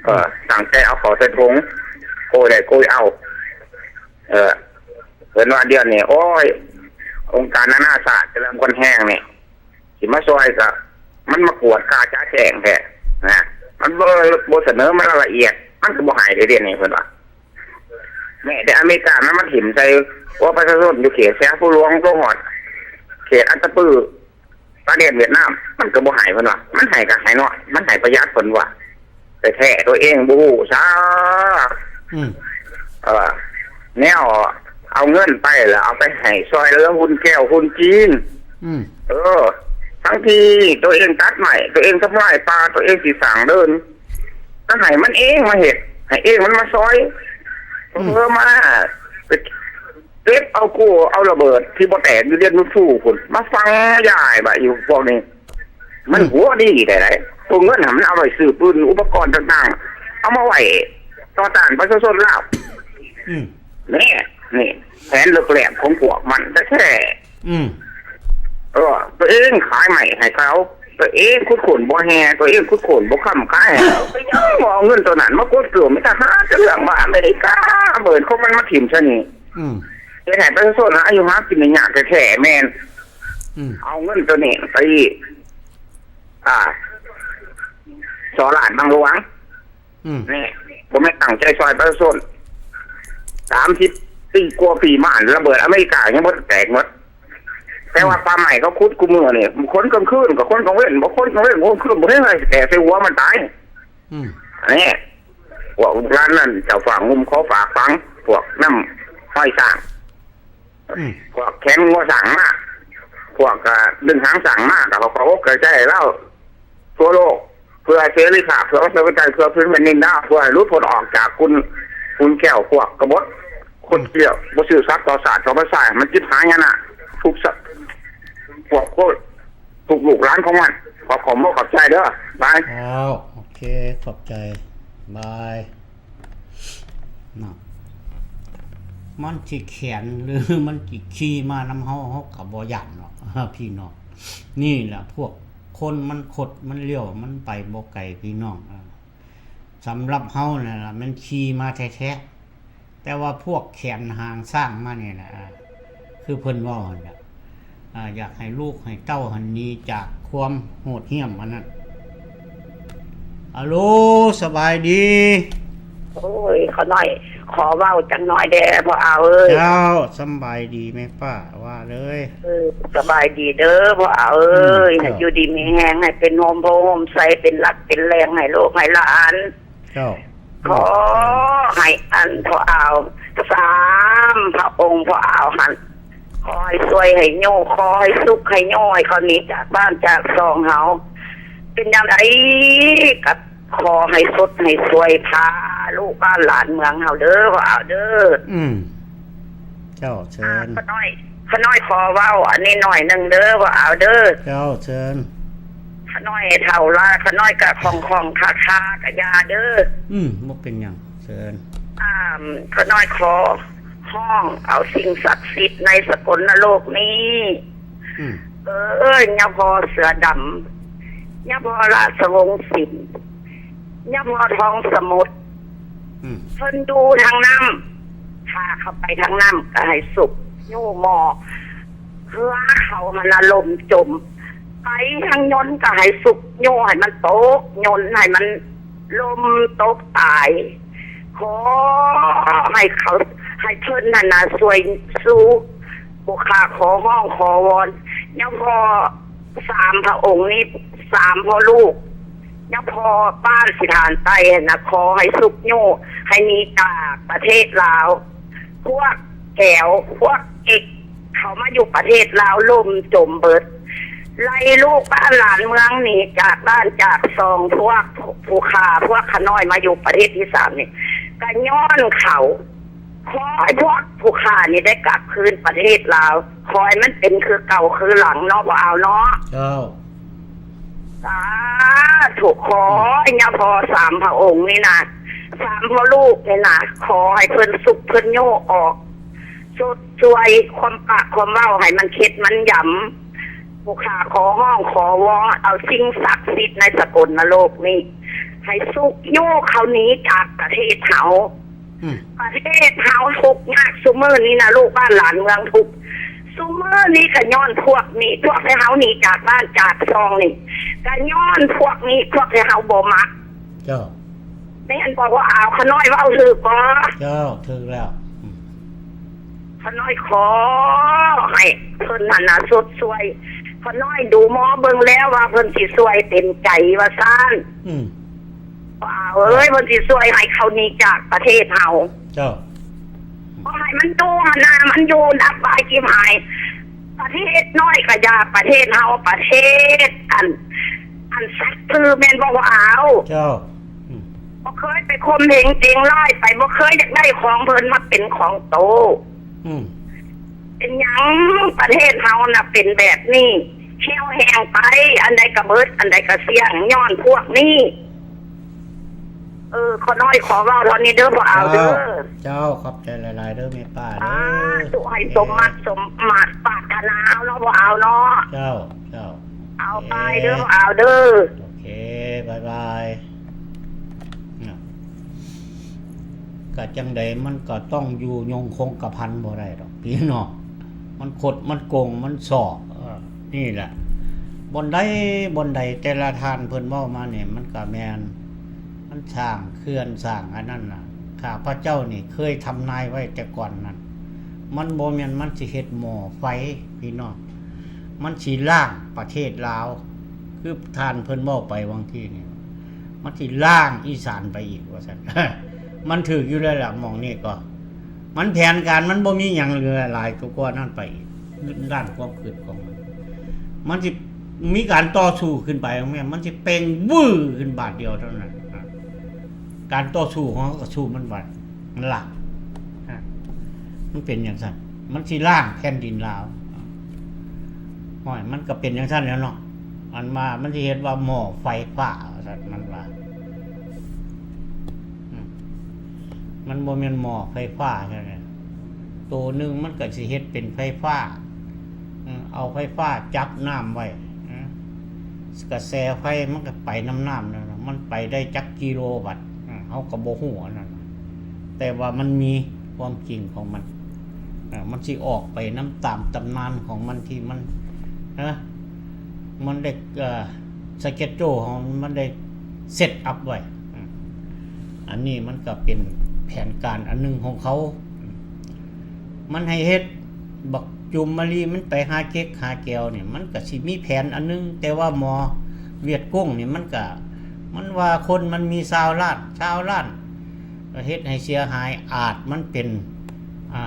ເອີ ຕັ້ງແຕ່ເອົາເຂົ້າໃສ່ຖົງ ໂກຍໄດ້ໂກຍເອົາ ເອີ ເພິ່ນວ່າດຽວນີ້ ໂອ້ຍ ອົງການນານາຊາດຈະເລີນຄວນແຮງນີ້ ຊິມາຊ່ວຍກໍມັນມາກວດກາຈະແຈ້ງແທ້ນະ ມັນບໍ່ ບໍ່ສະເໜີມາລະອຽດ ມັນກໍບໍ່ໃຫ້ເດ ດຽວນີ້ເພິ່ນວ່າ ແມ້ແຕ່ອາເມລິກາມັນມາຖິ້ມໃສ່ຫົວປະຊາຊົນຢູ່ເຂດແສງພູຫຼວງ ລົງຮອດເຂດອັດຕະປື ຊາຍແດນຫວຽດນາມ ມັນກໍບໍ່ໃຫ້ເພິ່ນວ່າ ມັນໃຫ້ກໍໃຫ້ນ້ອຍ ມັນໃຫ້ປະຢັດເພິ່ນວ່າ ແທ້ໆ ຕົວເອງບໍ່ຮູ້ຊະ ອືມ ເອີ ແນວເອົາເງິນໄປແລ້ວເອົາໄປໃຫ້ຊ່ອຍເຫຼືອຮຸ່ນແກ້ວຮຸ່ນຈີນ ອືມ ເອີ ທັງທີ່ຕົວເອງຕັດໄມ້ ຕົວເອງທຳລາຍປ່າ ຕົວເອງຊິສ້າງເດີ່ນ ກໍໃຫ້ມັນເອງມາເຮັດ ໃຫ້ເອງມັນມາຊ່ອຍ ອືມ ເພື່ອມາ ເກັບເອົາກູ້ເອົາລະເບີດທີ່ບໍ່ແຕກຢູ່ເດືອນບຸນຊູພຸ້ນ ມາຝັງມາຢາຍໄວ້ຢູ່ພວກນີ້ ມັນ ອືມ ຫົວດີໄດ້ໃດ໋ ຕົວເງິນຫັ້ນມັນເອົາໄວ້ຊື້ປືນອຸປະກອນຕ່າງໆ ເອົາມາໄວ້ຕໍ່ຕ້ານປະຊາຊົນລາວ ອືມ ນີ້ ນີ້ແຜນເລິກແຫຼບຂອງພວກມັນແທ້ໆ ອືມ ເອີ ຕົວເອງຂາຍໄມ້ໃຫ້ເຂົາ ຕົວເອງຂຸດຄົ້ນບໍ່ແຮ່ ຕົວເອງຂຸດຄົ້ນບໍ່ຄ້ຳຄາຍ ເອົາໄປຫຍັງ ບໍ່ເອົາເງິນຕົວນັ້ນມາກົດເກືອ ມີແຕ່ຫາແຕ່ເລື່ອງວ່າອາເມລິກາ ເບີດຂອງມັນມາຖິ້ມຊະນີ້ ອືມ ເຮັດໃຫ້ປະຊາຊົນຫາຢູ່ຫາກິນໄດ້ຍາກແທ້ໆ ແມ່ນ ອືມ ເອົາເງິນຕົວນີ້ໄປ ອ່າ ສໍ້ລາດບັງຫຼວງ ອືມ ນີ້ ບໍ່ແມ່ນຕັ້ງໃຈຊ່ອຍປະຊາຊົນ ສາມສິບປີກວ່າປີມາ ລະເບີດອາເມລິກາຍັງບໍ່ແຕກໝົດ ແຕ່ວ່າ ອືມ ປ່າໄມ້ເຂົາຂຸດຄູ່ມື້ນີ້ ຄົນກາງຄືນກັບຄົນກາງເວັນ ບໍ່ຄົນກາງເວັນຄົນກາງຄືນ ບໍ່ເຫັນໃຜຊິແຕກໃສ່ຫົວມັນຕາຍ ອືມ ນີ້ ພວກລູກຫຼານນັ້ນ ເຈົ້າຟ້າງງຸ່ມຂໍຝາກຝັງ ພວກນຳຮອຍຊ້າງ ອືມ ພວກແຂນງົວຊ້າງມາ ພວກ ເອີ ດຶງຫາງຊ້າງມາ ກໍເຂົາເອົາອົກເອົາໃຈລາວທົ່ວໂລກ ເພື່ອເສລີພາບ ເພື່ອປະຊາທິປະໄຕ ເພື່ອພື້ນແຜ່ນດິນລາວ ເພື່ອໃຫ້ຫຼຸດພົ້ນອອກຈາກຂຸນ ຂຸນແກ້ວ ພວກກະບົດ ຄົນ ອືມ ເກລີຍ ບໍ່ຊື່ສັດຕໍ່ຊາດຕໍ່ປະຊາ ໃຫ້ມັນຈິບຫາຍານະ ທຸກສັດ ພວກໂຄ ທຸກລູກຫຼານຂອງມັນ ຂໍຂອບອົກຂອບໃຈເດີ ບາຍ. ອ້າວ ໂອເຄ ຂອບໃຈ ບາຍ ເນາະ ມັນຊິແຂນ ຫຼື ມັນຊິຂີ່ມານຳເຮົາ ເຮົາກໍບໍ່ຢ້ານເນາະ ພີ່ນ້ອງ. ນີ້ແຫຼະ ພວກຄົນມັນຄົດມັນລ້ຽວ ມັນໄປບໍ່ໄກ ພີ່ນ້ອງ. ສຳລັບເຮົານັ້ນລະແມ່ນຂີ່ມາແທ້ໆ ແຕ່ວ່າພວກແຂນຫາງຊ້າງມານີ້ແຫຼະ ຄືເພິ່ນເວົ້າຫັ້ນລະ ອາ ຢາກໃຫ້ລູກໃຫ້ເຕົ້າຫັ້ນໜີຈາກຄວາມໂຫດຫ້ຽມອັນນັ້ນ. ອາໂລ ສະບາຍດີ. ໂອ້ຍ ຂ້ານ້ອຍຂໍເວົ້າຈັກໜ້ອຍແດ່ພໍ່ອາວເອີຍ. ເຈົ້າ ສະບາຍດີແມ່ປ້າ ວ່າເລີຍ. ເອີ ສະບາຍດີເດີພໍ່ອາວເອີຍ. ອືມ ໃຫ້ຢູ່ດີມີແຮງ ໃຫ້ເປັນຮົ່ມໂພຮົ່ມໄຊ ເປັນຫຼັກເປັນແຫຼ່ງໃຫ້ລູກໃຫ້ຫຼານ. ເຈົ້າ ຂໍໃຫ້ອັນພໍ່ອາວສາມພະອົງ ພໍ່ອາວຫັ້ນ ຂໍໃຫ້ຊ່ວຍໃຫ້ໂຍ ຂໍໃຫ້ສຸກໃຫ້ໂຍ ໃຫ້ເຂົາໜີຈາກບ້ານຈາກຊ່ອງເຮົາ ເປັນຈັ່ງໃດກໍຂໍໃຫ້ສົດໃຫ້ສວຍ ພາລູກບ້ານຫຼານເມືອງເຮົາເດີ ພໍ່ອາວເດີ. ອືມ ເຈົ້າ ເຊີນ. ອາ ຂ້ານ້ອຍ ຂ້ານ້ອຍຂໍເວົ້າອັນນີ້ໜ້ອຍໜຶ່ງເດີ ບໍ່ເອົາເດີ. ເຈົ້າ ເຊີນ. ຂ້ານ້ອຍເຖົ້າລະ ຂ້ານ້ອຍກະຂ້ອງໆຄາໆກະຢ່າເດີ. ອືມ ບໍ່ເປັນຫຍັງ ເຊີນ. ອາ ຂ້ານ້ອຍຂໍຮ້ອງເອົາສິ່ງສັກສິດໃນສະກົນນະໂລກນີ້. ອືມ ເອີຍ ຍາພໍ່ເສືອດຳ ຍາພໍ່ລາຊະວົງສິງ ຍາພໍ່ທອງສະໝຸດ ອືມ ເພິ່ນຢູ່ທາງນ້ຳ ຖ້າເຂົ້າໄປທາງນ້ຳກໍໃຫ້ສຸກຍູ້ໝໍ້ ເຮືອເຂົາຫັ້ນນະລົ້ມຈົມ ໄປທາງຍົນກໍໃຫ້ສຸກຍູ້ໃຫ້ມັນຕົກຍົນ ໃຫ້ມັນລົ້ມຕົກຕາຍ. ຂໍໃຫ້ເຂົາ ໃຫ້ເພິ່ນຫັ້ນນະຊ່ວຍຊູ ຜູ້ຂ້າຂໍຮ້ອງຂໍວອນ ຍາພໍ່ ສາມພະອົງນີ້ ສາມພໍ່ລູກ ຍາພໍ່ບ້ານສີຖານໃຕ້ຫັ້ນນະ ຂໍໃຫ້ສຸກຍູ້ໃຫ້ໜີຈາກປະເທດລາວ ພວກແກວ ພວກເອກ ເຂົາມາຢູ່ປະເທດລາວລົ້ມຈົມເບິດ ໄລ່ລູກບ້ານຫຼານເມືອງໜີຈາກບ້ານຈາກຊ່ອງ ພວກຜູ້ຂ້າ ພວກຂ້ານ້ອຍມາຢູ່ປະເທດທີສາມນີ້ ກະຍ້ອນເຂົາ. ຂໍໃຫ້ພວກຜູ້ຂ້ານີ້ໄດ້ກັບຄືນປະເທດລາວ ຂໍໃຫ້ມັນເປັນຄືເກົ່າຄືຫຼັງເນາະ ບໍ່ເອົາເນາະ. ເຈົ້າ ສາທຸ ຂໍໃຫ້ຍາພໍ່ສາມພະອົງນີ້ນະ ສາມພໍ່ລູກນີ້ນະ ຂໍໃຫ້ເພິ່ນສຸກເພິ່ນໂຍອອກ ຊົດຊ່ວຍຄວາມປາກຄວາມເວົ້າໃຫ້ມັນເຂັດມັນຢຳ. ຜູ້ຂ້າຂໍຮ້ອງຂໍວອນເອົາສິ່ງສັກສິດໃນສະກົນນະໂລກນີ້ ໃຫ້ສຸກໂຍເຂົາໜີຈາກປະເທດເຮົາ. ອືມ ປະເທດເຮົາທຸກຍາກຊຸມື້ນີ້ນະ ລູກບ້ານຫຼານເມືອງທຸກຊຸມື້ນີ້ ກະຍ້ອນພວກນີ້ ພວກໃຫ້ເຮົາໜີຈາກບ້ານຈາກຊ່ອງນີ້ ກະຍ້ອນພວກນີ້ ພວກໃຫ້ເຮົາບໍ່ມັກ. ເຈົ້າ ແມ່ນບໍ່ ວ່າເອົາ ຂ້ານ້ອຍເວົ້າຖືກບໍ່? ເຈົ້າ ຖືກແລ້ວ. ອືມ ຂ້ານ້ອຍຂໍໃຫ້ເພິ່ນຫັ້ນນະຊົດຊ່ວຍ ຂ້ານ້ອຍດູໝໍເບິ່ງແລ້ວວ່າເພິ່ນຊິຊ່ວຍເຕັມໃຈວ່າຊັ້ນ. ອືມ ວ່າເອີຍ ເພິ່ນຊິຊ່ວຍໃຫ້ເຂົາໜີຈາກປະເທດເຮົາ. ເຈົ້າ ບໍ່ໃຫ້ມັນຢູ່ຫັ້ນນະ ມັນຢູ່ດັບບາຍຈິບຫາຍ ປະເທດນ້ອຍກະຢ່າ ປະເທດເຮົາ ປະເທດອັນ ອັນສັດຊື່ແມ່ນບໍ່ ວ່າເອົາ. ເຈົ້າ ອືມ ບໍ່ເຄີຍໄປຂົ່ມເຫງເຈັງຮ້າຍ ໄປບໍ່ເຄີຍຢາກໄດ້ຂອງເພິ່ນມາເປັນຂອງໂຕ. ອືມ ເປັນຫຍັງປະເທດເຮົານະເປັນແບບນີ້ ແຫ້ວແຫ້ງໄປ ອັນໃດກະເບິດ ອັນໃດກະສ່ຽງ ຍ້ອນພວກນີ້. ເອີ ຂໍນ້ອຍຂໍເວົ້າເທົ່ານີ້ເດີ ບໍ່ເອົາເດີ. ເຈົ້າ ເຈົ້າ ຂອບໃຈຫຼາຍໆເດີແມ່ປ້າເດີ. ສາທຸ ໃຫ້ສົມໝັກສົມປາດປາດຖະໜາເຮົາເນາະ ບໍ່ເອົາເນາະ. ເຈົ້າ ເຈົ້າ. ເອົາໄປເດີ້ ເອີ ເອົາເດີ້ ໂອເຄ ບາຍບາຍ. ນະ ກະຈັ່ງໃດມັນກໍຕ້ອງຢູ່ຍົງຄົງກະພັນບໍ່ໄດ້ດອກພີ່ນ້ອງ. ມັນຄົດ ມັນໂກງ ມັນສໍ້ ເອີ ນີ້ແຫຼະ ບ່ອນໃດບ່ອນໃດ ແຕ່ລະທ່ານເພິ່ນເວົ້າມານີ້ ມັນກະແມ່ນ ມັນສ້າງເຂື່ອນສ້າງອັນນັ້ນນະ. ຂ້າພະເຈົ້ານີ້ເຄີຍທຳນາຍໄວ້ແຕ່ກ່ອນນັ້ນ ມັນບໍ່ແມ່ນມັນຊິເຮັດໝໍ້ໄຟພີ່ນ້ອງ ມັນຊິລ້າງປະເທດລາວ ຄືທ່ານເພິ່ນເວົ້າໄປຫວ່າງກີ້ນີ້ ມັນຊິລ້າງອີສານໄປອີກວ່າຊັ້ນ. ມັນຖືກຢູ່ແລ້ວລະ ໝ່ອງນີ້ກໍ ມັນແຜນການມັນບໍ່ມີຫຍັງເຫຼືອຫຼາຍກວ່ານັ້ນໄປອີກ ດ້ານຄວາມຄິດຂອງມັນ ມັນຊິມີການຕໍ່ສູ້ຂຶ້ນໄປ ແມ່ນມັນຊິເປັ່ງວື້ຂຶ້ນບາດດຽວເທົ່ານັ້ນ. ການຕໍ່ສູ້ຂອງເຮົາກໍສູ້ມັນໄວ້ ມັນລ້າງ ອາ ມັນເປັນຈັ່ງຊັ້ນ ມັນຊິລ້າງແຜ່ນດິນລາວ. ໂອ້ຍ ມັນກໍເປັນຈັ່ງຊັ້ນແລ້ວເນາະ ອັນວ່າມັນຊິເຮັດວ່າໝໍ້ໄຟຟ້າວ່າຊັ້ນ ມັນວ່າ ອືມ ມັນບໍ່ແມ່ນໝໍ້ໄຟຟ້າຊັ້ນ ໂຕໜຶ່ງມັນກໍຊິເຮັດເປັນໄຟຟ້າ ເອີ ເອົາໄຟຟ້າຈັບນ້ຳໄວ້ ເອີ ກະແສໄຟມັນກໍໄປນຳນ້ຳນັ້ນນະ ມັນໄປໄດ້ຈັກກິໂລວັດ ເອີ ເຮົາກໍບໍ່ຮູ້ອັນນັ້ນ ແຕ່ວ່າມັນມີຄວາມຈິງຂອງມັນ ເອີ ມັນຊິອອກໄປນຳຕາມຕຳນານຂອງມັນທີ່ມັນ ເອີ ມັນໄດ້ ເອີ ສະເກັດໂຈຂອງມັນໄດ້ເຊັດອັບໄວ້ ເອີ ອັນນີ້ມັນກໍເປັນແຜນການອັນໜຶ່ງຂອງເຂົາ ມັນໃຫ້ເຮັດ ບັກຈຸມມະລີມັນໄປຫາເກັກຫາແກວນີ້ ມັນກະຊິມີແຜນອັນໜຶ່ງ ແຕ່ວ່າໝໍວຽດກົງນີ້ ມັນກະ ມັນວ່າຄົນມັນມີຊາວລ້ານ ຊາວລ້ານ ເຮັດໃຫ້ເສຍຫາຍ ອາດມັນເປັນ ອາ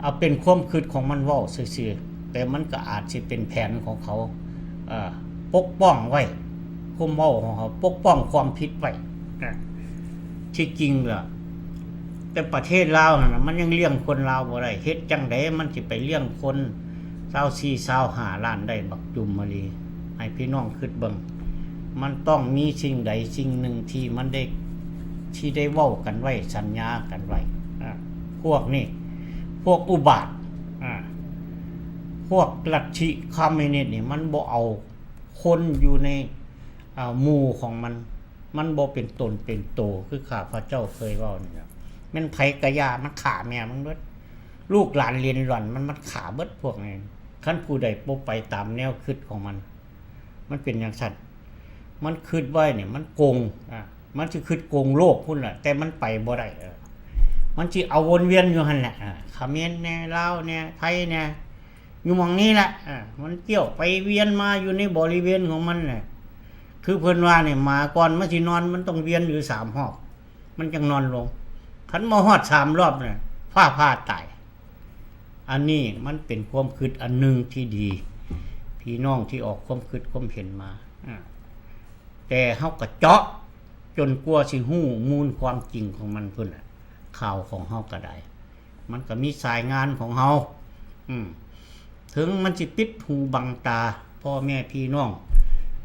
ເອົາເປັນຄວາມຄິດຂອງມັນເວົ້າຊື່ໆ ແຕ່ມັນກະອາດຊິເປັນແຜນຂອງເຂົາ ເອີ ປົກປ້ອງໄວ້ ຄວາມເວົ້າຂອງເຂົາ ປົກປ້ອງຄວາມຜິດໄວ້ ນະ ທີ່ຈິງລະ ແຕ່ປະເທດລາວຫັ້ນນະ ມັນຍັງລ້ຽງຄົນລາວບໍ່ໄດ້ ເຮັດຈັ່ງໃດມັນຊິໄປລ້ຽງຄົນຊາວສີ່ ຊາວຫ້າລ້ານໄດ້ ບັກຈຸມມະລີ ໃຫ້ພີ່ນ້ອງຄິດເບິ່ງ ມັນຕ້ອງມີສິ່ງໃດສິ່ງໜຶ່ງທີ່ມັນໄດ້ ທີ່ໄດ້ເວົ້າກັນໄວ້ ສັນຍາກັນໄວ້ ອາ ພວກນີ້ ພວກອຸບາດ ອາ ພວກລັດທິຄອມມິວນິດນີ້ ມັນບໍ່ເອົາຄົນຢູ່ໃນ ອາ ໝູ່ຂອງມັນ ມັນບໍ່ເປັນຕົນເປັນໂຕ ຄືຂ້າພະເຈົ້າເຄີຍເວົ້ານີ້ລະ ແມ່ນໃຜກະຢ່າ ມັນຂ້າແມ່ມັນເບິດ ລູກຫຼານເລນຫຼອນມັນ ມັນຂ້າເບິດພວກນີ້ ຄັນຜູ້ໃດບໍ່ໄປຕາມແນວຄິດຂອງມັນ ມັນເປັນຈັ່ງຊັ້ນ ມັນຄິດໄວ້ນີ້ ມັນໂກງ ອາ ມັນຊິຄິດໂກງໂລກພຸ້ນລະ ແຕ່ມັນໄປບໍ່ໄດ້ ເອີ ມັນຊິເອົາວົນວຽນຢູ່ຫັ້ນແຫຼະ ເອີ ຂະເໝນແດ່ ລາວແດ່ ໄທແດ່ ຢູ່ໝ່ອງນີ້ແຫຼະ ເອີ ມັນກ້ຽວໄປວຽນມາຢູ່ໃນບໍລິເວນຂອງມັນແຫຼະ ຄືເພິ່ນວ່ານີ້ ໝາກ່ອນມັນຊິນອນ ມັນຕ້ອງວຽນຢູ່ສາມຮອບ ມັນຈັ່ງນອນລົງ ຄັນມາຮອດສາມຮອບນະ ຟ້າຜ່າຕາຍ. ອັນນີ້ມັນເປັນຄວາມຄິດອັນໜຶ່ງທີ່ດີ ພີ່ນ້ອງທີ່ອອກຄວາມຄິດຄວາມເຫັນມາ ອາ ແຕ່ເຮົາກະເຈາະຈົນກວ່າຊິຮູ້ມູນຄວາມຈິງຂອງມັນພຸ້ນນະ ຂ່າວຂອງເຮົາກະໄດ້ ມັນກະມີສາຍງານຂອງເຮົາ ອືມ ເຖິງມັນຊິປິດຫູບັງຕາພໍ່ແມ່ພີ່ນ້ອງ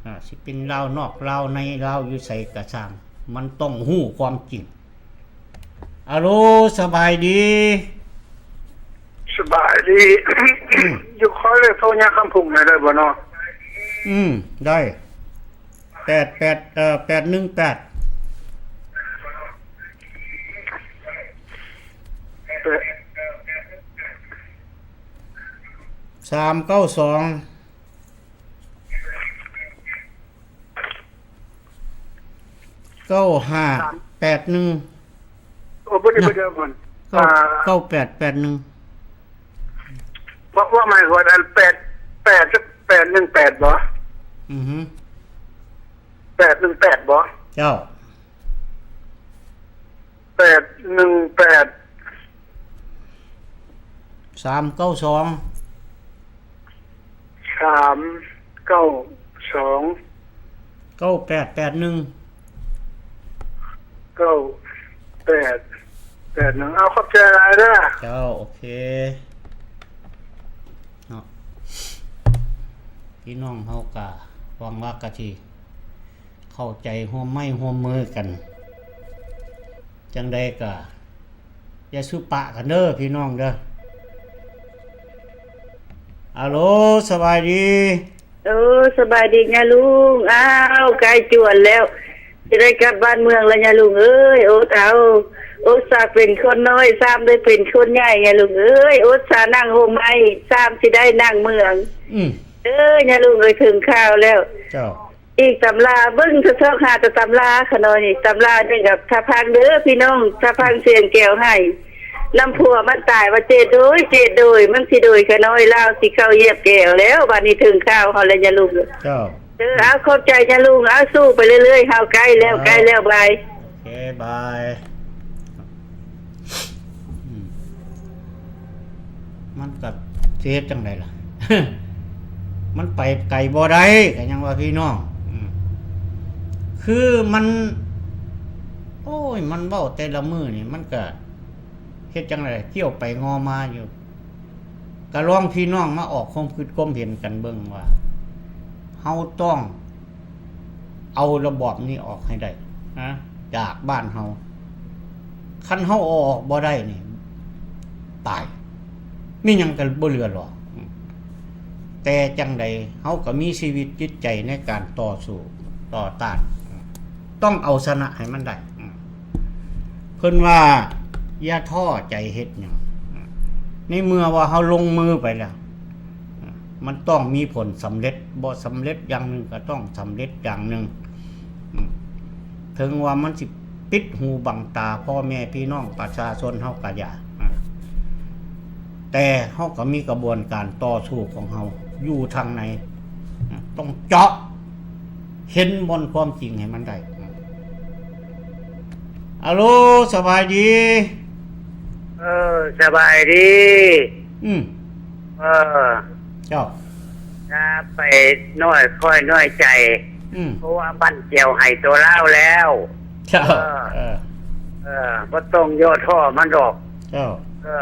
ອາ ຊິເປັນລາວນອກລາວໃນ ລາວຢູ່ໃສກະຊ່າງ ມັນຕ້ອງຮູ້ຄວາມຈິງ. ອາໂລ ສະບາຍດີ. ສະບາຍດີ. ຢູ່ຂໍເລກໂທຫາຄຳພຸ້ງແດ່ໄດ້ບໍ່ເນາະ? ອືມ ໄດ້ ແປດແປດ ເອີ ແປດໜຶ່ງແປດ ແປດ ສາມເກົ້າສອງ ເກົ້າຫ້າແປດໜຶ່ງ ໂອ້ ບໍ່ໄດ້ ບໍ່ໄດ້ ເກົ້າ ອ່າ ເກົ້າແປດແປດໜຶ່ງ ເພາະວ່າໝາຍວ່າອັນແປດ ແປດ ແປດໜຶ່ງແປດບໍ່? ອືຮຶ ແປດໜຶ່ງແປດບໍ່? ເຈົ້າ ແປດໜຶ່ງແປດ ສາມເກົ້າສອງ ສາມເກົ້າສອງ ເກົ້າແປດແປດໜຶ່ງ ເກົ້າແປດແປດໜຶ່ງ ເອົາ ຂອບໃຈຫຼາຍເດີ້ ເຈົ້າ ໂອເຄເນາະ ພີ່ນ້ອງເຮົາກະຫວັງວ່າກະຊິເຂົ້າໃຈຮ່ວມໄມ້ຮ່ວມມືກັນ ຈັ່ງໃດກະ ຢ່າສູ່ປະກັນເດີ້ພີ່ນ້ອງເດີ້. ອາໂລ ສະບາຍດີ. ໂອ້ ສະບາຍດີຍາລຸງ. ອ້າວ ໃກ້ຈວນແລ້ວ ຊິໄດ້ກັບບ້ານເມືອງແລ້ວຍາລຸງເອີຍ. ອົດເອົາ ອົດສາເປັນຄົນນ້ອຍ ຊ້ຳໄດ້ເປັນຄົນໃຫຍ່ຍາລຸງເອີຍ. ອົດສານັ່ງໂຮມໄມ້ ຊ້ຳຊິໄດ້ນັ່ງເມືອງ. ອືມ ເອີ ຍາລຸງເອີຍ ເຖິງຄາວແລ້ວ. ເຈົ້າ ອີກຕຳລາ ເບິ່ງສະຊອກຫາແຕ່ຕຳລາຂະນ້ອຍນີ້. ຕຳລານີ້ກັບ ຖ້າຟັງເດີພີ່ນ້ອງ ຖ້າຟັງສຽງແກວໄຫ້ ນ້ຳພົວມັນຕາຍວ່າເຈັດໂດຍ ເຈັດໂດຍ ມັນຊິໂດຍຂະນ້ອຍ ລາວຊິເຂົ້າຢຽບແກວແລ້ວ. ບາດນີ້ເຖິງຄາວເຮົາແລ້ວຍາລຸງ. ເຈົ້າ ເອີ ເອົາ ຂອບໃຈຍາລຸງ. ເອົາ ສູ້ໄປເລື້ອຍໆ ເຮົາໃກ້ແລ້ວ ເຈົ້າ ໃກ້ແລ້ວ. ບາຍ. ໂອເຄ ບາຍ. ອືມ ມັນກໍຊິເຮັດຈັ່ງໃດລະ? ມັນໄປໄກບໍ່ໄດ້ ກໍຍັງວ່າພີ່ນ້ອງ. ອືມ ຄືມັນ ໂອ້ຍ ມັນເວົ້າແຕ່ລະມື້ນີ້ ມັນກໍເຮັດຈັ່ງໃດ ກ້ຽວໄປງໍມາຢູ່. ກໍລອງພີ່ນ້ອງມາອອກຄວາມຄິດຄວາມເຫັນກັນເບິ່ງວ່າ ເຮົາຕ້ອງ ເອົາລະບອບນີ້ອອກໃຫ້ໄດ້ນະ ຈາກບ້ານເຮົາ. ຄັນເຮົາເອົາອອກບໍ່ໄດ້ນີ້ ຕາຍ ມີຫຍັງກໍບໍ່ເຫຼືອຫຼໍ. ແຕ່ຈັ່ງໃດເຮົາກໍມີຊີວິດຈິດໃຈໃນການຕໍ່ສູ້ຕໍ່ຕ້ານ ຕ້ອງເອົາຊະນະໃຫ້ມັນໄດ້. ເພິ່ນວ່າຢ່າທໍ້ໃຈເຮັດຫຍັງ ໃນເມື່ອວ່າເຮົາລົງມືໄປແລ້ວ ມັນຕ້ອງມີຜົນສຳເລັດ ບໍ່ສຳເລັດຢ່າງໜຶ່ງກໍຕ້ອງສຳເລັດຢ່າງໜຶ່ງ. ເຖິງວ່າມັນຊິປິດຫູບັງຕາພໍ່ແມ່ພີ່ນ້ອງປະຊາຊົນເຮົາກໍຢ່າ ແຕ່ເຮົາກໍມີກະບວນການຕໍ່ສູ້ຂອງເຮົາຢູ່ທາງໃນ ຕ້ອງເຈາະເຫັນບ່ອນຄວາມຈິງໃຫ້ມັນໄດ້. ອາໂລ ສະບາຍດີ. ເອີ ສະບາຍດີ. ອືມ ເອີ ເຈົ້າ ຢ່າໄປນ້ອຍ ຄ່ອຍນ້ອຍໃຈ ອືມ ເພາະວ່າມັນຈຽວໃຫ້ຕົວລາວແລ້ວ. ເຈົ້າ ເອີ ເອີ ເອີ ບໍ່ຕ້ອງຍໍ້ທໍ້ມັນດອກ. ເຈົ້າ ເອີ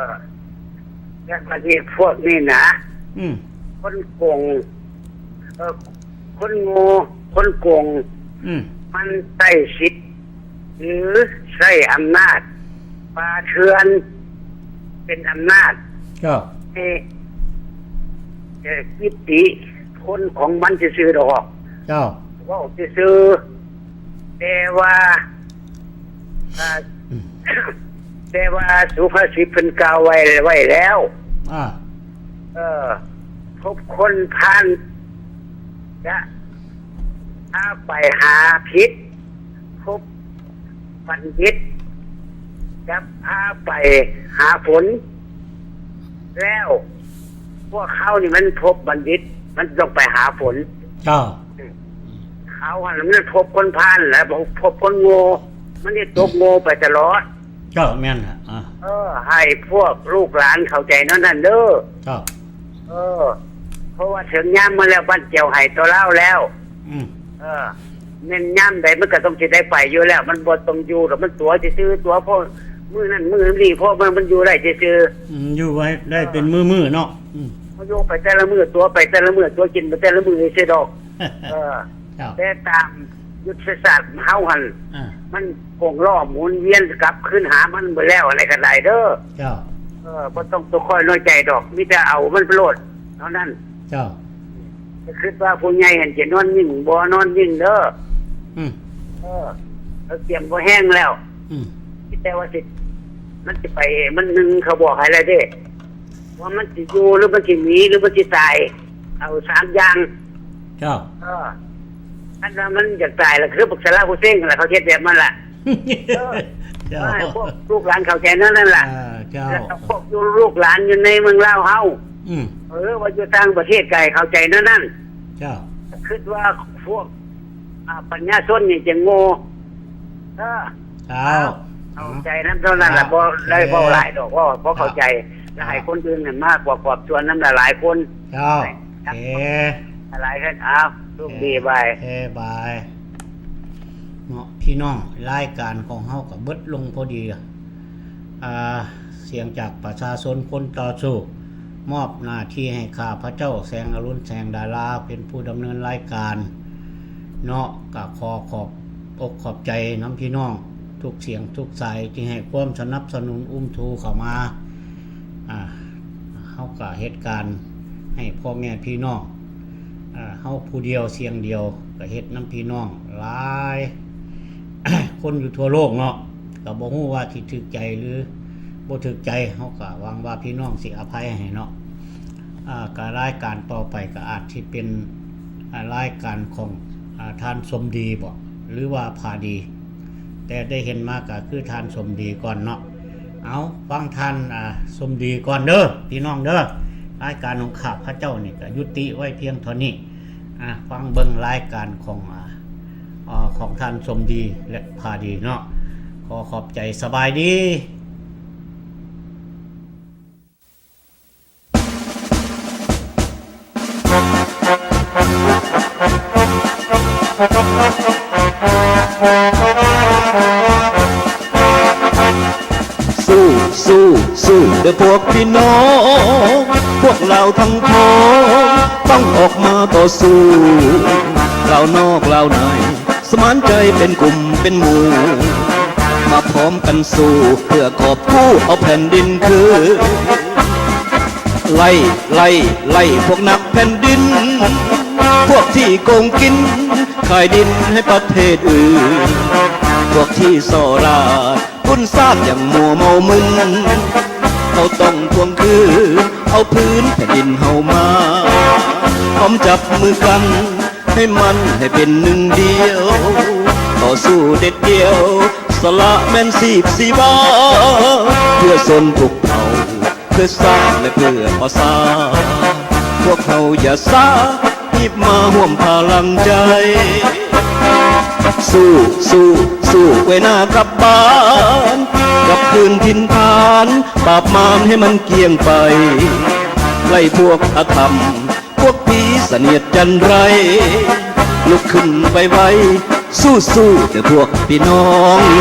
ແຕ່ບາດນີ້ພວກນີ້ນະ ອືມ ຄົນໂກງ ເອີ ຄົນໂງ່ ຄົນໂກງ ອືມ ມັນໃຊ້ສິດ ຫຼື ໃຊ້ອຳນາດປ່າເຖື່ອນເປັນອຳນາດ. ເຈົ້າ ໃຫ້ ເອີ ກິດຕິຄົນຂອງມັນຊື່ໆດອກ. ເຈົ້າ ເວົ້າຊື່ໆ ແຕ່ວ່າ ອ່າ ອືມ ແຕ່ວ່າສຸພາສິດເພິ່ນກ່າວໄວ້ ໄວ້ແລ້ວ ອ່າ ເອີ ພົບຄົນພານ ຈະພາໄປຫາພິດ ພົບບັນດິດ ຈະພາໄປຫາຝົນ. ແລ້ວພວກເຮົານີ້ມັນພົບບັນດິດ ມັນຕ້ອງໄປຫາຝົນ. ເຈົ້າ ເຂົາຫັ້ນມັນພົບຄົນພານ ແລະ ພົບຄົນໂງ່ ມັນຊິຕົກໂງ່ໄປຕະຫຼອດ. ເຈົ້າ ແມ່ນລະ ເອີ ໃຫ້ພວກລູກຫຼານເຂົ້າໃຈແນວນັ້ນເດີ. ເຈົ້າ ເອີ ເພາະວ່າເຖິງຍາມມາແລ້ວ ບ້ານແຈວໄຫຕົວລາວແລ້ວ. ອືມ ເອີ ແມ່ນຍາມໃດມັນກໍຕ້ອງຊິໄດ້ໄປຢູ່ແລ້ວ ມັນບໍ່ຕ້ອງຢູ່ດອກ ມັນຕົວະຊື່ໆ ຕົວະພໍມື້ນັ້ນມື້ນີ້ ພໍມັນ ມັນຢູ່ໄດ້ຊື່ໆ. ອືມ ຢູ່ໄວ້ໄດ້ເປັນມື້ໆເນາະ. ອືມ ມັນຢູ່ໄປແຕ່ລະມື້ ຕົວະໄປແຕ່ລະມື້ ຕົວະກິນໄປແຕ່ລະມື້ຊື່ໆດອກ. ເອີ ເຈົ້າ ແຕ່ຕາມຍຸດທະສາດເຮົາຫັ້ນ ອ່າ ມັນກົງລໍ້ໝູນວຽນກັບຄືນຫາມັນບໍ່ແລ້ວ ອັນໃດກໍໄດ້ເດີ. ເຈົ້າ ເອີ ບໍ່ຕ້ອງຕົວະຄ່ອຍນ້ອຍໃຈດອກ ມີແຕ່ເອົາມັນໄປໂລດເທົ່ານັ້ນ. ເຈົ້າ ຄິດວ່າຜູ້ໃຫຍ່ຫັ້ນຈະນອນນິ່ງ ບໍ່ນອນນິ່ງເດີ. ອືມ ເອີ ລາວຕຽມບໍ່ແຮງແລ້ວ. ອືມ ມີແຕ່ວ່າຊິ ມັນຊິໄປ ມັນໜຶ່ງ ເຂົາບອກໃຫ້ແລ້ວເດ້ ວ່າມັນຊິຢູ່ ຫຼື ມັນຊິໜີ ຫຼື ມັນຊິຕາຍ ເອົາສາມຢ່າງ. ເຈົ້າ ເອີ ຄັນວ່າມັນຢາກຕາຍລະ ຄືບັກສາລາໂຮເຊັງຫັ້ນລະ ເຂົາເຮັດແບບນັ້ນລະ. ເອີ ເຈົ້າ ໃຫ້ພວກລູກຫຼານເຂົ້າໃຈແນວນັ້ນລະ. ເອີ ເຈົ້າ ແລ້ວພວກຢູ່ ລູກຫຼານຢູ່ໃນເມືອງລາວເຮົາ ອືມ ເອີ ວ່າຢູ່ຕ່າງປະເທດກໍໃຫ້ເຂົ້າໃຈແນວນັ້ນ. ເຈົ້າ ຄິດວ່າພວກ ອ່າ ປັນຍາຊົນນີ້ຈະໂງ່. ເອີ ເຈົ້າ ເອົາໃຈນຳເທົ່ານັ້ນລະ. ເຈົ້າ ບໍ່ໄດ້ເວົ້າຫຼາຍດອກ ເວົ້າພໍເຂົ້າໃຈ ແລ້ວໃຫ້ຄົນອື່ນນັ້ນມາປະກອບສ່ວນນຳຫຼາຍໆຄົນ. ເຈົ້າ ໂອເຄ ຫຼາຍໆເພິ່ນ. ເອົາ ໂຊກດີ ບາຍ ໂອເຄ ບາຍ. ເນາະ ພີ່ນ້ອງ ລາຍການຂອງເຮົາກໍເບິດລົງພໍດີ. ອ່າ ສຽງຈາກປະຊາຊົນຄົນຕໍ່ສູ້ ມອບໜ້າທີ່ໃຫ້ຂ້າພະເຈົ້າ ແສງອະລຸນ ແສງດາລາ ເປັນຜູ້ດຳເນີນລາຍການເນາະ. ກໍຂໍຂອບອົກຂອບໃຈນຳພີ່ນ້ອງທຸກສຽງທຸກສາຍ ທີ່ໃຫ້ຄວາມສະໜັບສະໜູນອຸ້ມຊູເຂົ້າມາ. ອ່າ ເຮົາກໍເຮັດການໃຫ້ພໍ່ແມ່ພີ່ນ້ອງ ເຮົາຜູ້ດຽວສຽງດຽວກໍເຮັດນຳພີ່ນ້ອງຫຼາຍຄົນຢູ່ທົ່ວໂລກເນາະ ກໍບໍ່ຮູ້ວ່າຊິຖືກໃຈຫຼືບໍ່ຖືກໃຈ ເຮົາກໍຫວັງວ່າພີ່ນ້ອງຊິອະໄພໃຫ້ເນາະ. ອາ ກໍລາຍການຕໍ່ໄປກໍອາດຊິເປັນ ອາ ລາຍການຂອງ ອາ ທ່ານສົມດີບໍ ຫຼືວ່າພາດີ ແຕ່ໄດ້ເຫັນມາກໍຄືທ່ານສົມດີກ່ອນເນາະ. ເອົາ ຟັງທ່ານ ອາ ສົມດີກ່ອນເດີພີ່ນ້ອງເດີ. ລາຍການຂອງຂ້າພະເຈົ້ານີ້ກໍຍຸຕິໄວ້ພຽງເທົ່ານີ້. ອາ ຟັງເບິ່ງລາຍການຂອງ ອາ ຂອງທ່ານສົມດີ ແລະ ພາດີເນາະ. ຂໍຂອບໃຈ. ສະບາຍດີ. ສູ້ ສູ້ ສູ້ເດີພວກພີ່ນ້ອງ ພວກລາວທັງປວງ ຕ້ອງອອກມາຕໍ່ສູ້ ລາວນອກລາວໃນ ສະໝານໃຈເປັນກຸ່ມເປັນໝູ່ ມາພ້ອມກັນສູ້ ເພື່ອກອບກູ້ເອົາແຜ່ນດິນຄືນ. ໄລ່ ໄລ່ ໄລ່ພວກນັກແຜ່ນດິນ ພວກທີ່ໂກງກິນ ຂາຍດິນໃຫ້ປະເທດອື່ນ ພວກທີ່ສໍ້ລາດປຸ້ນຊາດຢ່າງມົວເມົາມຶນ ເຮົາຕ້ອງທວງຄືນ ເອົາພື້ນແຜ່ນດິນເຮົາມາ ພ້ອມຈັບມືກັນ ໃຫ້ມັນໃຫ້ເປັນໜຶ່ງດຽວ ຕໍ່ສູ້ເດັດດ່ຽວ ສະຫຼະແມ່ນຊີບຊີວາ ເພື່ອຊົນທຸກເຜົ່າ ເພື່ອຊາດ ແລະ ເພື່ອປະຊາ ພວກເຮົາຢ່າຊ້າ ຮີບມາຮ່ວມພະລັງໃຈ. ສູ້ ສູ້ ສູ້ ໄວ້ໜ້າກັບບ້ານ ກັບຄືນຖິ່ນຖານ ປາບມານໃຫ້ມັນກ້ຽງໄປ ໄລ່ພວກອະທຳ ພວກຜີສະເໜຽດຈັນໄຣ ລຸກຂຶ້ນໄວໆ ສູ້ໆ ເດີພວກພີ່ນ້ອງ.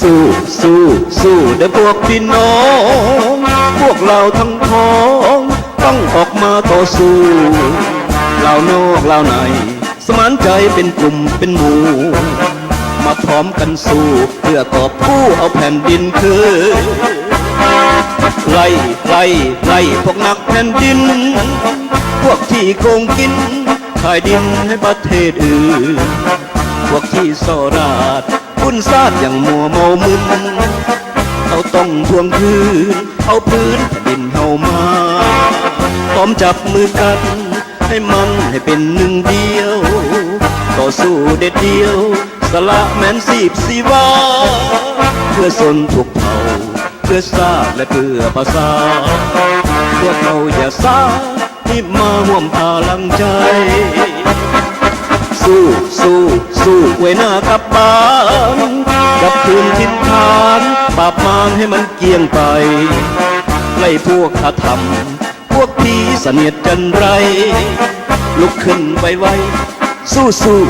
ສູ້ ສູ້ ສູ້ເດີພວກພີ່ນ້ອງ ພວກລາວທັງປວງ ຕ້ອງອອກມາຕໍ່ສູ້ ລາວນອກລາວໃນ ສະໝານໃຈເປັນກຸ່ມເປັນໝູ່ ມາພ້ອມກັນສູ້ ເພື່ອກອບກູ້ເອົາແຜ່ນດິນຄືນ. ໄລ່ ໄລ່ ໄລ່ພວກນັກແຜ່ນດິນ ພວກທີ່ໂກງກິນ ຂາຍດິນໃຫ້ປະເທດອື່ນ ພວກທີ່ສໍ້ລາດປຸ້ນຊາດຢ່າງມົວເມົາມຶນ ເຮົາຕ້ອງທວງຄືນ ເອົາພື້ນແຜ່ນດິນເຮົາມາ ພ້ອມຈັບມືກັນ ໃຫ້ມັນໃຫ້ເປັນໜຶ່ງດຽວ ຕໍ່ສູ້ເດັດດ່ຽວ ສະຫຼະແມ່ນຊີບຊີວາ ເພື່ອຊົນທຸກເຜົ່າ ເພື່ອຊາດ ແລະ ເພື່ອປະຊາ ພວກເຮົາຢ່າຊ້າ ຮີບມາຮ່ວມພະລັງໃຈ. ສູ້ ສູ້ ສູ້ ໄວ້ໜ້າກັບບ້ານ ກັບຄືນຖິ່ນຖານ ປາບມານໃຫ້ມັນກ້ຽງໄປ ໄລ່ພວກອະທຳ ພວກຜີສະເໜຽດຈັນໄຣ ລຸກຂຶ້ນໄວໆ ສູ້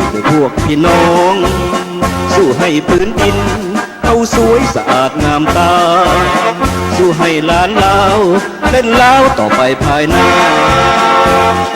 ໆ ເດີພວກພີ່ນ້ອງ ສູ້ໃຫ້ພື້ນດິນເຮົາສວຍສະອາດງາມຕາ ສູ້ໃຫ້ຫຼານລາວເຫຼັ້ນລາວຕໍ່ໄປພາຍໜ້າ.